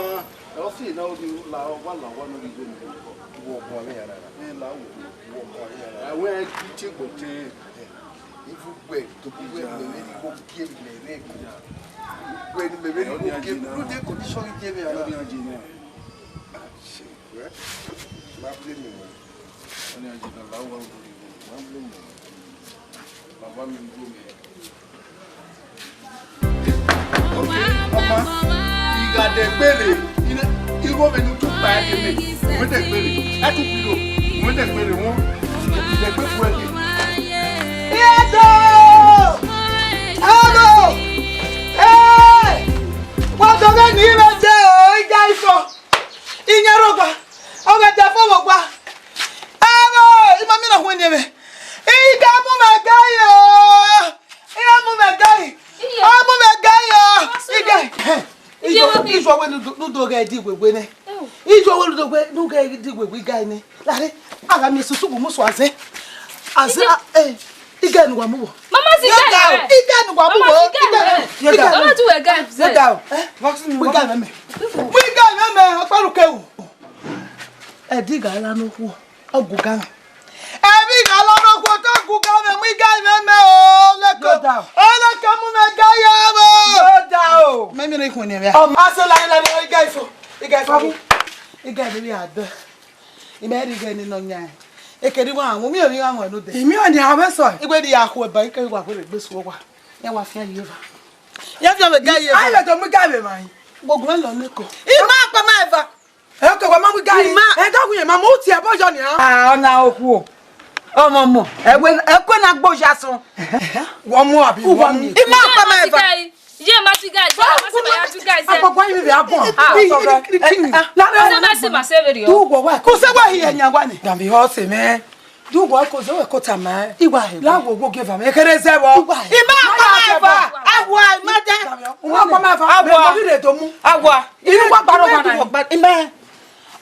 ọ fi na, ọ di la, ọ wa la, wa nọ vbe igho ni. Wọ bọ vbe iran na. Ẹ la wọ. Wọ bọ vbe iran na. Ẹ wẹ ẹ ghi tie gbọtẹ. Ifu gbe, to gbe mẹ vbe ni mo gie mẹ rre. Gbe ni mẹ vbe ni mo gie, lu de condition ghi gie mẹ. Ẹ ọ di iran je na. Ah, shit, well, ma blame you, man. Ọni a je na la uwa vbe igho. Ma blame you. Baba mi igho mi. Kpere, ine, igho vbe ne u tu kpa ẹdẹ mẹ, wẹ dẹ kpere, a tu kpiro, wẹ dẹ kpere wọn, dẹ kpe fu ẹdẹ. Edo! Edo! Ee! Wa dọghe ne I vbe dee o, I ga ifo. Iyẹn rhọkpa, ọ vbe dẹ fo vbe ọkpa. Edo! I ma miẹn ne ọ khuẹnnẹ mwẹ. I ga mu mwẹ ga yo. I ga mu mwẹ ga. Iye. Ọ mu mwẹ ga yo. I ga. Iye, iye, iye. Iye, iye. Iye, iye. Iye, iye. Iye, iye. Iye, iye. Iga ne wa mu wọ. Mama si ga. Iga ne wa mu wọ. Mama si ga. Iga ne. Mama si ga. Iga ne. Iga ne. Iga ne. Iga ne. Ọkpa ru ke wu. Ẹdẹ igha la ne okhuo, ọ gu ga mwẹ. Ẹvbo igha la ne okhuo, ọ gu ga mwẹ, mu iga mwẹ mẹ o, leko. Oleke mu mwẹ ga ye vbo. Mẹ miẹn ne I khuẹnnẹ mwẹ. Ọ ma sẹ la la iga ifo, iga ifo. Iga ne vbe a dẹ. I mẹ rhie iga ne nọ yan. Ekeri wa mu mi ori wa mu ẹn odẹ. I miẹn ọni a mwẹ sọ. Igbe ni ya khu ẹba, ikẹ wa khuẹrhẹ gbe su owa. Ya wa fian ye eva. Ya fian vbe ga ye eva. Ai, vbe do mu ga vbe ma yi. Gbogbo ẹ lọ leko. I ma kpa ma eva. Ẹ, okay, wa ma mu ga yi. I ma. Ẹ, dọghe ma mu tie ẹbọ yọ nian. Ah, ọna okhuo. Ọmọ ọmọ. Ẹ wẹ, ẹ kue na gbo ya sọn. Wa mu abi, wa mu. I ma kpa ma eva. Ye ma ti ga, ye ma ti ga, ya tu ga, ye. Agbagba yi vbe agbọn. Ah, okay. Ẹ, ẹ, na, na, na, na, na, se ma se vbe rio. Du wọ wa. Ku se wa hi ẹyan wa ni. Dan bi ho se mẹ. Du wọ ko ze wẹ ko tama. Iwa he. La wo wo ge va mẹ kere zẹ vbọ. Iwa he. I ma kpa ma eva. Awa, I ma da. U ma kpa ma eva. Awa. Mẹ ko bi re do mu. Awa. Inu wa gbaro wa na. I ma.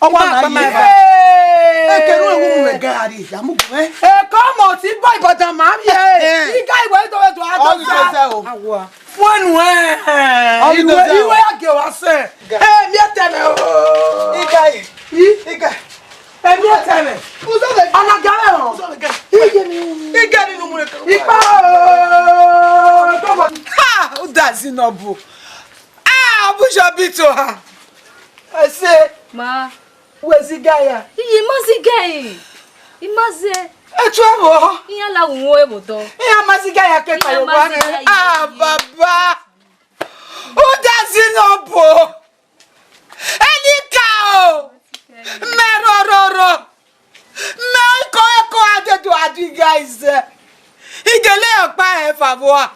Ọwa na ye. Hey. Ekeru ewu mu ga ari ya mu gun. E ko mo ti boy, but ma mi e. Eh. Iga iwe do do a do. Ọ ni do zẹ o. Awa. Fuẹnu ẹ. Ọ ni do zẹ o. Iwe ya ge wa sẹ. Ga. Eh, mi e tẹ mẹ o. Iga yi. I? Iga. Emi ọtẹn mwẹ. Uzọbe. Ọna ga mwẹ o. Uzọbe ga. Iye ni. Iga ni numu rẹ. Ipa o. Ha, udazi nọ bu. Ah, ọbushọ bito ha. Ẹse. Ma. Wẹ ziga ya. Iye ma ziga yi. I ma zẹ. Ẹtu ẹvbo. Iyan la wu wo ẹvbo dọ. Iyan ma ziga ya ke pa yo wa ne. Ah, baba. Udazi nọ bu. Enika o, mẹ rororo, mẹ iko eko adedo adiga izẹ. Igele ọkpa ẹfa vbua.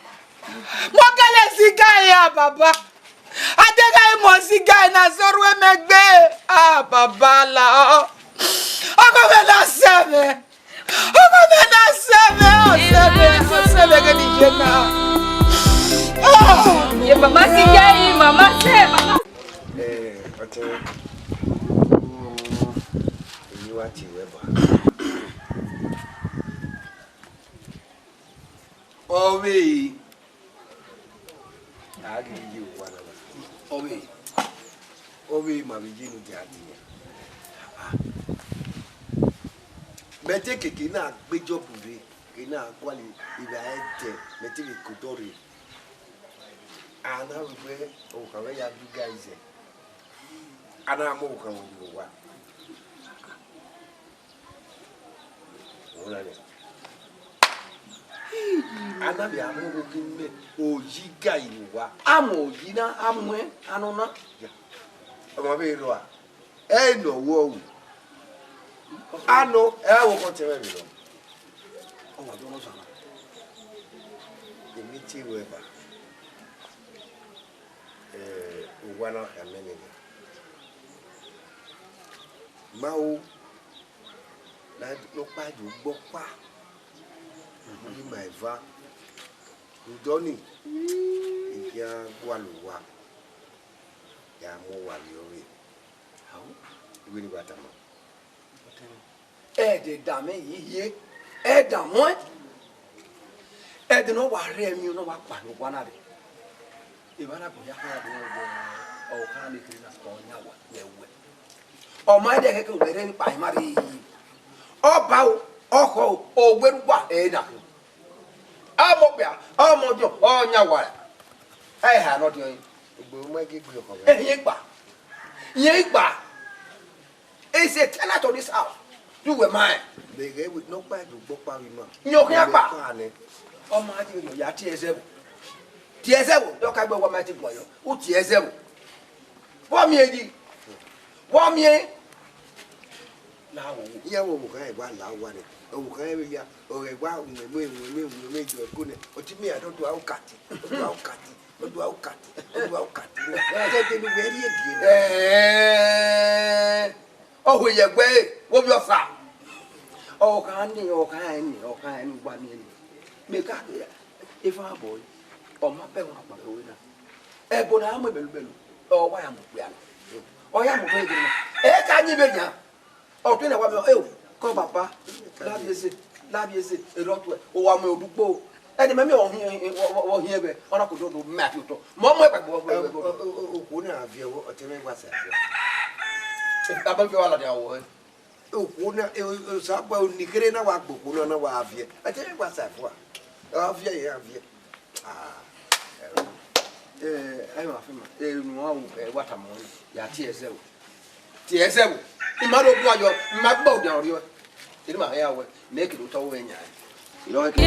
Mo kele ziga ya baba. Adega imo ziga na zọrhu mẹ gbe. Ah, baba la. Ọgọ mẹ na sẹ mẹ. Ọmọ mẹ na sẹ mẹ, ọ sẹ mẹ, ọ sẹ mẹ ghe ni ye na. Ah! Ye mama ti ye yi, mama sẹ, mama. Eh, ọtẹn. Èmi wá ti wẹ bá. Ọ vbe. A ghi ye owa na na. Ọ vbe, ọ vbe ma vbe ye ne u dia dee. Ah. Mẹ te keke na gbe Job rre, ke na gualọ evba ẹdẹ, mẹ te vbe ke odọ rre. A na ru wẹ, okhan mwẹ ya du ga izẹ. A na mu okhan mwẹ ye owa. Ọna nẹ. A na vbe aro ghe mẹ oyi ga iro wa. A mu oyi na, a muẹn, a nọ na. Ọmọ vbe rrọọ a, ẹ i nọ wẹ ọvbu. A nọ, ẹ i vbe ọkhọ tẹn mwẹ vberriọ. Ọ wa dọmọ zana. Emwi te ruẹ ba. Eh, owa na khama nene. Ma ho, ne ọkpa ye ogbọkpa, ne ima eva, rhunmwuda ọnii, I khian gualọ owa, ya mu owa vbe ọvbehe. Iwẹ ne I wa tama. Ẹdẹ da mwẹ yi hie, ẹdẹ muẹn. Ẹdẹ ne ọ wa rre emwi ne ọ wa kpa ne owa na rre. Evba na gbọn ya kha ya dee wẹẹ, ọ kha ne kere na, ọ yan wa, wẹ wẹ. Ọ ma dẹ kẹkẹ wẹ rre ni kpa ima rre yi. Ọ ba o, ọ khọ o, ọ wẹ ru wa ẹ na. Ọ mọ kpia, ọ mọ diọn, ọ yan wa. Ẹ ha nọ diọn. Egbe u ma ghi gbe ọkọ mwẹ. Ẹ hiẹn gba. Hiẹn gba. Is a tenant of this house. You were mine. Bẹghe wẹ ne ọkpa ye ogbọkpa vbe ima. Yan okhian kpa. Ọmọ a ye ya tie ẹzẹ vbo. Tie ẹzẹ vbo. Dọka gbe wa ma ti gbọn yọ. U tie ẹzẹ vbo. Wa miẹn yi. Wa miẹn. La wo. Iran vbe ọvbokhan wa la owa nẹ. Ọvbokhan vbe ya, ọ ghẹ wa winna, winna, winna, winna, winna, jọ ẹko nẹ. Ọtẹn mwẹ ya dọdua okati, dọdua okati, dọdua okati, dọdua okati nẹ. Ẹdẹ ne uwẹ rhie gie nẹ. Ẹẹn. Ọ hu ye ẹguẹ ẹre, vbe ovbi ọsa. Ọ kha ni, ọ kha ni, ọ kha ni, wa miẹn ni. Mẹ ka ghe, efa bọ, ọ ma bẹ wọn akpa vbe owẹ na. Ẹbo ne a mu ebẹlubẹlu, ọ wa ya mu okpia na. Ọ ya mu okpia na. Ẹ ka yin vbe yan. Ọ tuẹ na wa miẹn, eo, kọ baba, la vbe eze, la vbe eze, erha ọtuẹ, ọ wa mu odugbo. Ẹdẹ mẹ miẹn ọ hiẹn, ọ, ọ, ọ hiẹn vbe, ọ na ko do do mẹ a fi otọ. Mọ mọ ẹgbẹ gbọ, gbọ, gbọ, gbọ. Okhuo na viẹ, ọtẹn mwẹ wa sa viẹ. Abọ viẹ wa ladian wọ. Okhuo na, e, e, Osanobua ni kherhe na wa gbe okhuo na, na wa viẹ. Ọtẹn mwẹ wa sa fua. A viẹ, a viẹ. Ah, eh, eh, ayi ma fi ma. Eh, unu a wu, eh, wa tama ọnii. Ya tie ẹzẹ o. Tie ẹzẹ o. I ma rho ogun ayọ, I ma gbe ọdian rriọ. Eni ma hẹ ya wẹ, mẹ kere otọ wẹ yan. Irọ ke.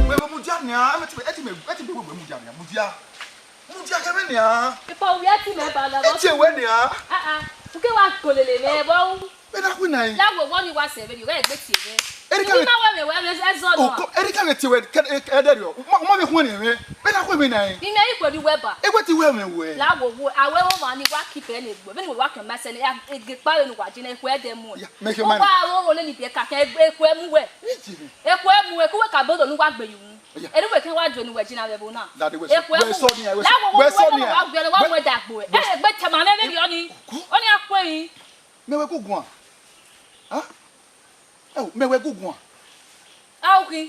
Wẹ, wẹ mudia nian, ẹ ti, ẹ ti, ẹ ti, wẹ, wẹ mudia nian, mudia. Mudia kevbe nian. Ipa, u ya tie mẹ ba la. Ẹ tie wẹ nian. Ah, ah. U ke wa kolele mwẹ vbe u. Vbene a khui na ẹn. Ya wo, wẹ ọnii wa sẹ vberriọ, ghẹ gbe tie mwẹ. Erika, u ma wẹ mwẹ, wẹ mwẹ ẹzọ nọ. Oko, Erika vbe tie wẹ, ke, ke, ẹdẹrriọ. U ma, u ma vbe khuẹnniẹn mwẹ. Vbene a khui mwẹ na ẹn. I mwẹ ikhuo di wẹ ba. Ewe ti wẹ mwẹ wẹ. La wo, wo, a wẹ ọmwa ni wa ki pẹ ne egbe. Vbene wa kẹ ma sẹ ne, ya, ege kpa vbene wa je na, ekhue ẹdẹ mu. Ya, mẹ khe ma. U wa ro ro lele ibiẹka khian, ekhue mu wẹ. Ije. Ekhue mu wẹ, ku wẹ ka bodo ne u wa gbe yu. Oya. Eni wẹ kẹ wa do eni wẹ jina vbe ẹvbo na. Dade, wẹ sọ, ekhue wẹ mu sọ wẹ. Nian, wẹ, la wo, wẹ sọ nian, wa gbe, wa mu ẹdẹ gbe. Ẹ gbe tama mwẹ vberriọ ni. Ọnii a kue rin. Mẹ wẹ gu guan. Ha? Ẹ o, mẹ wẹ gu guan. A u khin.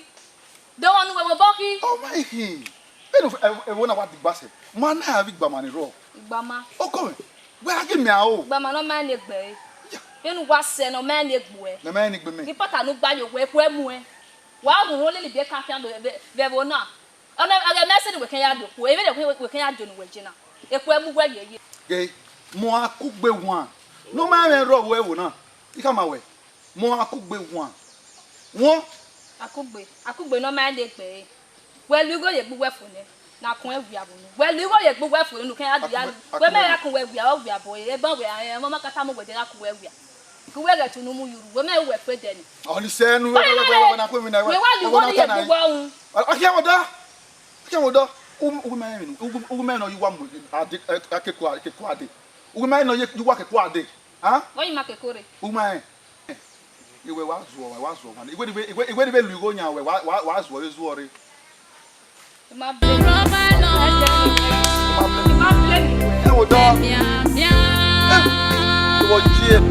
De ọmwa ne uwẹ vbe obọ khin. Ọ ma i khin. Vbene ẹvbo na wa digba sẹ, ma na ya vbe igbama ni rrọọ. Igbama. Ọkọ mwẹ, wẹ a ghi mẹ aro. Igbama ne ọ ma ne egbe ẹre. Ya. Vbene uwa sẹ ne ọ ma ne egbe uẹ. Ne ọ ma ne egbe mẹ. Ni pata ne u gba ye owẹ, ekhue mu ẹ. Wa rhurhu lele ibiẹka khian vbe, vbe, vbe ẹvbo na. Ọna, ẹghẹ mẹ sẹ ne wẹ kẹ ya do okhuo, emwi ne wẹ kẹ ya do ne uwẹ je na. Ekhue mu wẹ yeye. Ghe, mu a kugbe wan. Ne ọ ma mwẹ rrọọ vbe ẹvbo na. I khama wẹ. Mu akugbe wan. Wọn. Akugbe, akugbe ne ọ ma ne egbe ẹre. Wẹ lu igho ye egbe uwẹ fo nẹ, ne a kun ẹn wia vbe unu. Wẹ lu igho ye egbe uwẹ fo nẹ, unu kẹn ya dia. Akugbe, wẹ mẹ akugbe. Ya kun wẹ wia, ọ wia bọ, ẹ, ẹ, ban wẹ, ẹ, ọmọ ma ka tama wẹ de na kun wẹ wia. Ke uwẹ ghẹ tunu mu ye uru, wẹ mẹ wẹ fo dẹ ni. Ọni sẹ nu, wẹ, wẹ, wẹ, wẹ, wẹ, na kue mi na, wẹ, wẹ wa lu igho ye egbe uwẹ unu. Akhian wọ da. Akhian wọ da. U, u ma rẹn, u, u ma rẹn nọ ye uwa mu, ade, ẹ, akeko, akeko ade. U ma rẹn nọ ye uwa keko ade. Ha? Wẹ yi ma keko re. U ma rẹn. Iwẹ wa zuọ, wa zuọ, wa. Iwẹ ni vbe, iwẹ, iwẹ ni vbe lu igho yan wẹ, wa, wa, wa zuọ, zuọ re. Ma ble. Ma ble. Ma ble. Ẹ wo dọ. Ẹ wo jie.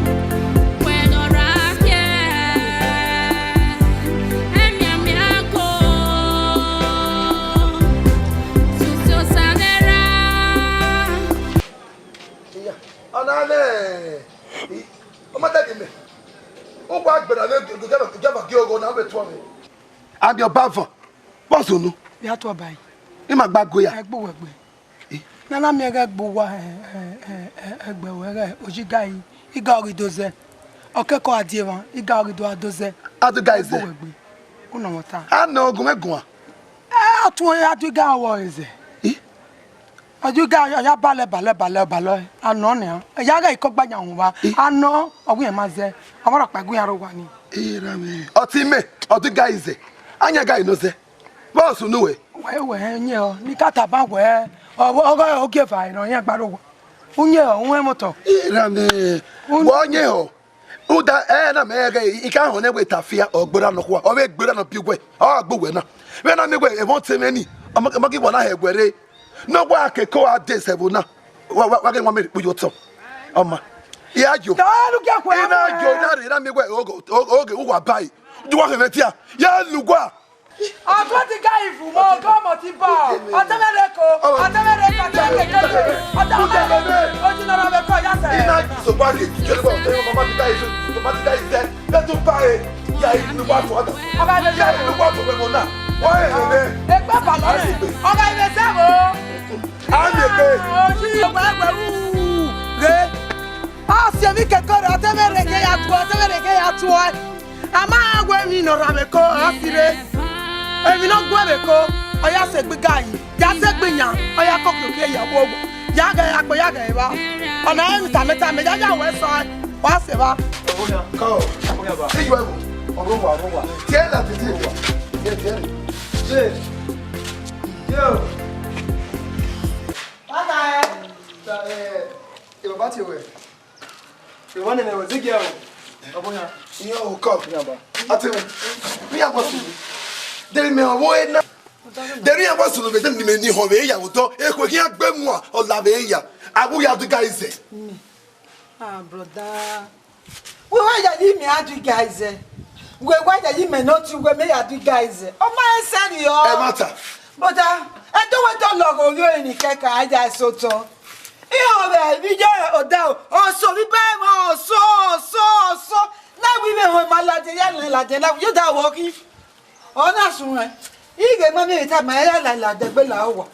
Iya, ọna nẹ, i, ọ ma dẹghe mẹ. U gua gberra vbe, gẹmwẹ, gẹmwẹ gie ogho na vbe tuẹ mwẹ. Amẹ ọba van, vbọ sunu? Vbe a tuẹ ọba yi. I ma gba gu ya. Ẹ gbe uwẹ gbe. Eh? Ne a na miẹn ghẹ gbe uwa, ẹ, ẹ, ẹ, ẹ, ẹgbẹ ruẹ ghẹ ojiga yi, iga ọ ghi do zẹ. Ọ kẹkọ a die emwa, iga ọ ghi do a do zẹ. A do ga izẹ. Ẹ gbe uwẹ gbe. U nọ mwẹ ọta. A nọ gu mwẹ guan. Ẹ, ọ tuẹn a do iga ọvbọ ẹre zẹ. Eh? Ọ ya iga, ọ ya balẹ, balẹ, balẹ, balẹ, a nọ nian. Ẹ ya ghẹ ikọ gba yan uhunmwu, a nọ, ọ wẹ iran ma zẹ, ọmwa rhọkpa gu iran rre owa ni. Erha mwẹ. Ọtẹn mwẹ, ọ do iga izẹ, a yan iga nọ zẹ. Vbọ sunu wẹ? Wẹ, wẹ, yin ọ, ne I ka tama wẹ, ọ, ọ, ọ, ogieva ne ọ yan gba rre owa. U yin ọ, u ru ẹmwẹ otọ. Erha mwẹ, wẹ ọ yin ọ. Rhunmwuda ẹre na mẹ rẹn ghẹ, I ka họn nẹ wẹ Tafia ọ gberra nọkhua, ọ vbe gberra nọ biẹ uwẹ, ọ gha gbe uwẹ na. Vbene a miẹn wẹ ẹmwẹ ọtẹn mwẹ ni, ọ ma, ọ ma ghi wa na hẹ wẹ rre. Ne ọ wa keko a de sẹ ẹvbo na, wa, wa, wa ghi wa miẹn rhie ikpuyotọ. Ọ ma. I ya yo. Tolu gie kue. I na yo, na rhie na miẹn wẹ oge, oge, oge, uwa ba ẹre. Ju wa khẹ mwẹ dia. Ya lugua. Ọgọ ti ga ivu mọ, ọgọ ọmọ ti bọ. Ọtẹn mwẹ rre ko, ọtẹn mwẹ rre ko, ọtẹn mwẹ rre ko, ọtẹn mwẹ rre ko, ojú nọrọ mwẹ kọ ya sẹ. Ina sokwa ke, jẹrẹ bọ, ọtẹn mwẹ mama ti ga izu, mama ti ga izẹ, bẹ tun pa e, ya inu wa fọ ọda. Ọba ẹgbẹ ya inu wa fọ wẹ mọ na. Wọ́n ẹ̀ ẹ̀ bẹ́ẹ̀. Ẹgbẹ́ bàlọ́ rẹ̀. Ọba ẹgbẹ́ sẹ́wọ̀. A lè pe. Ojú ìwà ẹgbẹ́ wù. Re. Vbe ọtẹn vbe rre ke ya tuẹ, a ma rẹn wẹẹ emwi ne ọ rhan vbe eko, ọ gha sirre. Emwi ne ọ guẹ vbe eko, ọ ya sẹ egbe iga yi, ya sẹ egbe iyan, ọ ya kọkiokie ya vbe owa. Ya ghẹ akpo, ya ghẹ evba. Ọna rẹn emwi tama tama, ya ya wẹ sọe, wa sẹ evba. Ọghonia, ka ọ, ọghonia ba. Iye ẹvbo, ọghowa, ọghowa. Tie la titi wa. Tie, tie. Tie. Yo. Bye bye. Ta, eh, e baba tie wẹ. Emwa nene wẹ zigẹ o. Ọbọ ya. Iye o kọ. Ati mi. Mi ya bọ sunu. Deri me ọvọ e na. Deri ya bọ sunu vbe deri me ni họn vbe ya otọ. Ekhue khian gbe mua, ọ la vbe ya. Awu ya du ga izẹ. Ah, brother. Wẹ wa ya yi mẹ a du ga izẹ. Wẹ wa ya yi mẹ nọ tu wẹ mẹ ya du ga izẹ. Ọ ma e sẹrriọ. Ẹ ma ta. Brother, ẹ do wẹ dọ lọghọ ovbi ore ni kẹka a ya sotọ. Iran vbe video odaro, ọso vbe ba ẹmwẹ, ọso, ọso, ọso. Na wẹ ivbe ẹmwẹ ma ladian, ya ladian, na wẹ yo da wọ khin. Ọ na suẹn. Ighẹ ma miẹn ta ma ya la ladian gbe la owa.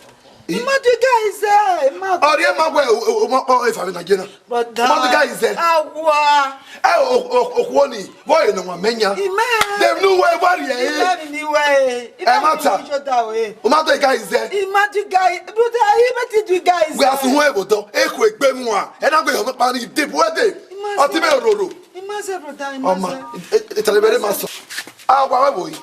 I ma du ga izẹ, I ma du. Ọrịa ma wẹ o, o, o, o, efa vbe na je na. But ma du ga izẹ. Awa. Ẹ, o, o, okhuo ni, vọ ẹ nọ wa mẹ yan. Imẹ. Dem nu wẹ wa rhie. Imẹ ni wẹ. Ẹ ma ta. Yo da we. O ma du ga izẹ. I ma du ga i-, brother, I ma ti du ga izẹ. Wẹ asu wọn evo dọ, eku egbe mua. Ẹ na gbe ọmọ pa ni de bu ẹde. Ọtí mẹ roro. I ma sẹ, brother, I ma sẹ. Ọma, e, e, e, tale bẹrẹ ma sọ. A wa wẹ bo yi.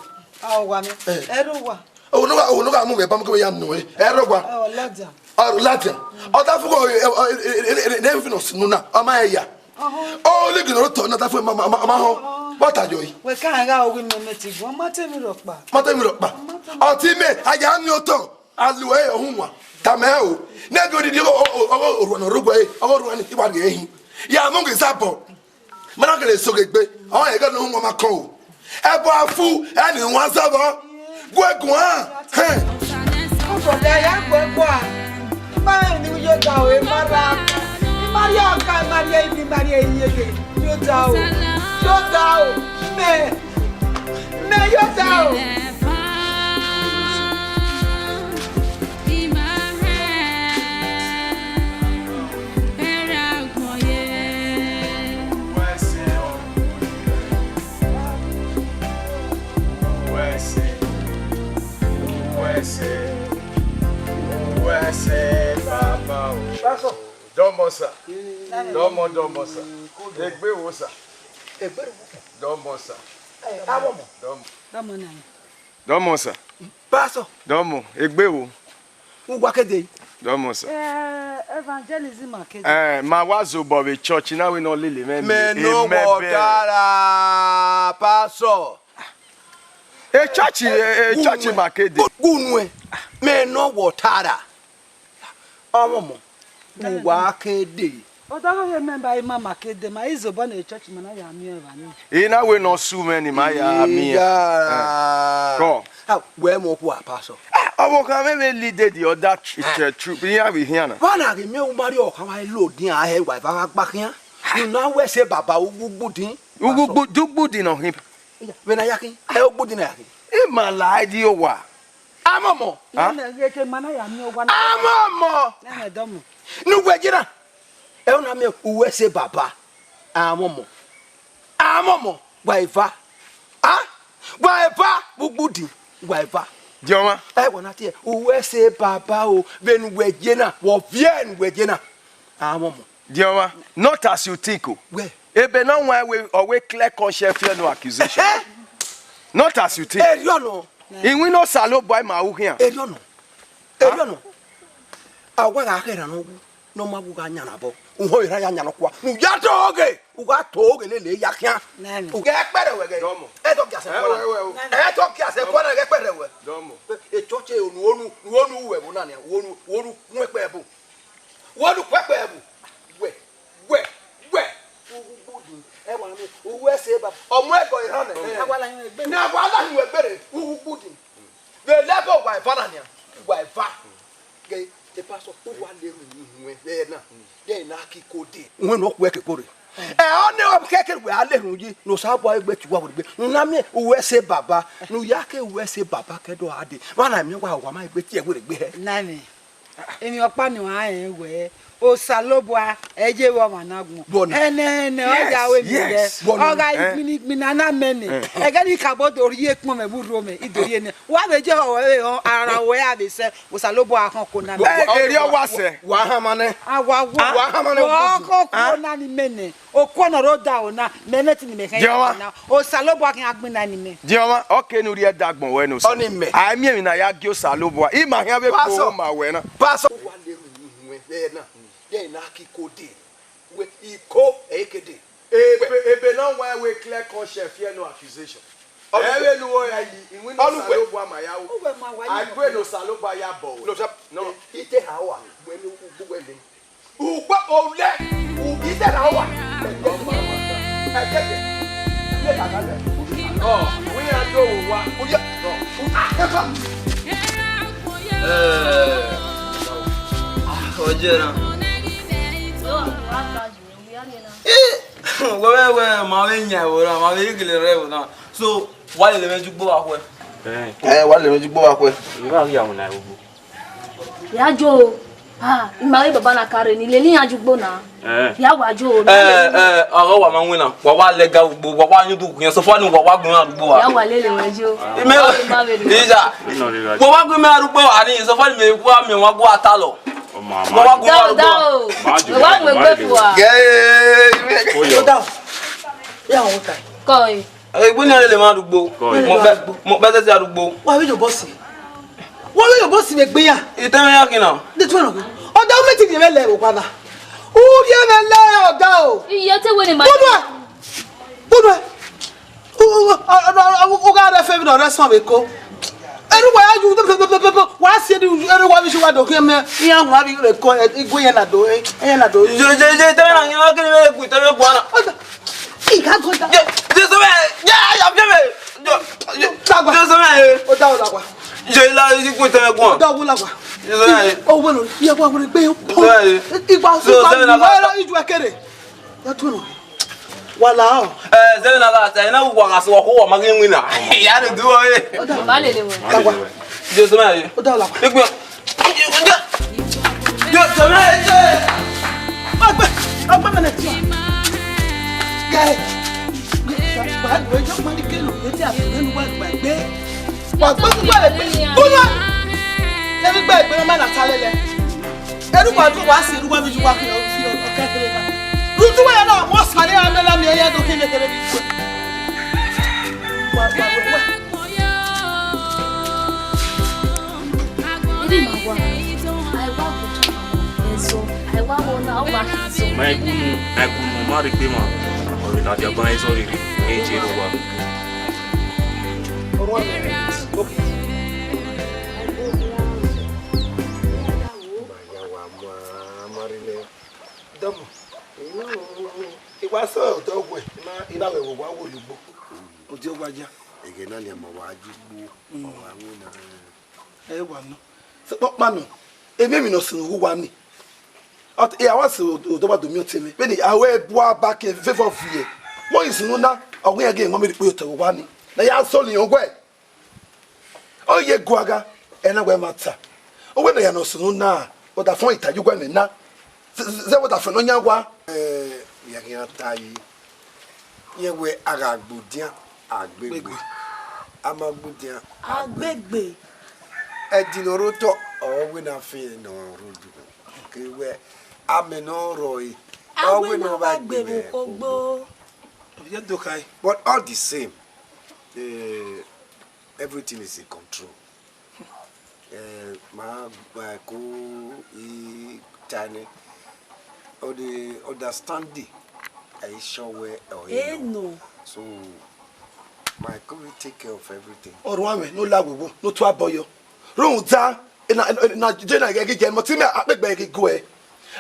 A wa mi. Eh. Ẹ ro wa. Ono gha, ono gha mu vbe ba mu ke ya nu e. Ẹ ro wa. Ọ ladian. Ọ ladian. Ọ da fu ko, e, e, ne fi no sunu na. Ọ ma ya. Ọhọ. Ọ le gino tọ na da fu ma, ma, ma, ma họn. Wa ta yo yi. Wẹ ka gha owi mẹ mẹ ti gu. Ọ ma te mi rhọkpa. Ma te mi rhọkpa. Ọ ma te mi. Ọtí mẹ, a ya ni otọ. A lu ẹ ọhunmwa. Ta mẹ o. Ne ghe odidi ọghe, ọghe, ọghe orhuan ne ọ rre ugbẹre, ọghe orhuan ni, I wa rhie hin. Ya mu ghe zabọ. Ma na gele so ghe gbe. Ọ ẹghẹ ne ọhunmwa ma kọn o. Ẹbọ afu, ẹ ni wan zabọ. Gu ẹ guan. Hẹn. Ọbọda ya gbe gua. I ma rẹn ni yo da o, e ma ra. I ma rhie ọka, I ma rhie ibi, I ma rhie iyeke. Yo da o. Yo da o. Mẹ. Mẹ yo da o. Pastor. Dọmọ sir. Dọmọ, dọmọ sir. Egbe wo sir. Egbe wo. Dọmọ sir. Eh, abo mo. Dọmọ. Dọmọ na. Dọmọ sir. Pastor. Dọmọ, egbe wo. Uwa kede. Dọmọ sir. Eh, evangelism ma kede. Eh, ma wa zobọ vbe church na wẹ ne ọ lele mwẹ. Mẹ no wọ tara, Pastor. E church, e, e church ma kede. Gu nuẹn, mẹ no wọ tara. Ọmọmọ, uwa kede. Odaro ye member ima ma kede ma, izobọ ne church ma na ya miẹn evba ni. I na wẹ ne ọ su mwẹ ni ma ya miẹn. Iya. Eh, kọ. Ah, wẹ mọ ku a pastor. Ah, ọvbokhan mwẹ vbe lead the other tr-, eh, tr-, troop, iran vbe hian na. Wa na ghi miẹn u ma rhie ọkhan wa lo din a hẹ wa eva gha gba khian. U na wẹ sẹ baba ugbugbu din. Ugbugbu, ugbugbu din nọ hin. Iya, vbe na ya khin. Ẹ ugbugbu din na ya khin. I ma la ẹdẹ owa. Amọmọ. Nene, gheke ma na ya miẹn owa na. Amọmọ. Nene dọmọ. Ne uwẹ je na. Ẹ u na miẹn uwẹ sẹ baba. Amọmọ. Amọmọ. Wa eva. A? Wa eva. Ugbugbu din. Wa eva. Diọmwa. Ẹ wa na tie. Uwẹ sẹ baba o. Vbene uwẹ je na. Wọ viẹ ne uwẹ je na. Amọmọ. Diọmwa. Not as you think o. Wẹ? Ebe ne ọ wan wẹ, ọ wẹ clear conscience, fear no accusation. Ehe. Not as you think. Erriọ nọ. Iwinna Osanobua ima ru khian. Erriọ nọ. Erriọ nọ. A wa gha kherhan ne ọ wu, ne ọ ma wu gha yan nabọ. Uhọn erhan ya yan nọkua. Ne u ya to ghe, u gha to ghe lele ya khian. Nani. U ghẹ kpẹrẹ wẹ ghẹ. Dọmọ. Ẹ tọ gia sẹ kua na. Ẹ tọ gia sẹ kua na, ghẹ kpẹrẹ wẹ. Dọmọ. E church onu, onu, onu wẹ bo na nia. Onu, onu, wẹ kpẹ bo. Wẹ ọdun kpẹkpẹ ẹvbo, wẹ, wẹ, wẹ. Uwu gbodin, ẹ wa miẹn, uwu ẹse ba, ọmọ ẹgọ erhan nẹ. Ne a wa la hin wẹ gbere, uwu gbodin. Vbe lẹbọ wa eva na nian, wa eva. Ghe, e pastor, u wa le erhunmwu ihuẹn vbe na, de na ki kode. Uwẹ ne ọ khuẹ ke kore. Ẹ, ọ ne ọ kẹkẹ wẹ a le erhunmwu yi, ne Osanobua egbe tie uwa werriegbe. U na miẹn uwu ẹse baba, ne u ya ke uwu ẹse baba ke do a dee. Vbana miẹn wa, wa ma egbe tie werriegbe hẹ. Nani. Emwi ọkpa ne uwa rẹn wẹẹ, Osanobua, ẹ ye vbe ọmwa na agbọn. Bọna. Ẹnẹ, ẹnẹ, ọ ya Yes, ru emwi rẹ. Yes. Bọna. Ọ gha Eh. gbini, gbini na mẹ nẹ. Eh. Ẹghẹ ne I ka bo do rhie ekpọn mwẹ vbe urhuo mwẹ, I do rhie nẹ. Wa vbe je họhọ ẹre họn, ara ruẹ a vbe sẹ, Osanobua khọn ko na mẹ. Ẹ, erriọ wa sẹ. Wa hama nẹ. A wa wa. Wa hama nẹ. Wa khọn ko na ni mẹ nẹ. Okuo ne ọ rre odaro na, mẹ nẹ te ne mẹ khẹ Diọmwa. Na. Osanobua khian gbinna ni mẹ. Diọmwa, ọ ke ne u rhie ẹdẹ agbọn wẹ ne Osa. Ọni mẹ. A i miẹn emwi ne a ya gie Osanobua. Ima khian vbe Pastor. Ko ma wẹ na. Pastor. Wa le ru ru ẹ na. Ye na ki ko de. Wẹ, iko ẹ i ke de. Ebe, ebe ne ọ wa wẹ clear conscience, fear no accusation. Ọnugbe. Ẹ vbe ne uwẹ ya yi, iwinna Ọnugbe. Osanobua ma ya ru. Uwẹ ma wa yi. A gbe ne Osanobua ya bọ wẹ. No, sir. No. Ite ha wa, wẹ ne u gbe wẹ le. Ugbo ole, u ite ha wa. Ẹ kẹkẹ. Ye ka ka lẹ. Ọ, wẹ ya do wa. Oya. Ọ, a, ẹ fa. Ẹ, ah, ọjẹ na. Wẹ, wẹ, wẹ, ma vbe yan ẹvbo na, ma vbe gele rre ẹvbo na. So, wa lele mwẹ ju ugbo vbe akhuẹ. Ẹ, wa lele mwẹ ju ugbo vbe akhuẹ. I gha ghi ya mu na ugbo. Ya jo. Ah, ima ghe baba na ka rre ni, lele iran ju ugbo na. Ẹ. Ya wa jo. Ẹ, ẹ, ọghe wa ma winna, wa wa lẹga ugbo, wa wa yan udu khian, so far ni wa wa gun iran ugbo wa. Ya wa lele mwẹ jo. Ime, Ọ, ima vbe rre. Iza. Wa wa gun iran ugbo wa ni, so far ni mẹ wa miẹn wa gu ata lọ. Wa wa gun iran ugbo. Dao, dao. Wa mu egbe fua. Gẹ, ime. Dao. Ya wa ta. Kọ e. Egbe ne a lele mwẹ arugbo. Kọ e. Mọ bẹ, mọ bẹ zẹzẹ arugbo. Wa vbe ye obọ si. Wa vbe ye obọ si vbe egbe ya. Itẹn mwẹ ya khin na. De tuẹ nọ. Ọdọ, u mẹ te rhie mwẹ lẹ vbe owa na. U rhie mwẹ lẹ, ọdọ o. Iye te wẹ ne ma. Kunu ẹ. Kunu ẹ. U, u, u, u, u gha rẹ fẹ vbe ne ọ rẹ sọn vbe ko. Erhunmwu ya yu, wa si erhunmwu, erhunmwu wa vbe isi uwa do khian mẹ. Iran wa vbe rre ko, igue yẹn na do, eh, yẹn na do. Je, je, je, tẹmẹ na, yẹn wa kiri vbe ku, tẹmẹ ku ana. Ọdọ. I gha gọ da. Je, je, sọ mẹ, ya, ya, je mẹ. Je, je, Dagba. Je, sọ mẹ, eh. Ọ da ọ dagba. Je, la, i ku, tẹmẹ ku ana. Ọ da ọ dagba. Je, sọ mẹ, eh. Ọ wẹ nọ, iye wa wẹrẹ gbe yo. Sọ mẹ, eh. Igba, So, igba, sọ mẹ na, wa ra iju ẹkẹre. Ya tuẹ nọ. Wa la ọ. Eh, zẹ na la, zẹ na wa gha sẹ wa kho wa ma ghi winna. Ya de du ọ, eh. Ọ da. Ba lele wẹ. Dagba. Je, sọ mẹ, eh. Ọ da ọ dagba. Ikpe. Je, sọ mẹ, eh. Ọgbẹ, ọgbẹ mẹnẹ tiẹ. Gẹ. Wa gbe jọ ma ni kelu, eti a fẹ nu wa gba gbe. Wa gbe nu wa gbe. Kunu. Ẹmwẹ gbe gbe ma na ta lele. Erhunmwu wa do wa si, erhunmwu wa vbe yu wa khin, ọ fi ọ kẹkẹre na. Rutu wa ya na, wa sare a mẹ na mi ya do khin kẹkẹre bi. Wa, wa, wa, wa. Iri ma wa, a i wa gu ẹzọ, a i wa gu ọna, ọ wa khin ẹzọ. Ma i kunu, a i kunu, ma rhie egbe ma, ọ vbe na dia ban ẹzọ rere, e je ro wa. Ọrhuan mẹ, okay. Ma ya wa ma, ma rhie nẹ. Dọmọ. I wa sẹ ọdọ wẹ, ma, I na wẹ vbe wa wo lugbo. Odiọgua ya. Ẹghẹ na nian ma wa ju ugbo, ọ wa winna. Ẹ wa nọ. Sokpan ọkpa nọ, emwi emwi ne ọ sunu ghe uwa ni. Ọ te, I a wa sẹ odọ wa do miẹn ọtẹn mwẹ. Vbene a wẹ bua ba ke veve ọ viẹ. Mọ isunu na, ọ wẹ iran ghi mọ mi rhie ikpe ye otọ vbe owa ni. Ne a ya sẹ ọni yan wẹ. Ọ ye guagha, ẹ na wẹ ma ta. Ọ wẹ ne a ya nọ sunu na, ọ da fọn ita ye uwa ẹmwẹ na. Zẹ, zẹ, zẹ wẹ da fọn nọ yan wa. Eh, ya khian ta yi. Yẹn wẹ a gha gbodian, a gbegbe. A ma gbodian, a gbegbe. Ẹdin ne ọ rre otọ, ọ wẹ ne a fian ne ọ rre odu. Ke wẹ amẹ ne ọ rrọọ, a wẹ ne ọ vba gbe vbe okpogbo. Ovie do khae. But all the same, eh, everything is in control. Eh, ma, ma ko i ta nẹ. Ọ de understanding, I sure wẹ ọ i nọ. Nọ. So, ma ko will take care of everything. Ọrhuanmwẹ ne u la wowo, ne u tua bọyọ. Rhunmwuda, ena, ena, ena, je na ghẹ ghi jẹ, mọti mẹ akpegbe ghi guẹ.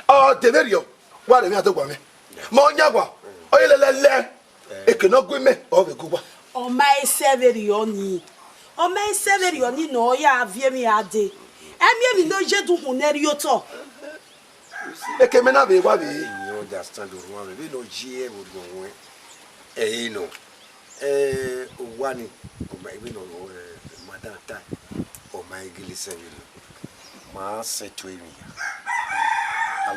Ọ de vberriọ, wa rẹ emwi adowa mwẹ. Ma ọ yan wa, ọ ye lẹlẹlẹ. Eke ne ọ gu mẹ, ọ vbe gu wa. Ọ ma i sẹ vberriọ ni. Ọ ma i sẹ vberriọ ni ne ọ ya viọ emwi a dee. Ẹmwẹ emwi ne ọ ye dukhun ne ẹrriotọ. Eke mẹ na vbe wa vbe. You understand, Orhuanmwẹ, vbene ọ ye ẹvbo orhuẹn, ẹ i nọ. Eh, owa ni, ọ ma, vbene ọ, eh, madam ta, ọ ma i gele sẹ vberriọ. Ma sẹ tuẹ emwi ya.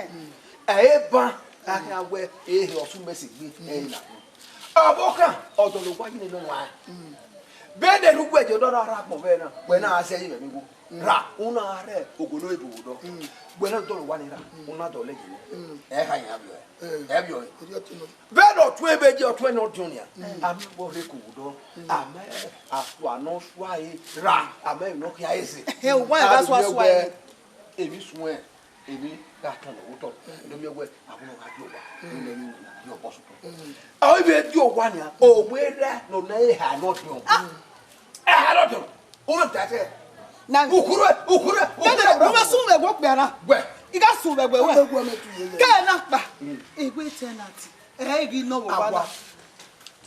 Ẹhẹn. Ẹ i ban, a khian wẹ ehe ọsumẹsi gbe ẹre na. Ọvbokhan, ọ dọlọ owa yi nene ọmwa. Vbene erha uwẹ ye dọlọ rra agbọn vbe na, wẹ na zẹ ye vbe igho. Ra, u na rre ogolo ebo dọ. Wẹ na dọlọ owa ni ra, u na dọlọ ẹre. Ẹ ha yan vbe ọe. Ẹ vbe ọe. Vbene ọ tuẹ vbe je, ọ tuẹ ne ọ diọn nia. A ma vbe rre ke owa dọ. A ma asua ne ọ sua ẹre ra, a ma emwi ne ọ khian ẹse. Ehẹn, owa ẹre gha sua sua ẹre. Emwi suẹn, emwi gha tọn lọ otọ, ne ọ miẹn wẹ, a wẹ ne ọ gha die owa, ne ọ miẹn wẹ, a die obọ sotọ. Ọ i vbe die owa nia, owa erha ne ọ na eha ne ọ diọn. Eha ne ọ diọn, u ma ta ẹsẹ. Na, ukhurẹ, ukhurẹ, ukhurẹ, u ma sun vbe ẹguẹ okpia na. Wẹ. I gha sun vbe ẹguẹ wẹ. Ẹguẹ mẹ tu ye. Ke na kpa. Egbe tenant. Ẹ i ghi nọ vbe owa na.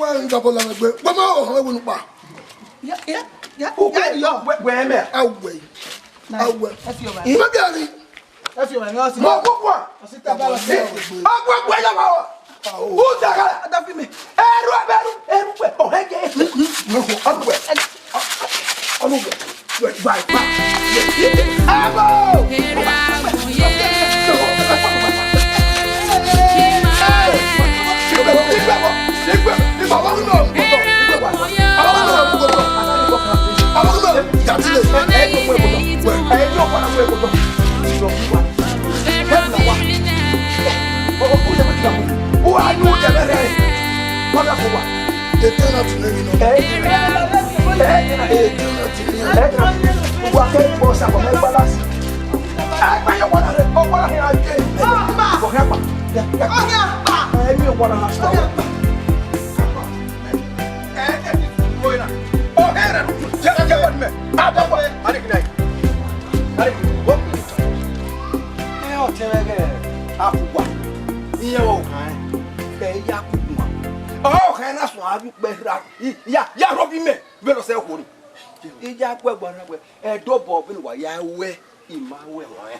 wẹ, I ga bọlọ mwẹ gbe. Wẹ ma họn ẹwu unu kpa. Ya, ya, ya, Ugbẹ, ya, ya. Wẹ, wẹ mẹ. Awẹ. Na, Awẹ. Ẹ fi ọba. Mẹ bi ani. Ẹ fi ọba, ẹ fi ọba. Mọ kúkú a. Ọsítà bá wa sí ọwẹ. Ọgbẹ gbẹ yà wá wá. Uta ka. Ada fi mi. Ẹrú ẹbẹ ẹrú, ẹrú gbẹ. Ọhẹ jẹ. Ọgbẹ. Ọgbẹ. Wẹ gba ipa. Abo. Eternity nẹ nọ. Eternity nẹ. Wa kẹ bọ sa kọ mẹ balance. Ẹ gba yẹ wala rẹ, ọ wala hẹ a ye. Ọ hẹ pa. Ọ hẹ pa. Ẹ mi wala na sa. Ẹ, ẹ, ẹ, wẹ na. Ọ hẹ rẹ, jẹ, jẹ wẹ mẹ. A bọ wẹ. Ani kina. Ani kina. Ẹ, ọ tẹ wẹ gẹ. A ku wa. Iye o kan. Ẹ ya ku wa. Ọ kan na sọ a ru kpẹ ra. I, ya, ya rọ bi mẹ. Vbene ọ sẹ okhuo ni, I ya gu ẹguae na wẹ, ẹdobọ vbene uwa ya ruẹ, I ma ruẹ ruẹ.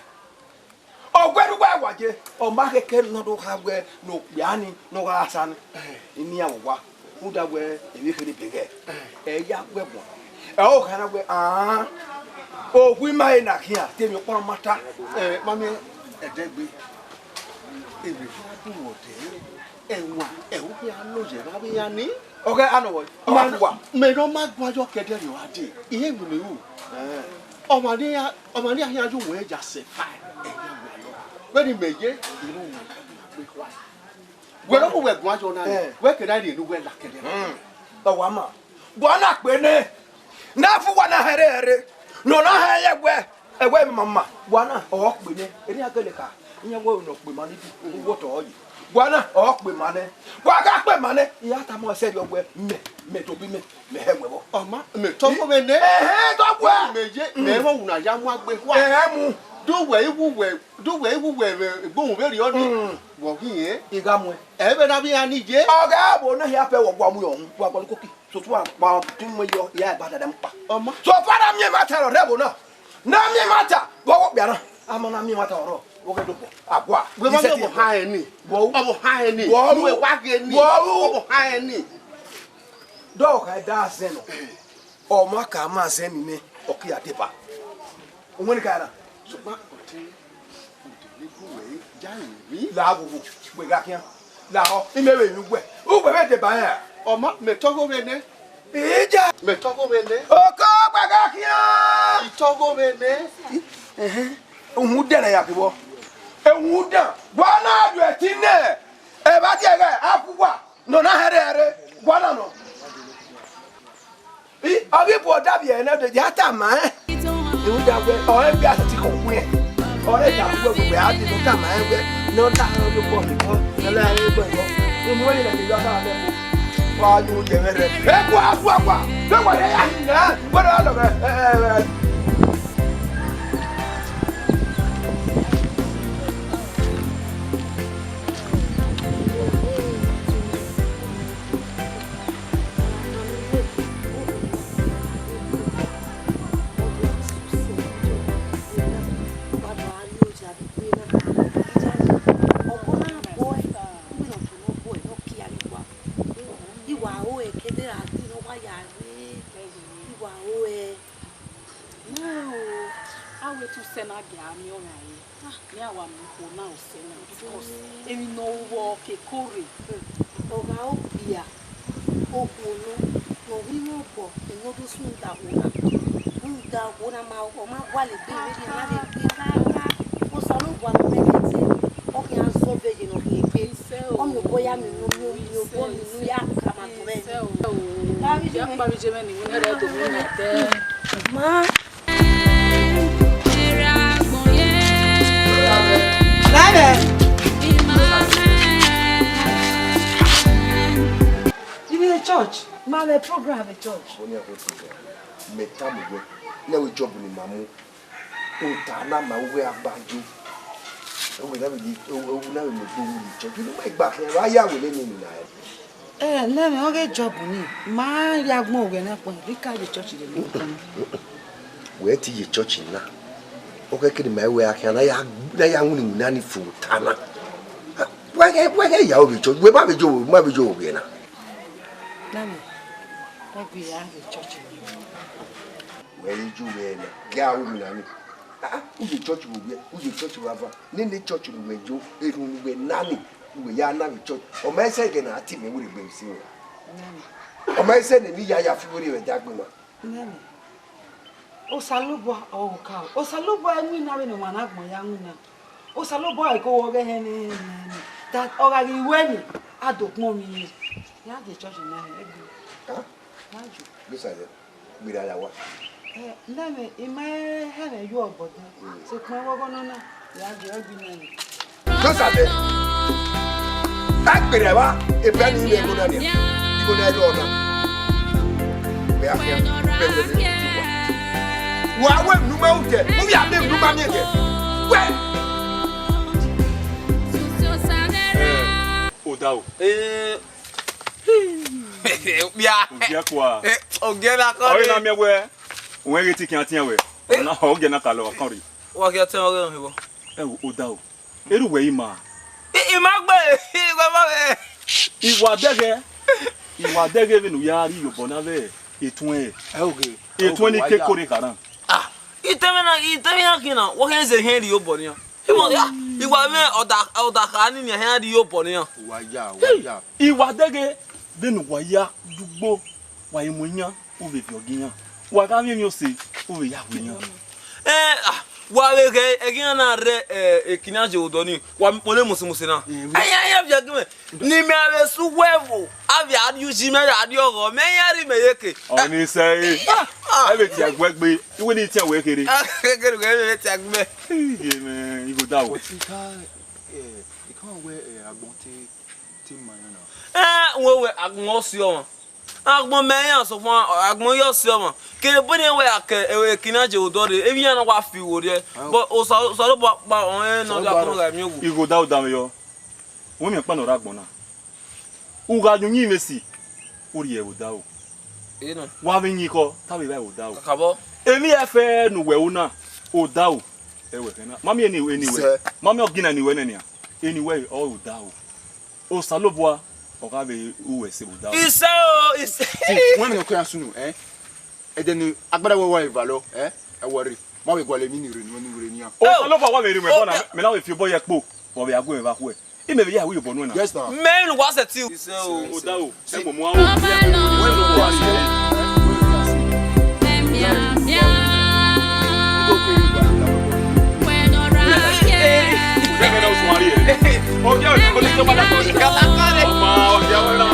Ọ guẹdẹ uwa wa ye, ọ ma khẹke ne ọ do kha wẹ ne okpia ni ne ọ gha sa ni. Inian vbe owa, rhunmwuda wẹ emwi kherhe be ghẹ. Ẹ ya gu ẹguae, ẹ ho kha na wẹ, an, okhuo ima ẹre na khian, te emwi ọkpa ma ta. Ẹ, ma miẹn ẹdẹgbe, emwi khian du mwẹ odẹ. Ẹwaẹn, ẹho khian nọ ye evba vbe iran ni. Ọ ghẹ anọ wẹ, ọ gha wa. Mẹ ne ọ ma guan yọ ke ẹdẹ rriọ gha dee, I he ru ne ru. Ọmwa ne iran, ọmwa ne iran khian ye uwẹ ya sẹ fa, ẹ ya wa lọ. Vbene imẹ ye, I ru wẹ gbe khua. Wẹ ne ọ hu wẹ guan yọ na, wẹ ke na rhie ne uwẹ la ke ẹdẹ. Ọ wa ma. Guan na kpe nẹ, ne a fu uwa na hẹrhẹrhe, ne ọ na hẹ ye ẹguẹ, ẹguẹ mama, guan na ọ kpe nẹ, erriọ a gele kha, iran wẹ ne ọ kpe ma nibi, uwu otọ ọ ye. Guan na ọ kpe ma nẹ, wa gha kpe ma nẹ, I ya tama ọsẹ rriọ wẹ, mẹ, mẹ tobọ imẹ, mẹ hẹ wẹ vbọ. Ọ ma, mẹ tọgho vbe nẹ. Ẹhẹn, tọgho. Mẹ ye, mẹ vbe ọwuna ya mu agbe khua. Ẹhẹn mu. Do wẹ iwu wẹ, do wẹ iwu wẹ vbe egbohun vberriọ ni. Mm. Wọ ghi rẹn. I gha muẹn. Ẹ vbe na vbe iran ni ye. Ọ gha vbe na hia pẹ wọ gua mu yọ, wa gua lu koki. Sotu akpa ọtẹn mu yọ, ya ba dada mu kpa. Ọ ma. So far na miẹn ma ta rẹ ẹvbo na. Na miẹn ma ta, vbe ọghe okpia na. A ma na miẹn ma ta ọrọ, vbe ọghe dobọ. Agua. Wẹ ma vbe ọvbokhan ẹre ni. Wọ ru. Ọvbokhan ẹre ni. Wọ ru. Wẹ wa ghe ni. Wọ ru. Ọvbokhan ẹre ni. Dọgha da zẹ nọ. Ọ ma ka ma zẹ ni nẹ, ọ ke ya deba. Owẹn ni ka na. Sokpan ọtẹn, odẹ ne gu wẹ ya emwi. La ghogho, wẹ gha khian. Lahọ, imẹ vbe emwi uwẹ. Uwẹ vbe deba rẹn. Ọ ma, mẹ tọgho vbe nẹ. Ija. Mẹ tọgho vbe nẹ. Oko gba gha khian. I tọgho vbe nẹ. Ẹhẹn. Uhunmwu dẹn ya kevbọ. Uhunmwu dan. Wa na yu ẹtin nẹ. Evba diẹghẹ, a ku wa. Nọ na hẹrhẹrhe. Wa na nọ. I, ọ ghi bu ọdavbiẹ nẹ, ọ ya tama ẹn. Rhunmwuda wẹ, ọ rẹn gbe a sẹtin khọn khuẹn. Ọ rẹn da wẹ, wẹ, wẹ, a dee ne ọ tama ẹn wẹ, ne ọ la ẹn rhie obọ mẹ kọ, ne ọ la ẹn rhie obọ mẹ kọ. Unu wẹ, ne ọ ya ta mwẹ ko. Wa yu yẹ mwẹ rẹ. Ẹ kua, kua, kua. Vbe wa ya ya hin na, wẹ rẹ lọ vẹ. Ẹ, ẹ, ẹ. Iwa ro ẹre ke de ra gbe ne ọ wa ya rre. Iwa ro ẹre. Na o, a wẹ te usẹ na gie a miẹn ọmwa re, ne a wa mu ikhuo na usẹ na, because emwi ne ọ ru vbe keko rre. Ọ gha okpia, okhuo nọ, ne ọ ghi mwẹ obọ, emwi ne ọ do sunu da okhuo na. Rhunmwuda okhuo na ma, ọ ma gualọ egbe vberriọ, ọ na vbe gbe kaka. Osanobua ne ọ mwẹ ẹdẹ, ọ khian zẹ ọvbehe ne ọ khian egbe. Ọ miẹn obọ ya miẹn unu, ọ miẹn obọ miẹn unu ya ka ma tọn mwẹ. Kpavijiemẹ. Kpavijiemẹ ne iwinna rẹ do mu nẹ ẹdẹ. Ma. Ivbi church, ma vbe program vbe church. Mẹ tama wẹ, Ne wẹ Job ne ima mu, ota na ma uwẹ agbajo. Uwẹ na vbe ye, uwẹ na vbe mu egbe ru ye church. Unu ma gba khian, vbe a ya wẹ nene emwi na rẹ? Ẹ, nẹ mwẹ, ọghe Job ni, ma ya gbọn uwẹ na kpẹn, I ka ye church rre nẹ. Wẹ te ye church na, ọ khẹke ne ima wẹ a khian na ya, na ya winna na ni fo ota na. Wẹ ghẹ, wẹ ghẹ ya vbe church, wẹ ma vbe yo, ma vbe yo vbe na. Nami, ọ gbe ya vbe church. Wẹ i ju vbe na, gie a ru emwi na ni. Ah, ah, u ye church vbe owiẹ, u ye church vbe ava. Nene church ne uwẹ yo, erhunmwu ne uwẹ na ni, uwẹ ya na vbe church. Ọ ma sẹ ẹghẹ ne a tie mẹ werriegbe vbe isi ruẹ. Ọ ma sẹ ne emwi ya ya fi werriẹ vbe ẹdẹ agbọn ima. Nene, Osanobua ọre oka o. Osanobua winna vbene ọmwa na agbọn ya winna. Osanobua ko wọ ghẹ hẹn ne, ne, ne, that ọ gha ghi ruẹ ni, a do kpọnmwẹ irẹn. Ya ye church na hẹn ẹgbẹ. Huh? Ma ju. Gbe sẹ, gberra ya wa. Eh, nene, I ma hẹn mwẹ yo obọ dẹ. Mm. Sokpan vbe ọghọ nọ na, ya gie ẹre gbe nene. Joseph, a gberra evba, ebẹ ni vbe ẹvbo na nia, igho na i rrọọ na. Wẹ a khian, wẹ, wẹ, wẹ, wẹ. Wa wẹ unu ma utẹ, u vbe a miẹn unu ma miẹn kẹ. Wẹ. Odaro. Eh. Okpia. Ogiẹ kua. Eh, ogiẹ na kọ. Ọre na miẹn wẹ, wẹ ghe te khian tiẹn wẹ. Ọ na, ogiẹ na ka lọ, ọ kọn rre. Wa khian tiẹn ọghe hebo. Ẹ wo, Odaro. Erha uwẹ ima. I, I ma gbe, I gbe ma vbe. Iwa dẹghe, iwa dẹghe vbene u ya rri obọ na vbe etuẹn. Ẹ oke. Etuẹn ni kekore kharan. Ah, itẹmwẹ na, itẹmwẹ na kina, wọ khian zẹ hẹn rri obọ nian. Imọ ya, iwa mwẹ ọda, ọda kha ni nian hẹn rri obọ nian. Wa ya, wa ya. Iwa dẹghe, vbene uwa ya dugbo, wa i mu iyan, u vbe viọ ọghe iyan. Wa gha miẹn emwi ose, u vbe ya hu iyan. Eh, ah, wa vbe ghẹ ẹghẹ iran na rre, eh, ekina je odọ ni, wa kpọnmwẹ mose mose na. Eh, wi- Ẹ ya, ya viọ ọghe mwẹ. Ne imẹ vbe sẹ uwu ẹvbo, a vbe a rrie uyi, mẹ vbe a rrie ọghọ, mẹ iran rhie imẹ ye eke. Ọ ni sẹ ẹre. Ah. Ẹ vbe tie ẹguẹ gbe, iwe ni tie wẹ kherhe. Kherhe, ẹ vbe tie ẹguẹ. Iye mẹ, igho da o. But I can't, eh, I can't wear, eh, agbọn te, te ma yan na. Eh, wẹ wẹ agbọn ọ si ọmwa. Agbọn mẹ iran sokpan, agbọn yọ si ọmwa. Kere bọ ne wẹ a ke, eh, ekina je odọ rre, emwi iran na wa fi igho rriẹ. Ah. But Osa, Osanobua kpa, ọnrẹn ne ọ ya kpọnmwẹ gha miẹn owu. Igho da o da mwẹ yọ. Wẹ miẹn ọkpa ne ọ rre agbọn na. U gha yin uyinmwẹ esi, u rhie ẹvbo Odaro. Wa vbe yin ekhọe, te avbe evba ẹvbo Odaro. Kakabọ. Emwi ẹfe ne uwẹ ru na, Odaro, ẹ wẹ khẹ na. Ma miẹn eni, eni wẹ. Sir. Ma miẹn ọgina eni wẹ nẹ nian. Eni wẹ ọrọre Odaro. Osanobua, ọ gha vbe ru uwẹ ẹse vbe Odaro. Isẹ o, isẹ. Wẹ mẹ ne ọ kẹ ya sunu, eh? Ẹdẹ ne agbada wẹ wa eva lọ, eh? Ẹ wẹ rre. Ma vbe gualọ emwi ni rre, ni wẹ ni rre nian. Osanobua wa vbe rre mwẹ bọ na, mẹ na vbe fi obọ ye ẹkpo, wa vbe ya gu mwẹ vbe akhuẹ. Imẹ vbe ya ru obọ nuẹn na. Yes, na. Mẹ ne uwa sẹ tiu. Odaro, ẹ mọ mu aro. Ọba lọ. Wẹ ne uwa sẹ. Mẹ miamia.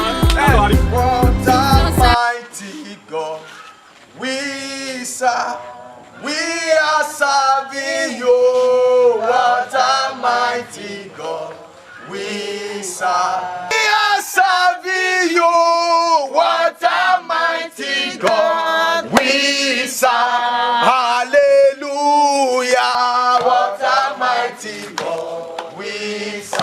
What a mighty God we serve, we are serving you. What a mighty God we serve. We are serving you. What a mighty God we serve. Hallelujah. What a mighty God we serve.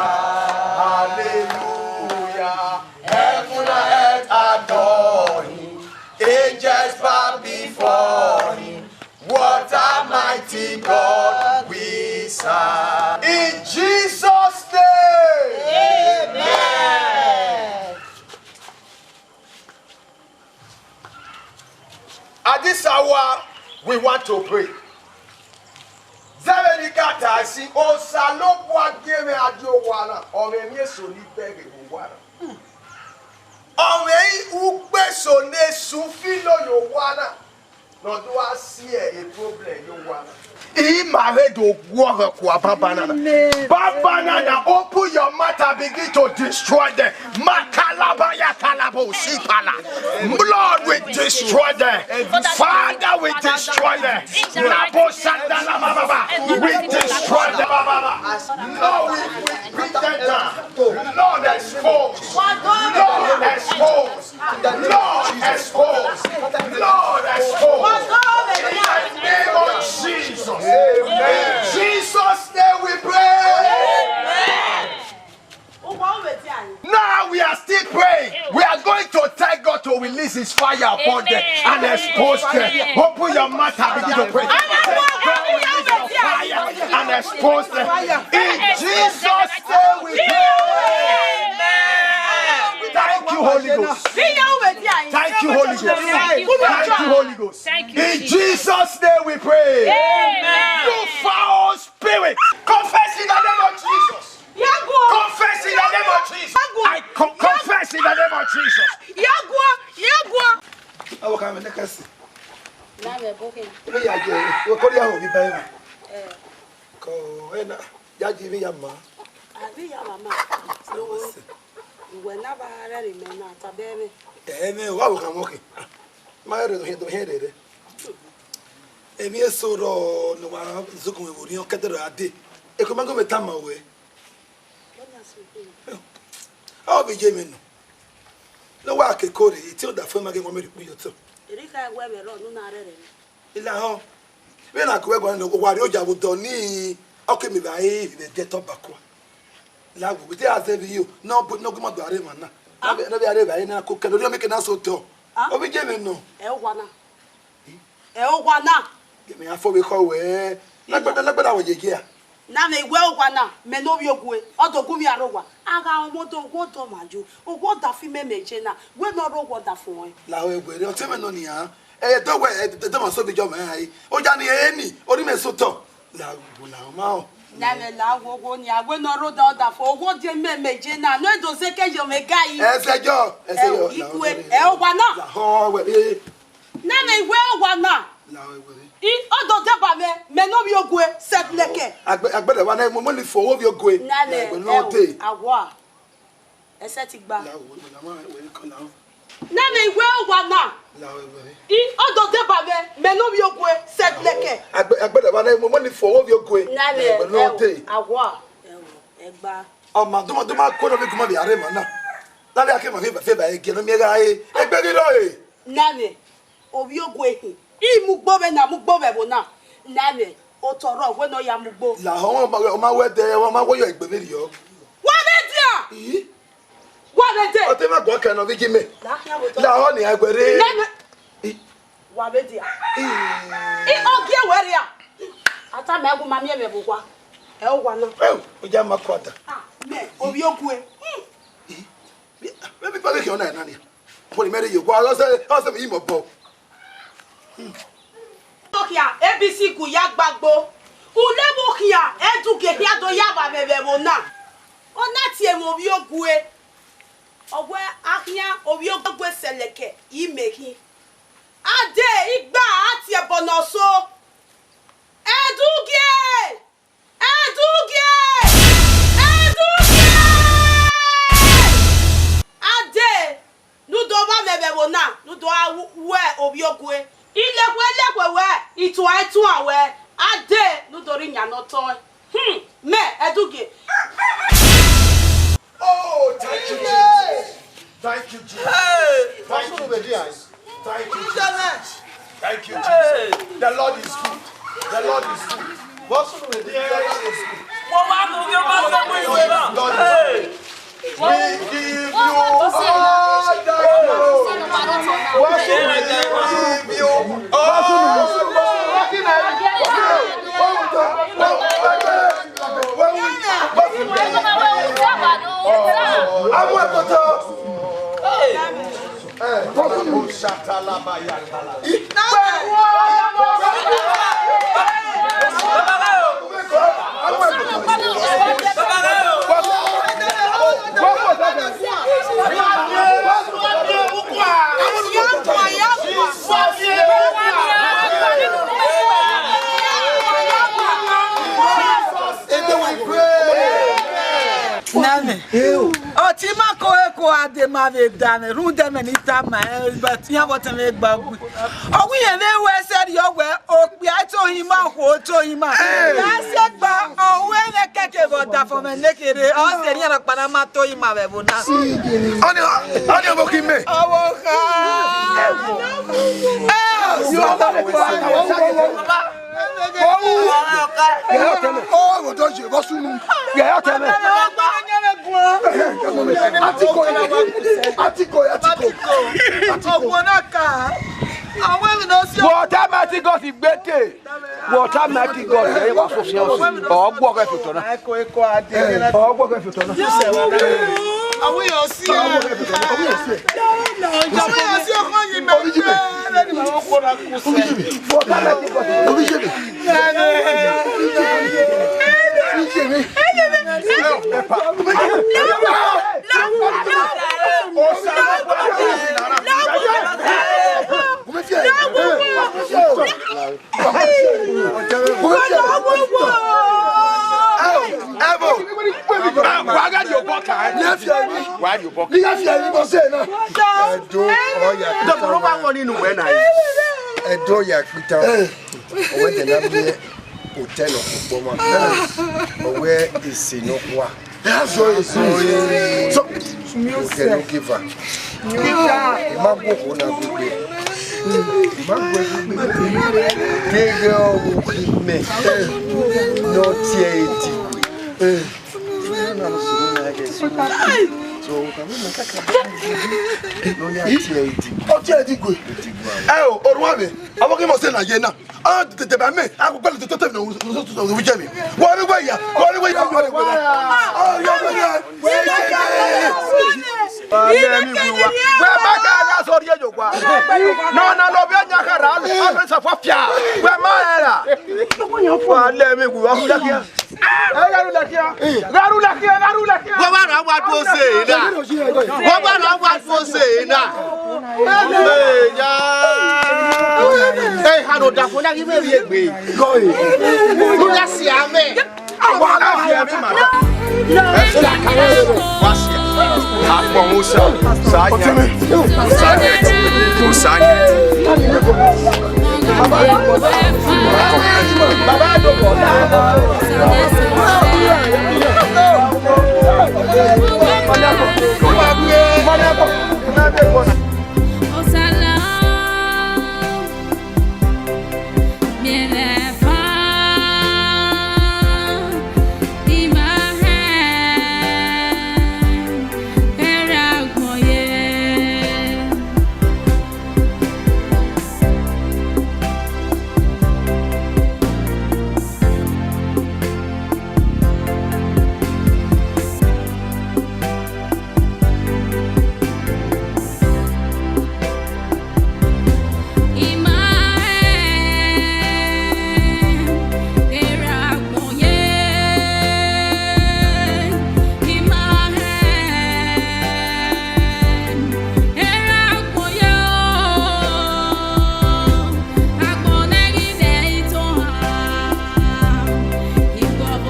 Hallelujah. Heaven and earth adore him. Angels bow before him. What a mighty God we serve. In Jesus' name. Amen. At this hour, we want to pray. Zẹvbe ne I ka ta ẹse, Osanobua gie mwẹ a die owa na, ọ mwẹ emwi eso ni bẹghe vbe owa na. Ọ mwẹ ukpo eso ne esu filo ye owa na, ne ọ do gha si e problem ye owa na. I ma vbe do guọghọ kua baba na na. Baba na na, open your mouth and begin to destroy them. Makalaba ya kalaba osipala. Lord, we destroy them. Father, we destroy them. Nabo sandala baba. We destroy them. Lord, we, we beat them down. Lord, expose. Lord, expose. Lord, expose. Lord, expose. In the Fire upon them and expose them. Open your mouth and begin to pray. Say, "God, release your fire and expose them." In Jesus' name we pray. Thank you, Holy Ghost. Thank you, Holy Ghost. Thank you, Holy Ghost. In Jesus' name we pray. You foul spirit, confess in the name of Jesus. Confess in the name of Jesus. I co- confess in the name of Jesus. Awo ka me ne kasi. Ibe ya je, wo ko dia ho bi ba eva. Ko ena, ya ji ibe ya ma. Abi ya mama. Uwẹ na ba rẹrẹ mẹ na, ta bẹ mwẹ. Ẹ mwẹ, wa wo ka mo ke. Ma rẹrẹ do he do he rẹrẹ. Emwi eso rrọọ ne wa zugun vbe orhiọn kẹdẹrẹ a dee. Eko ma gu mwẹ tama wẹ. Ọ vbe ye mwẹ nọ. Ne wa ke kore, iti ọdafẹn ma ghe wọn mẹ rhie ukpu ye otọ. Erika wẹ vbe rrọọ ne u na rẹrẹ nẹ. Ilahọ, vbene a gu wẹ guan nọ, wa rrie oya vbe odọ ni, ọ ke miẹn evbare vbe ẹdẹ tọ bakua. La wo, vbe te a zẹ vbe iyo, ne ọ bu- ne ọ gu ima do a rre emwa na. Ne ọ vbe- ne ọ vbe a rre evbare na ko kẹlẹ, orhiọn mieke na sẹ otọ. Ọ vbe ye mwẹ nọ. Ẹ owa na. Ẹ owa na. Ghe mẹ ya fo vbe khọ wẹ. Na gbẹdẹ, na gbẹdẹ awẹ yeye a. Na mwẹ iwẹ owa na, mẹ ne ovbi ogue, ọ do gu mwẹ aro owa. A gha ọmọ odọ, owa odọ ma yo. Owa ọdafẹn mẹ mẹ je na, wẹ ne ọ rre owa ọdafẹn ọnrẹn. La wẹ wẹ rre, ọtẹn mwẹ nọ nian. Ẹ do wẹ, ẹ do ma so vbe jọ mẹ rae. Oya ni eni, orhiọn mwẹ sẹ otọ. La wo, la wo ma o. Na mwẹ la wo, wo nian, wẹ ne ọ rre owa ọdafẹn, owa odẹ mẹ mẹ je na, ne ọ do zẹ kẹ ye mwẹ ga yi. Ẹsẹ jọ, ẹsẹ jọ. Ikue, ẹ owa na. La họn wẹ. Na mwẹ iwẹ owa na. La wẹ wẹ. I, ọ do deba mwẹ, mẹ ne ovbi ogue, sẹdlẹkẹ. Agbe- agbẹdẹ wa na, mo mo ni fo ovbi ogue. Na mwẹ, wẹ ne ọ dee. Awa. Ẹsẹ ti gba. La wẹ wẹ, la ma wẹ kọ la. Na mwẹ iwẹ owa na. La wẹ wẹ. I, ọ do deba mwẹ, mẹ ne ovbi ogue, sẹdlẹkẹ. Agbe- agbẹdẹ wa na, mo mo ni fo ovbi ogue. Na mwẹ, wẹ ne ọ dee. Awa. Ẹgba. Ọ ma duma duma ko nọ vbe gu ima vbe a rre emwa na. Na vbe a ke ma vbe eva gie ne ọ miẹn gha re. Egbe ghi rrọọ re. Na mwẹ. Ovbi ogue hin, I mu ugbo vbe na, mu ugbo vbe ẹvbo na. Na mwẹ, otọ rrọọ wẹ ne ọ ya mu ugbo. La họn, ọ ma- ọ ma wẹ dẹ, ọ ma wẹ yọ egbe vberriọ. Wa vbe dia! Ii. Wa vbe dẹ! Ọ te ma guan kẹ nọ vbe iye mẹ. La khian vbe otọ. La họn ni a guẹ rre. Na mwẹ. Ii. Wa vbe dia. Ii. I, ọ gie wẹ rria. A tama ẹwu ma miẹn mwẹ vbe owa. Ẹ owa na. Ẹ, oya ma kua da. Ah, mẹ, ovbi ogue. Hmm. Maybe pa ke khian na na nia. Pori mẹ rre ye owa, ọ sẹ- ọ sẹ vbe imẹ obọ. Okhian A B C gu ya gbagbo. Ulevbe okhian Ẹdugie khian do ya vba mwẹ vbe ẹvbo na. Ọ na tie mwẹ ovbi ogue. Ọ wẹ a khian ovbi ogue sẹlẹkẹ, imẹ khin. A dee, igba a tie ẹbọ ne ọ so. Ẹdugie! Ẹdugie! Ẹdugie! A dee, ne u do vba mwẹ vbe ẹvbo na, ne u do gha wẹ ovbi ogue. Ilekhuẹ lekhuẹ wẹ, ituan ituan wẹ, a dee, ne u do rre iyan ne ọ tọẹn. Hmm, mẹ, Ẹdugie. Oh, thank you, Jesus. Thank you, Jesus. Hey! Thank you, Jesus. Thank you, Jesus. Thank you, Jesus. The Lord is good. The Lord is good. The Lord is good. Mo wá kó kí o bá sọ fún ìwé náà. Hey! We give you all the glory. We give you all the glory. Nana, ọtẹn ima ko eko a de ma vbe da mwẹ, rhunmwuda ẹmwẹ ne I tama, but iran vbe ọtẹn mwẹ gba gui. Ọ wẹ irẹn vbe ru ẹsẹrriọ wẹ okpia i to hin ima, okhuo to hin ima. Ra sẹ gba, ọ wẹ mwẹ kẹkẹ vbe ọdafẹn mwẹ nekherhe, ọ sẹ erriọ rhọkpa na ma to hin ima vbe ẹvbo na. Ọni, ọni ọvbokhan imẹ. Ọvbokhan. Ọ, vbe odọ ye, vbe ọ sunu. Ghe ọtẹn mwẹ. Atiko, atiko, atiko. Atiko. Ọkpọnọ ka. Àwọn ènìyàn sí. Wọ ta ma Atiko si gbete. Wọ ta ma Atiko, ẹ wa fo fian si. Ọ gbọ kẹ fi otọ na. Ọ gbọ kẹ fi otọ na. Àwọn èèyàn sí. Àwọn èèyàn sí ọkọ yìí mẹ. Obi jẹ mi. Obi jẹ mi. Obi jẹ mi. Obi jẹ mi. Ẹvo, wa gha rhie obọ ka, ẹ? Wa rhie obọ ka. Ẹdo, ọ ya kpita. Dọbọ wa wọ nínú wẹ na. Ẹdo ya kpita. Ọwẹ dẹ na miẹn otẹ nọ kpọkpọ ma. Ọwẹ ese nọ kua. Okẹn ne ọ ke eva. I ma gu okhuo na gbegbe. I ma gu ẹre gbegbe. Deghẹ ọ vbe ukhi mẹ ne ọ tie ẹre Edigue. So, ne ọ ya tie ẹre Edigue. Ọ tie Edigue. Ẹ o, orhuan mwẹ, avbe ọghe mose na ye na. A tete ba mẹ, a kò gbẹlẹ toto tẹmẹ ne owijẹ mi. Wọ ni wẹ ya, wọ ni wẹ ya, wọ ni wẹ ya. Ọ ya wẹ ya. Wẹ ma ka gha sọ rhie yo wa. Nọ na lọ vbe ọyan khara, a fẹ sa fua fia. Wẹ ma rẹn ra. Wa lẹ mi wu, wa hu ya kia. Ẹ gha ru lẹ kia. Gha ru lẹ kia, gha ru lẹ kia. Wẹ wa ra wa do se na. Wẹ wa ra wa do se na. Ẹ ya. Ẹ ha do da fo na ghi vbe rhie egbe. Lu ya si amẹ. Wa na fi ẹmí ma da. Wa si. Akpọ Musa. Sa yẹ. Sa yẹ. Sa yẹ.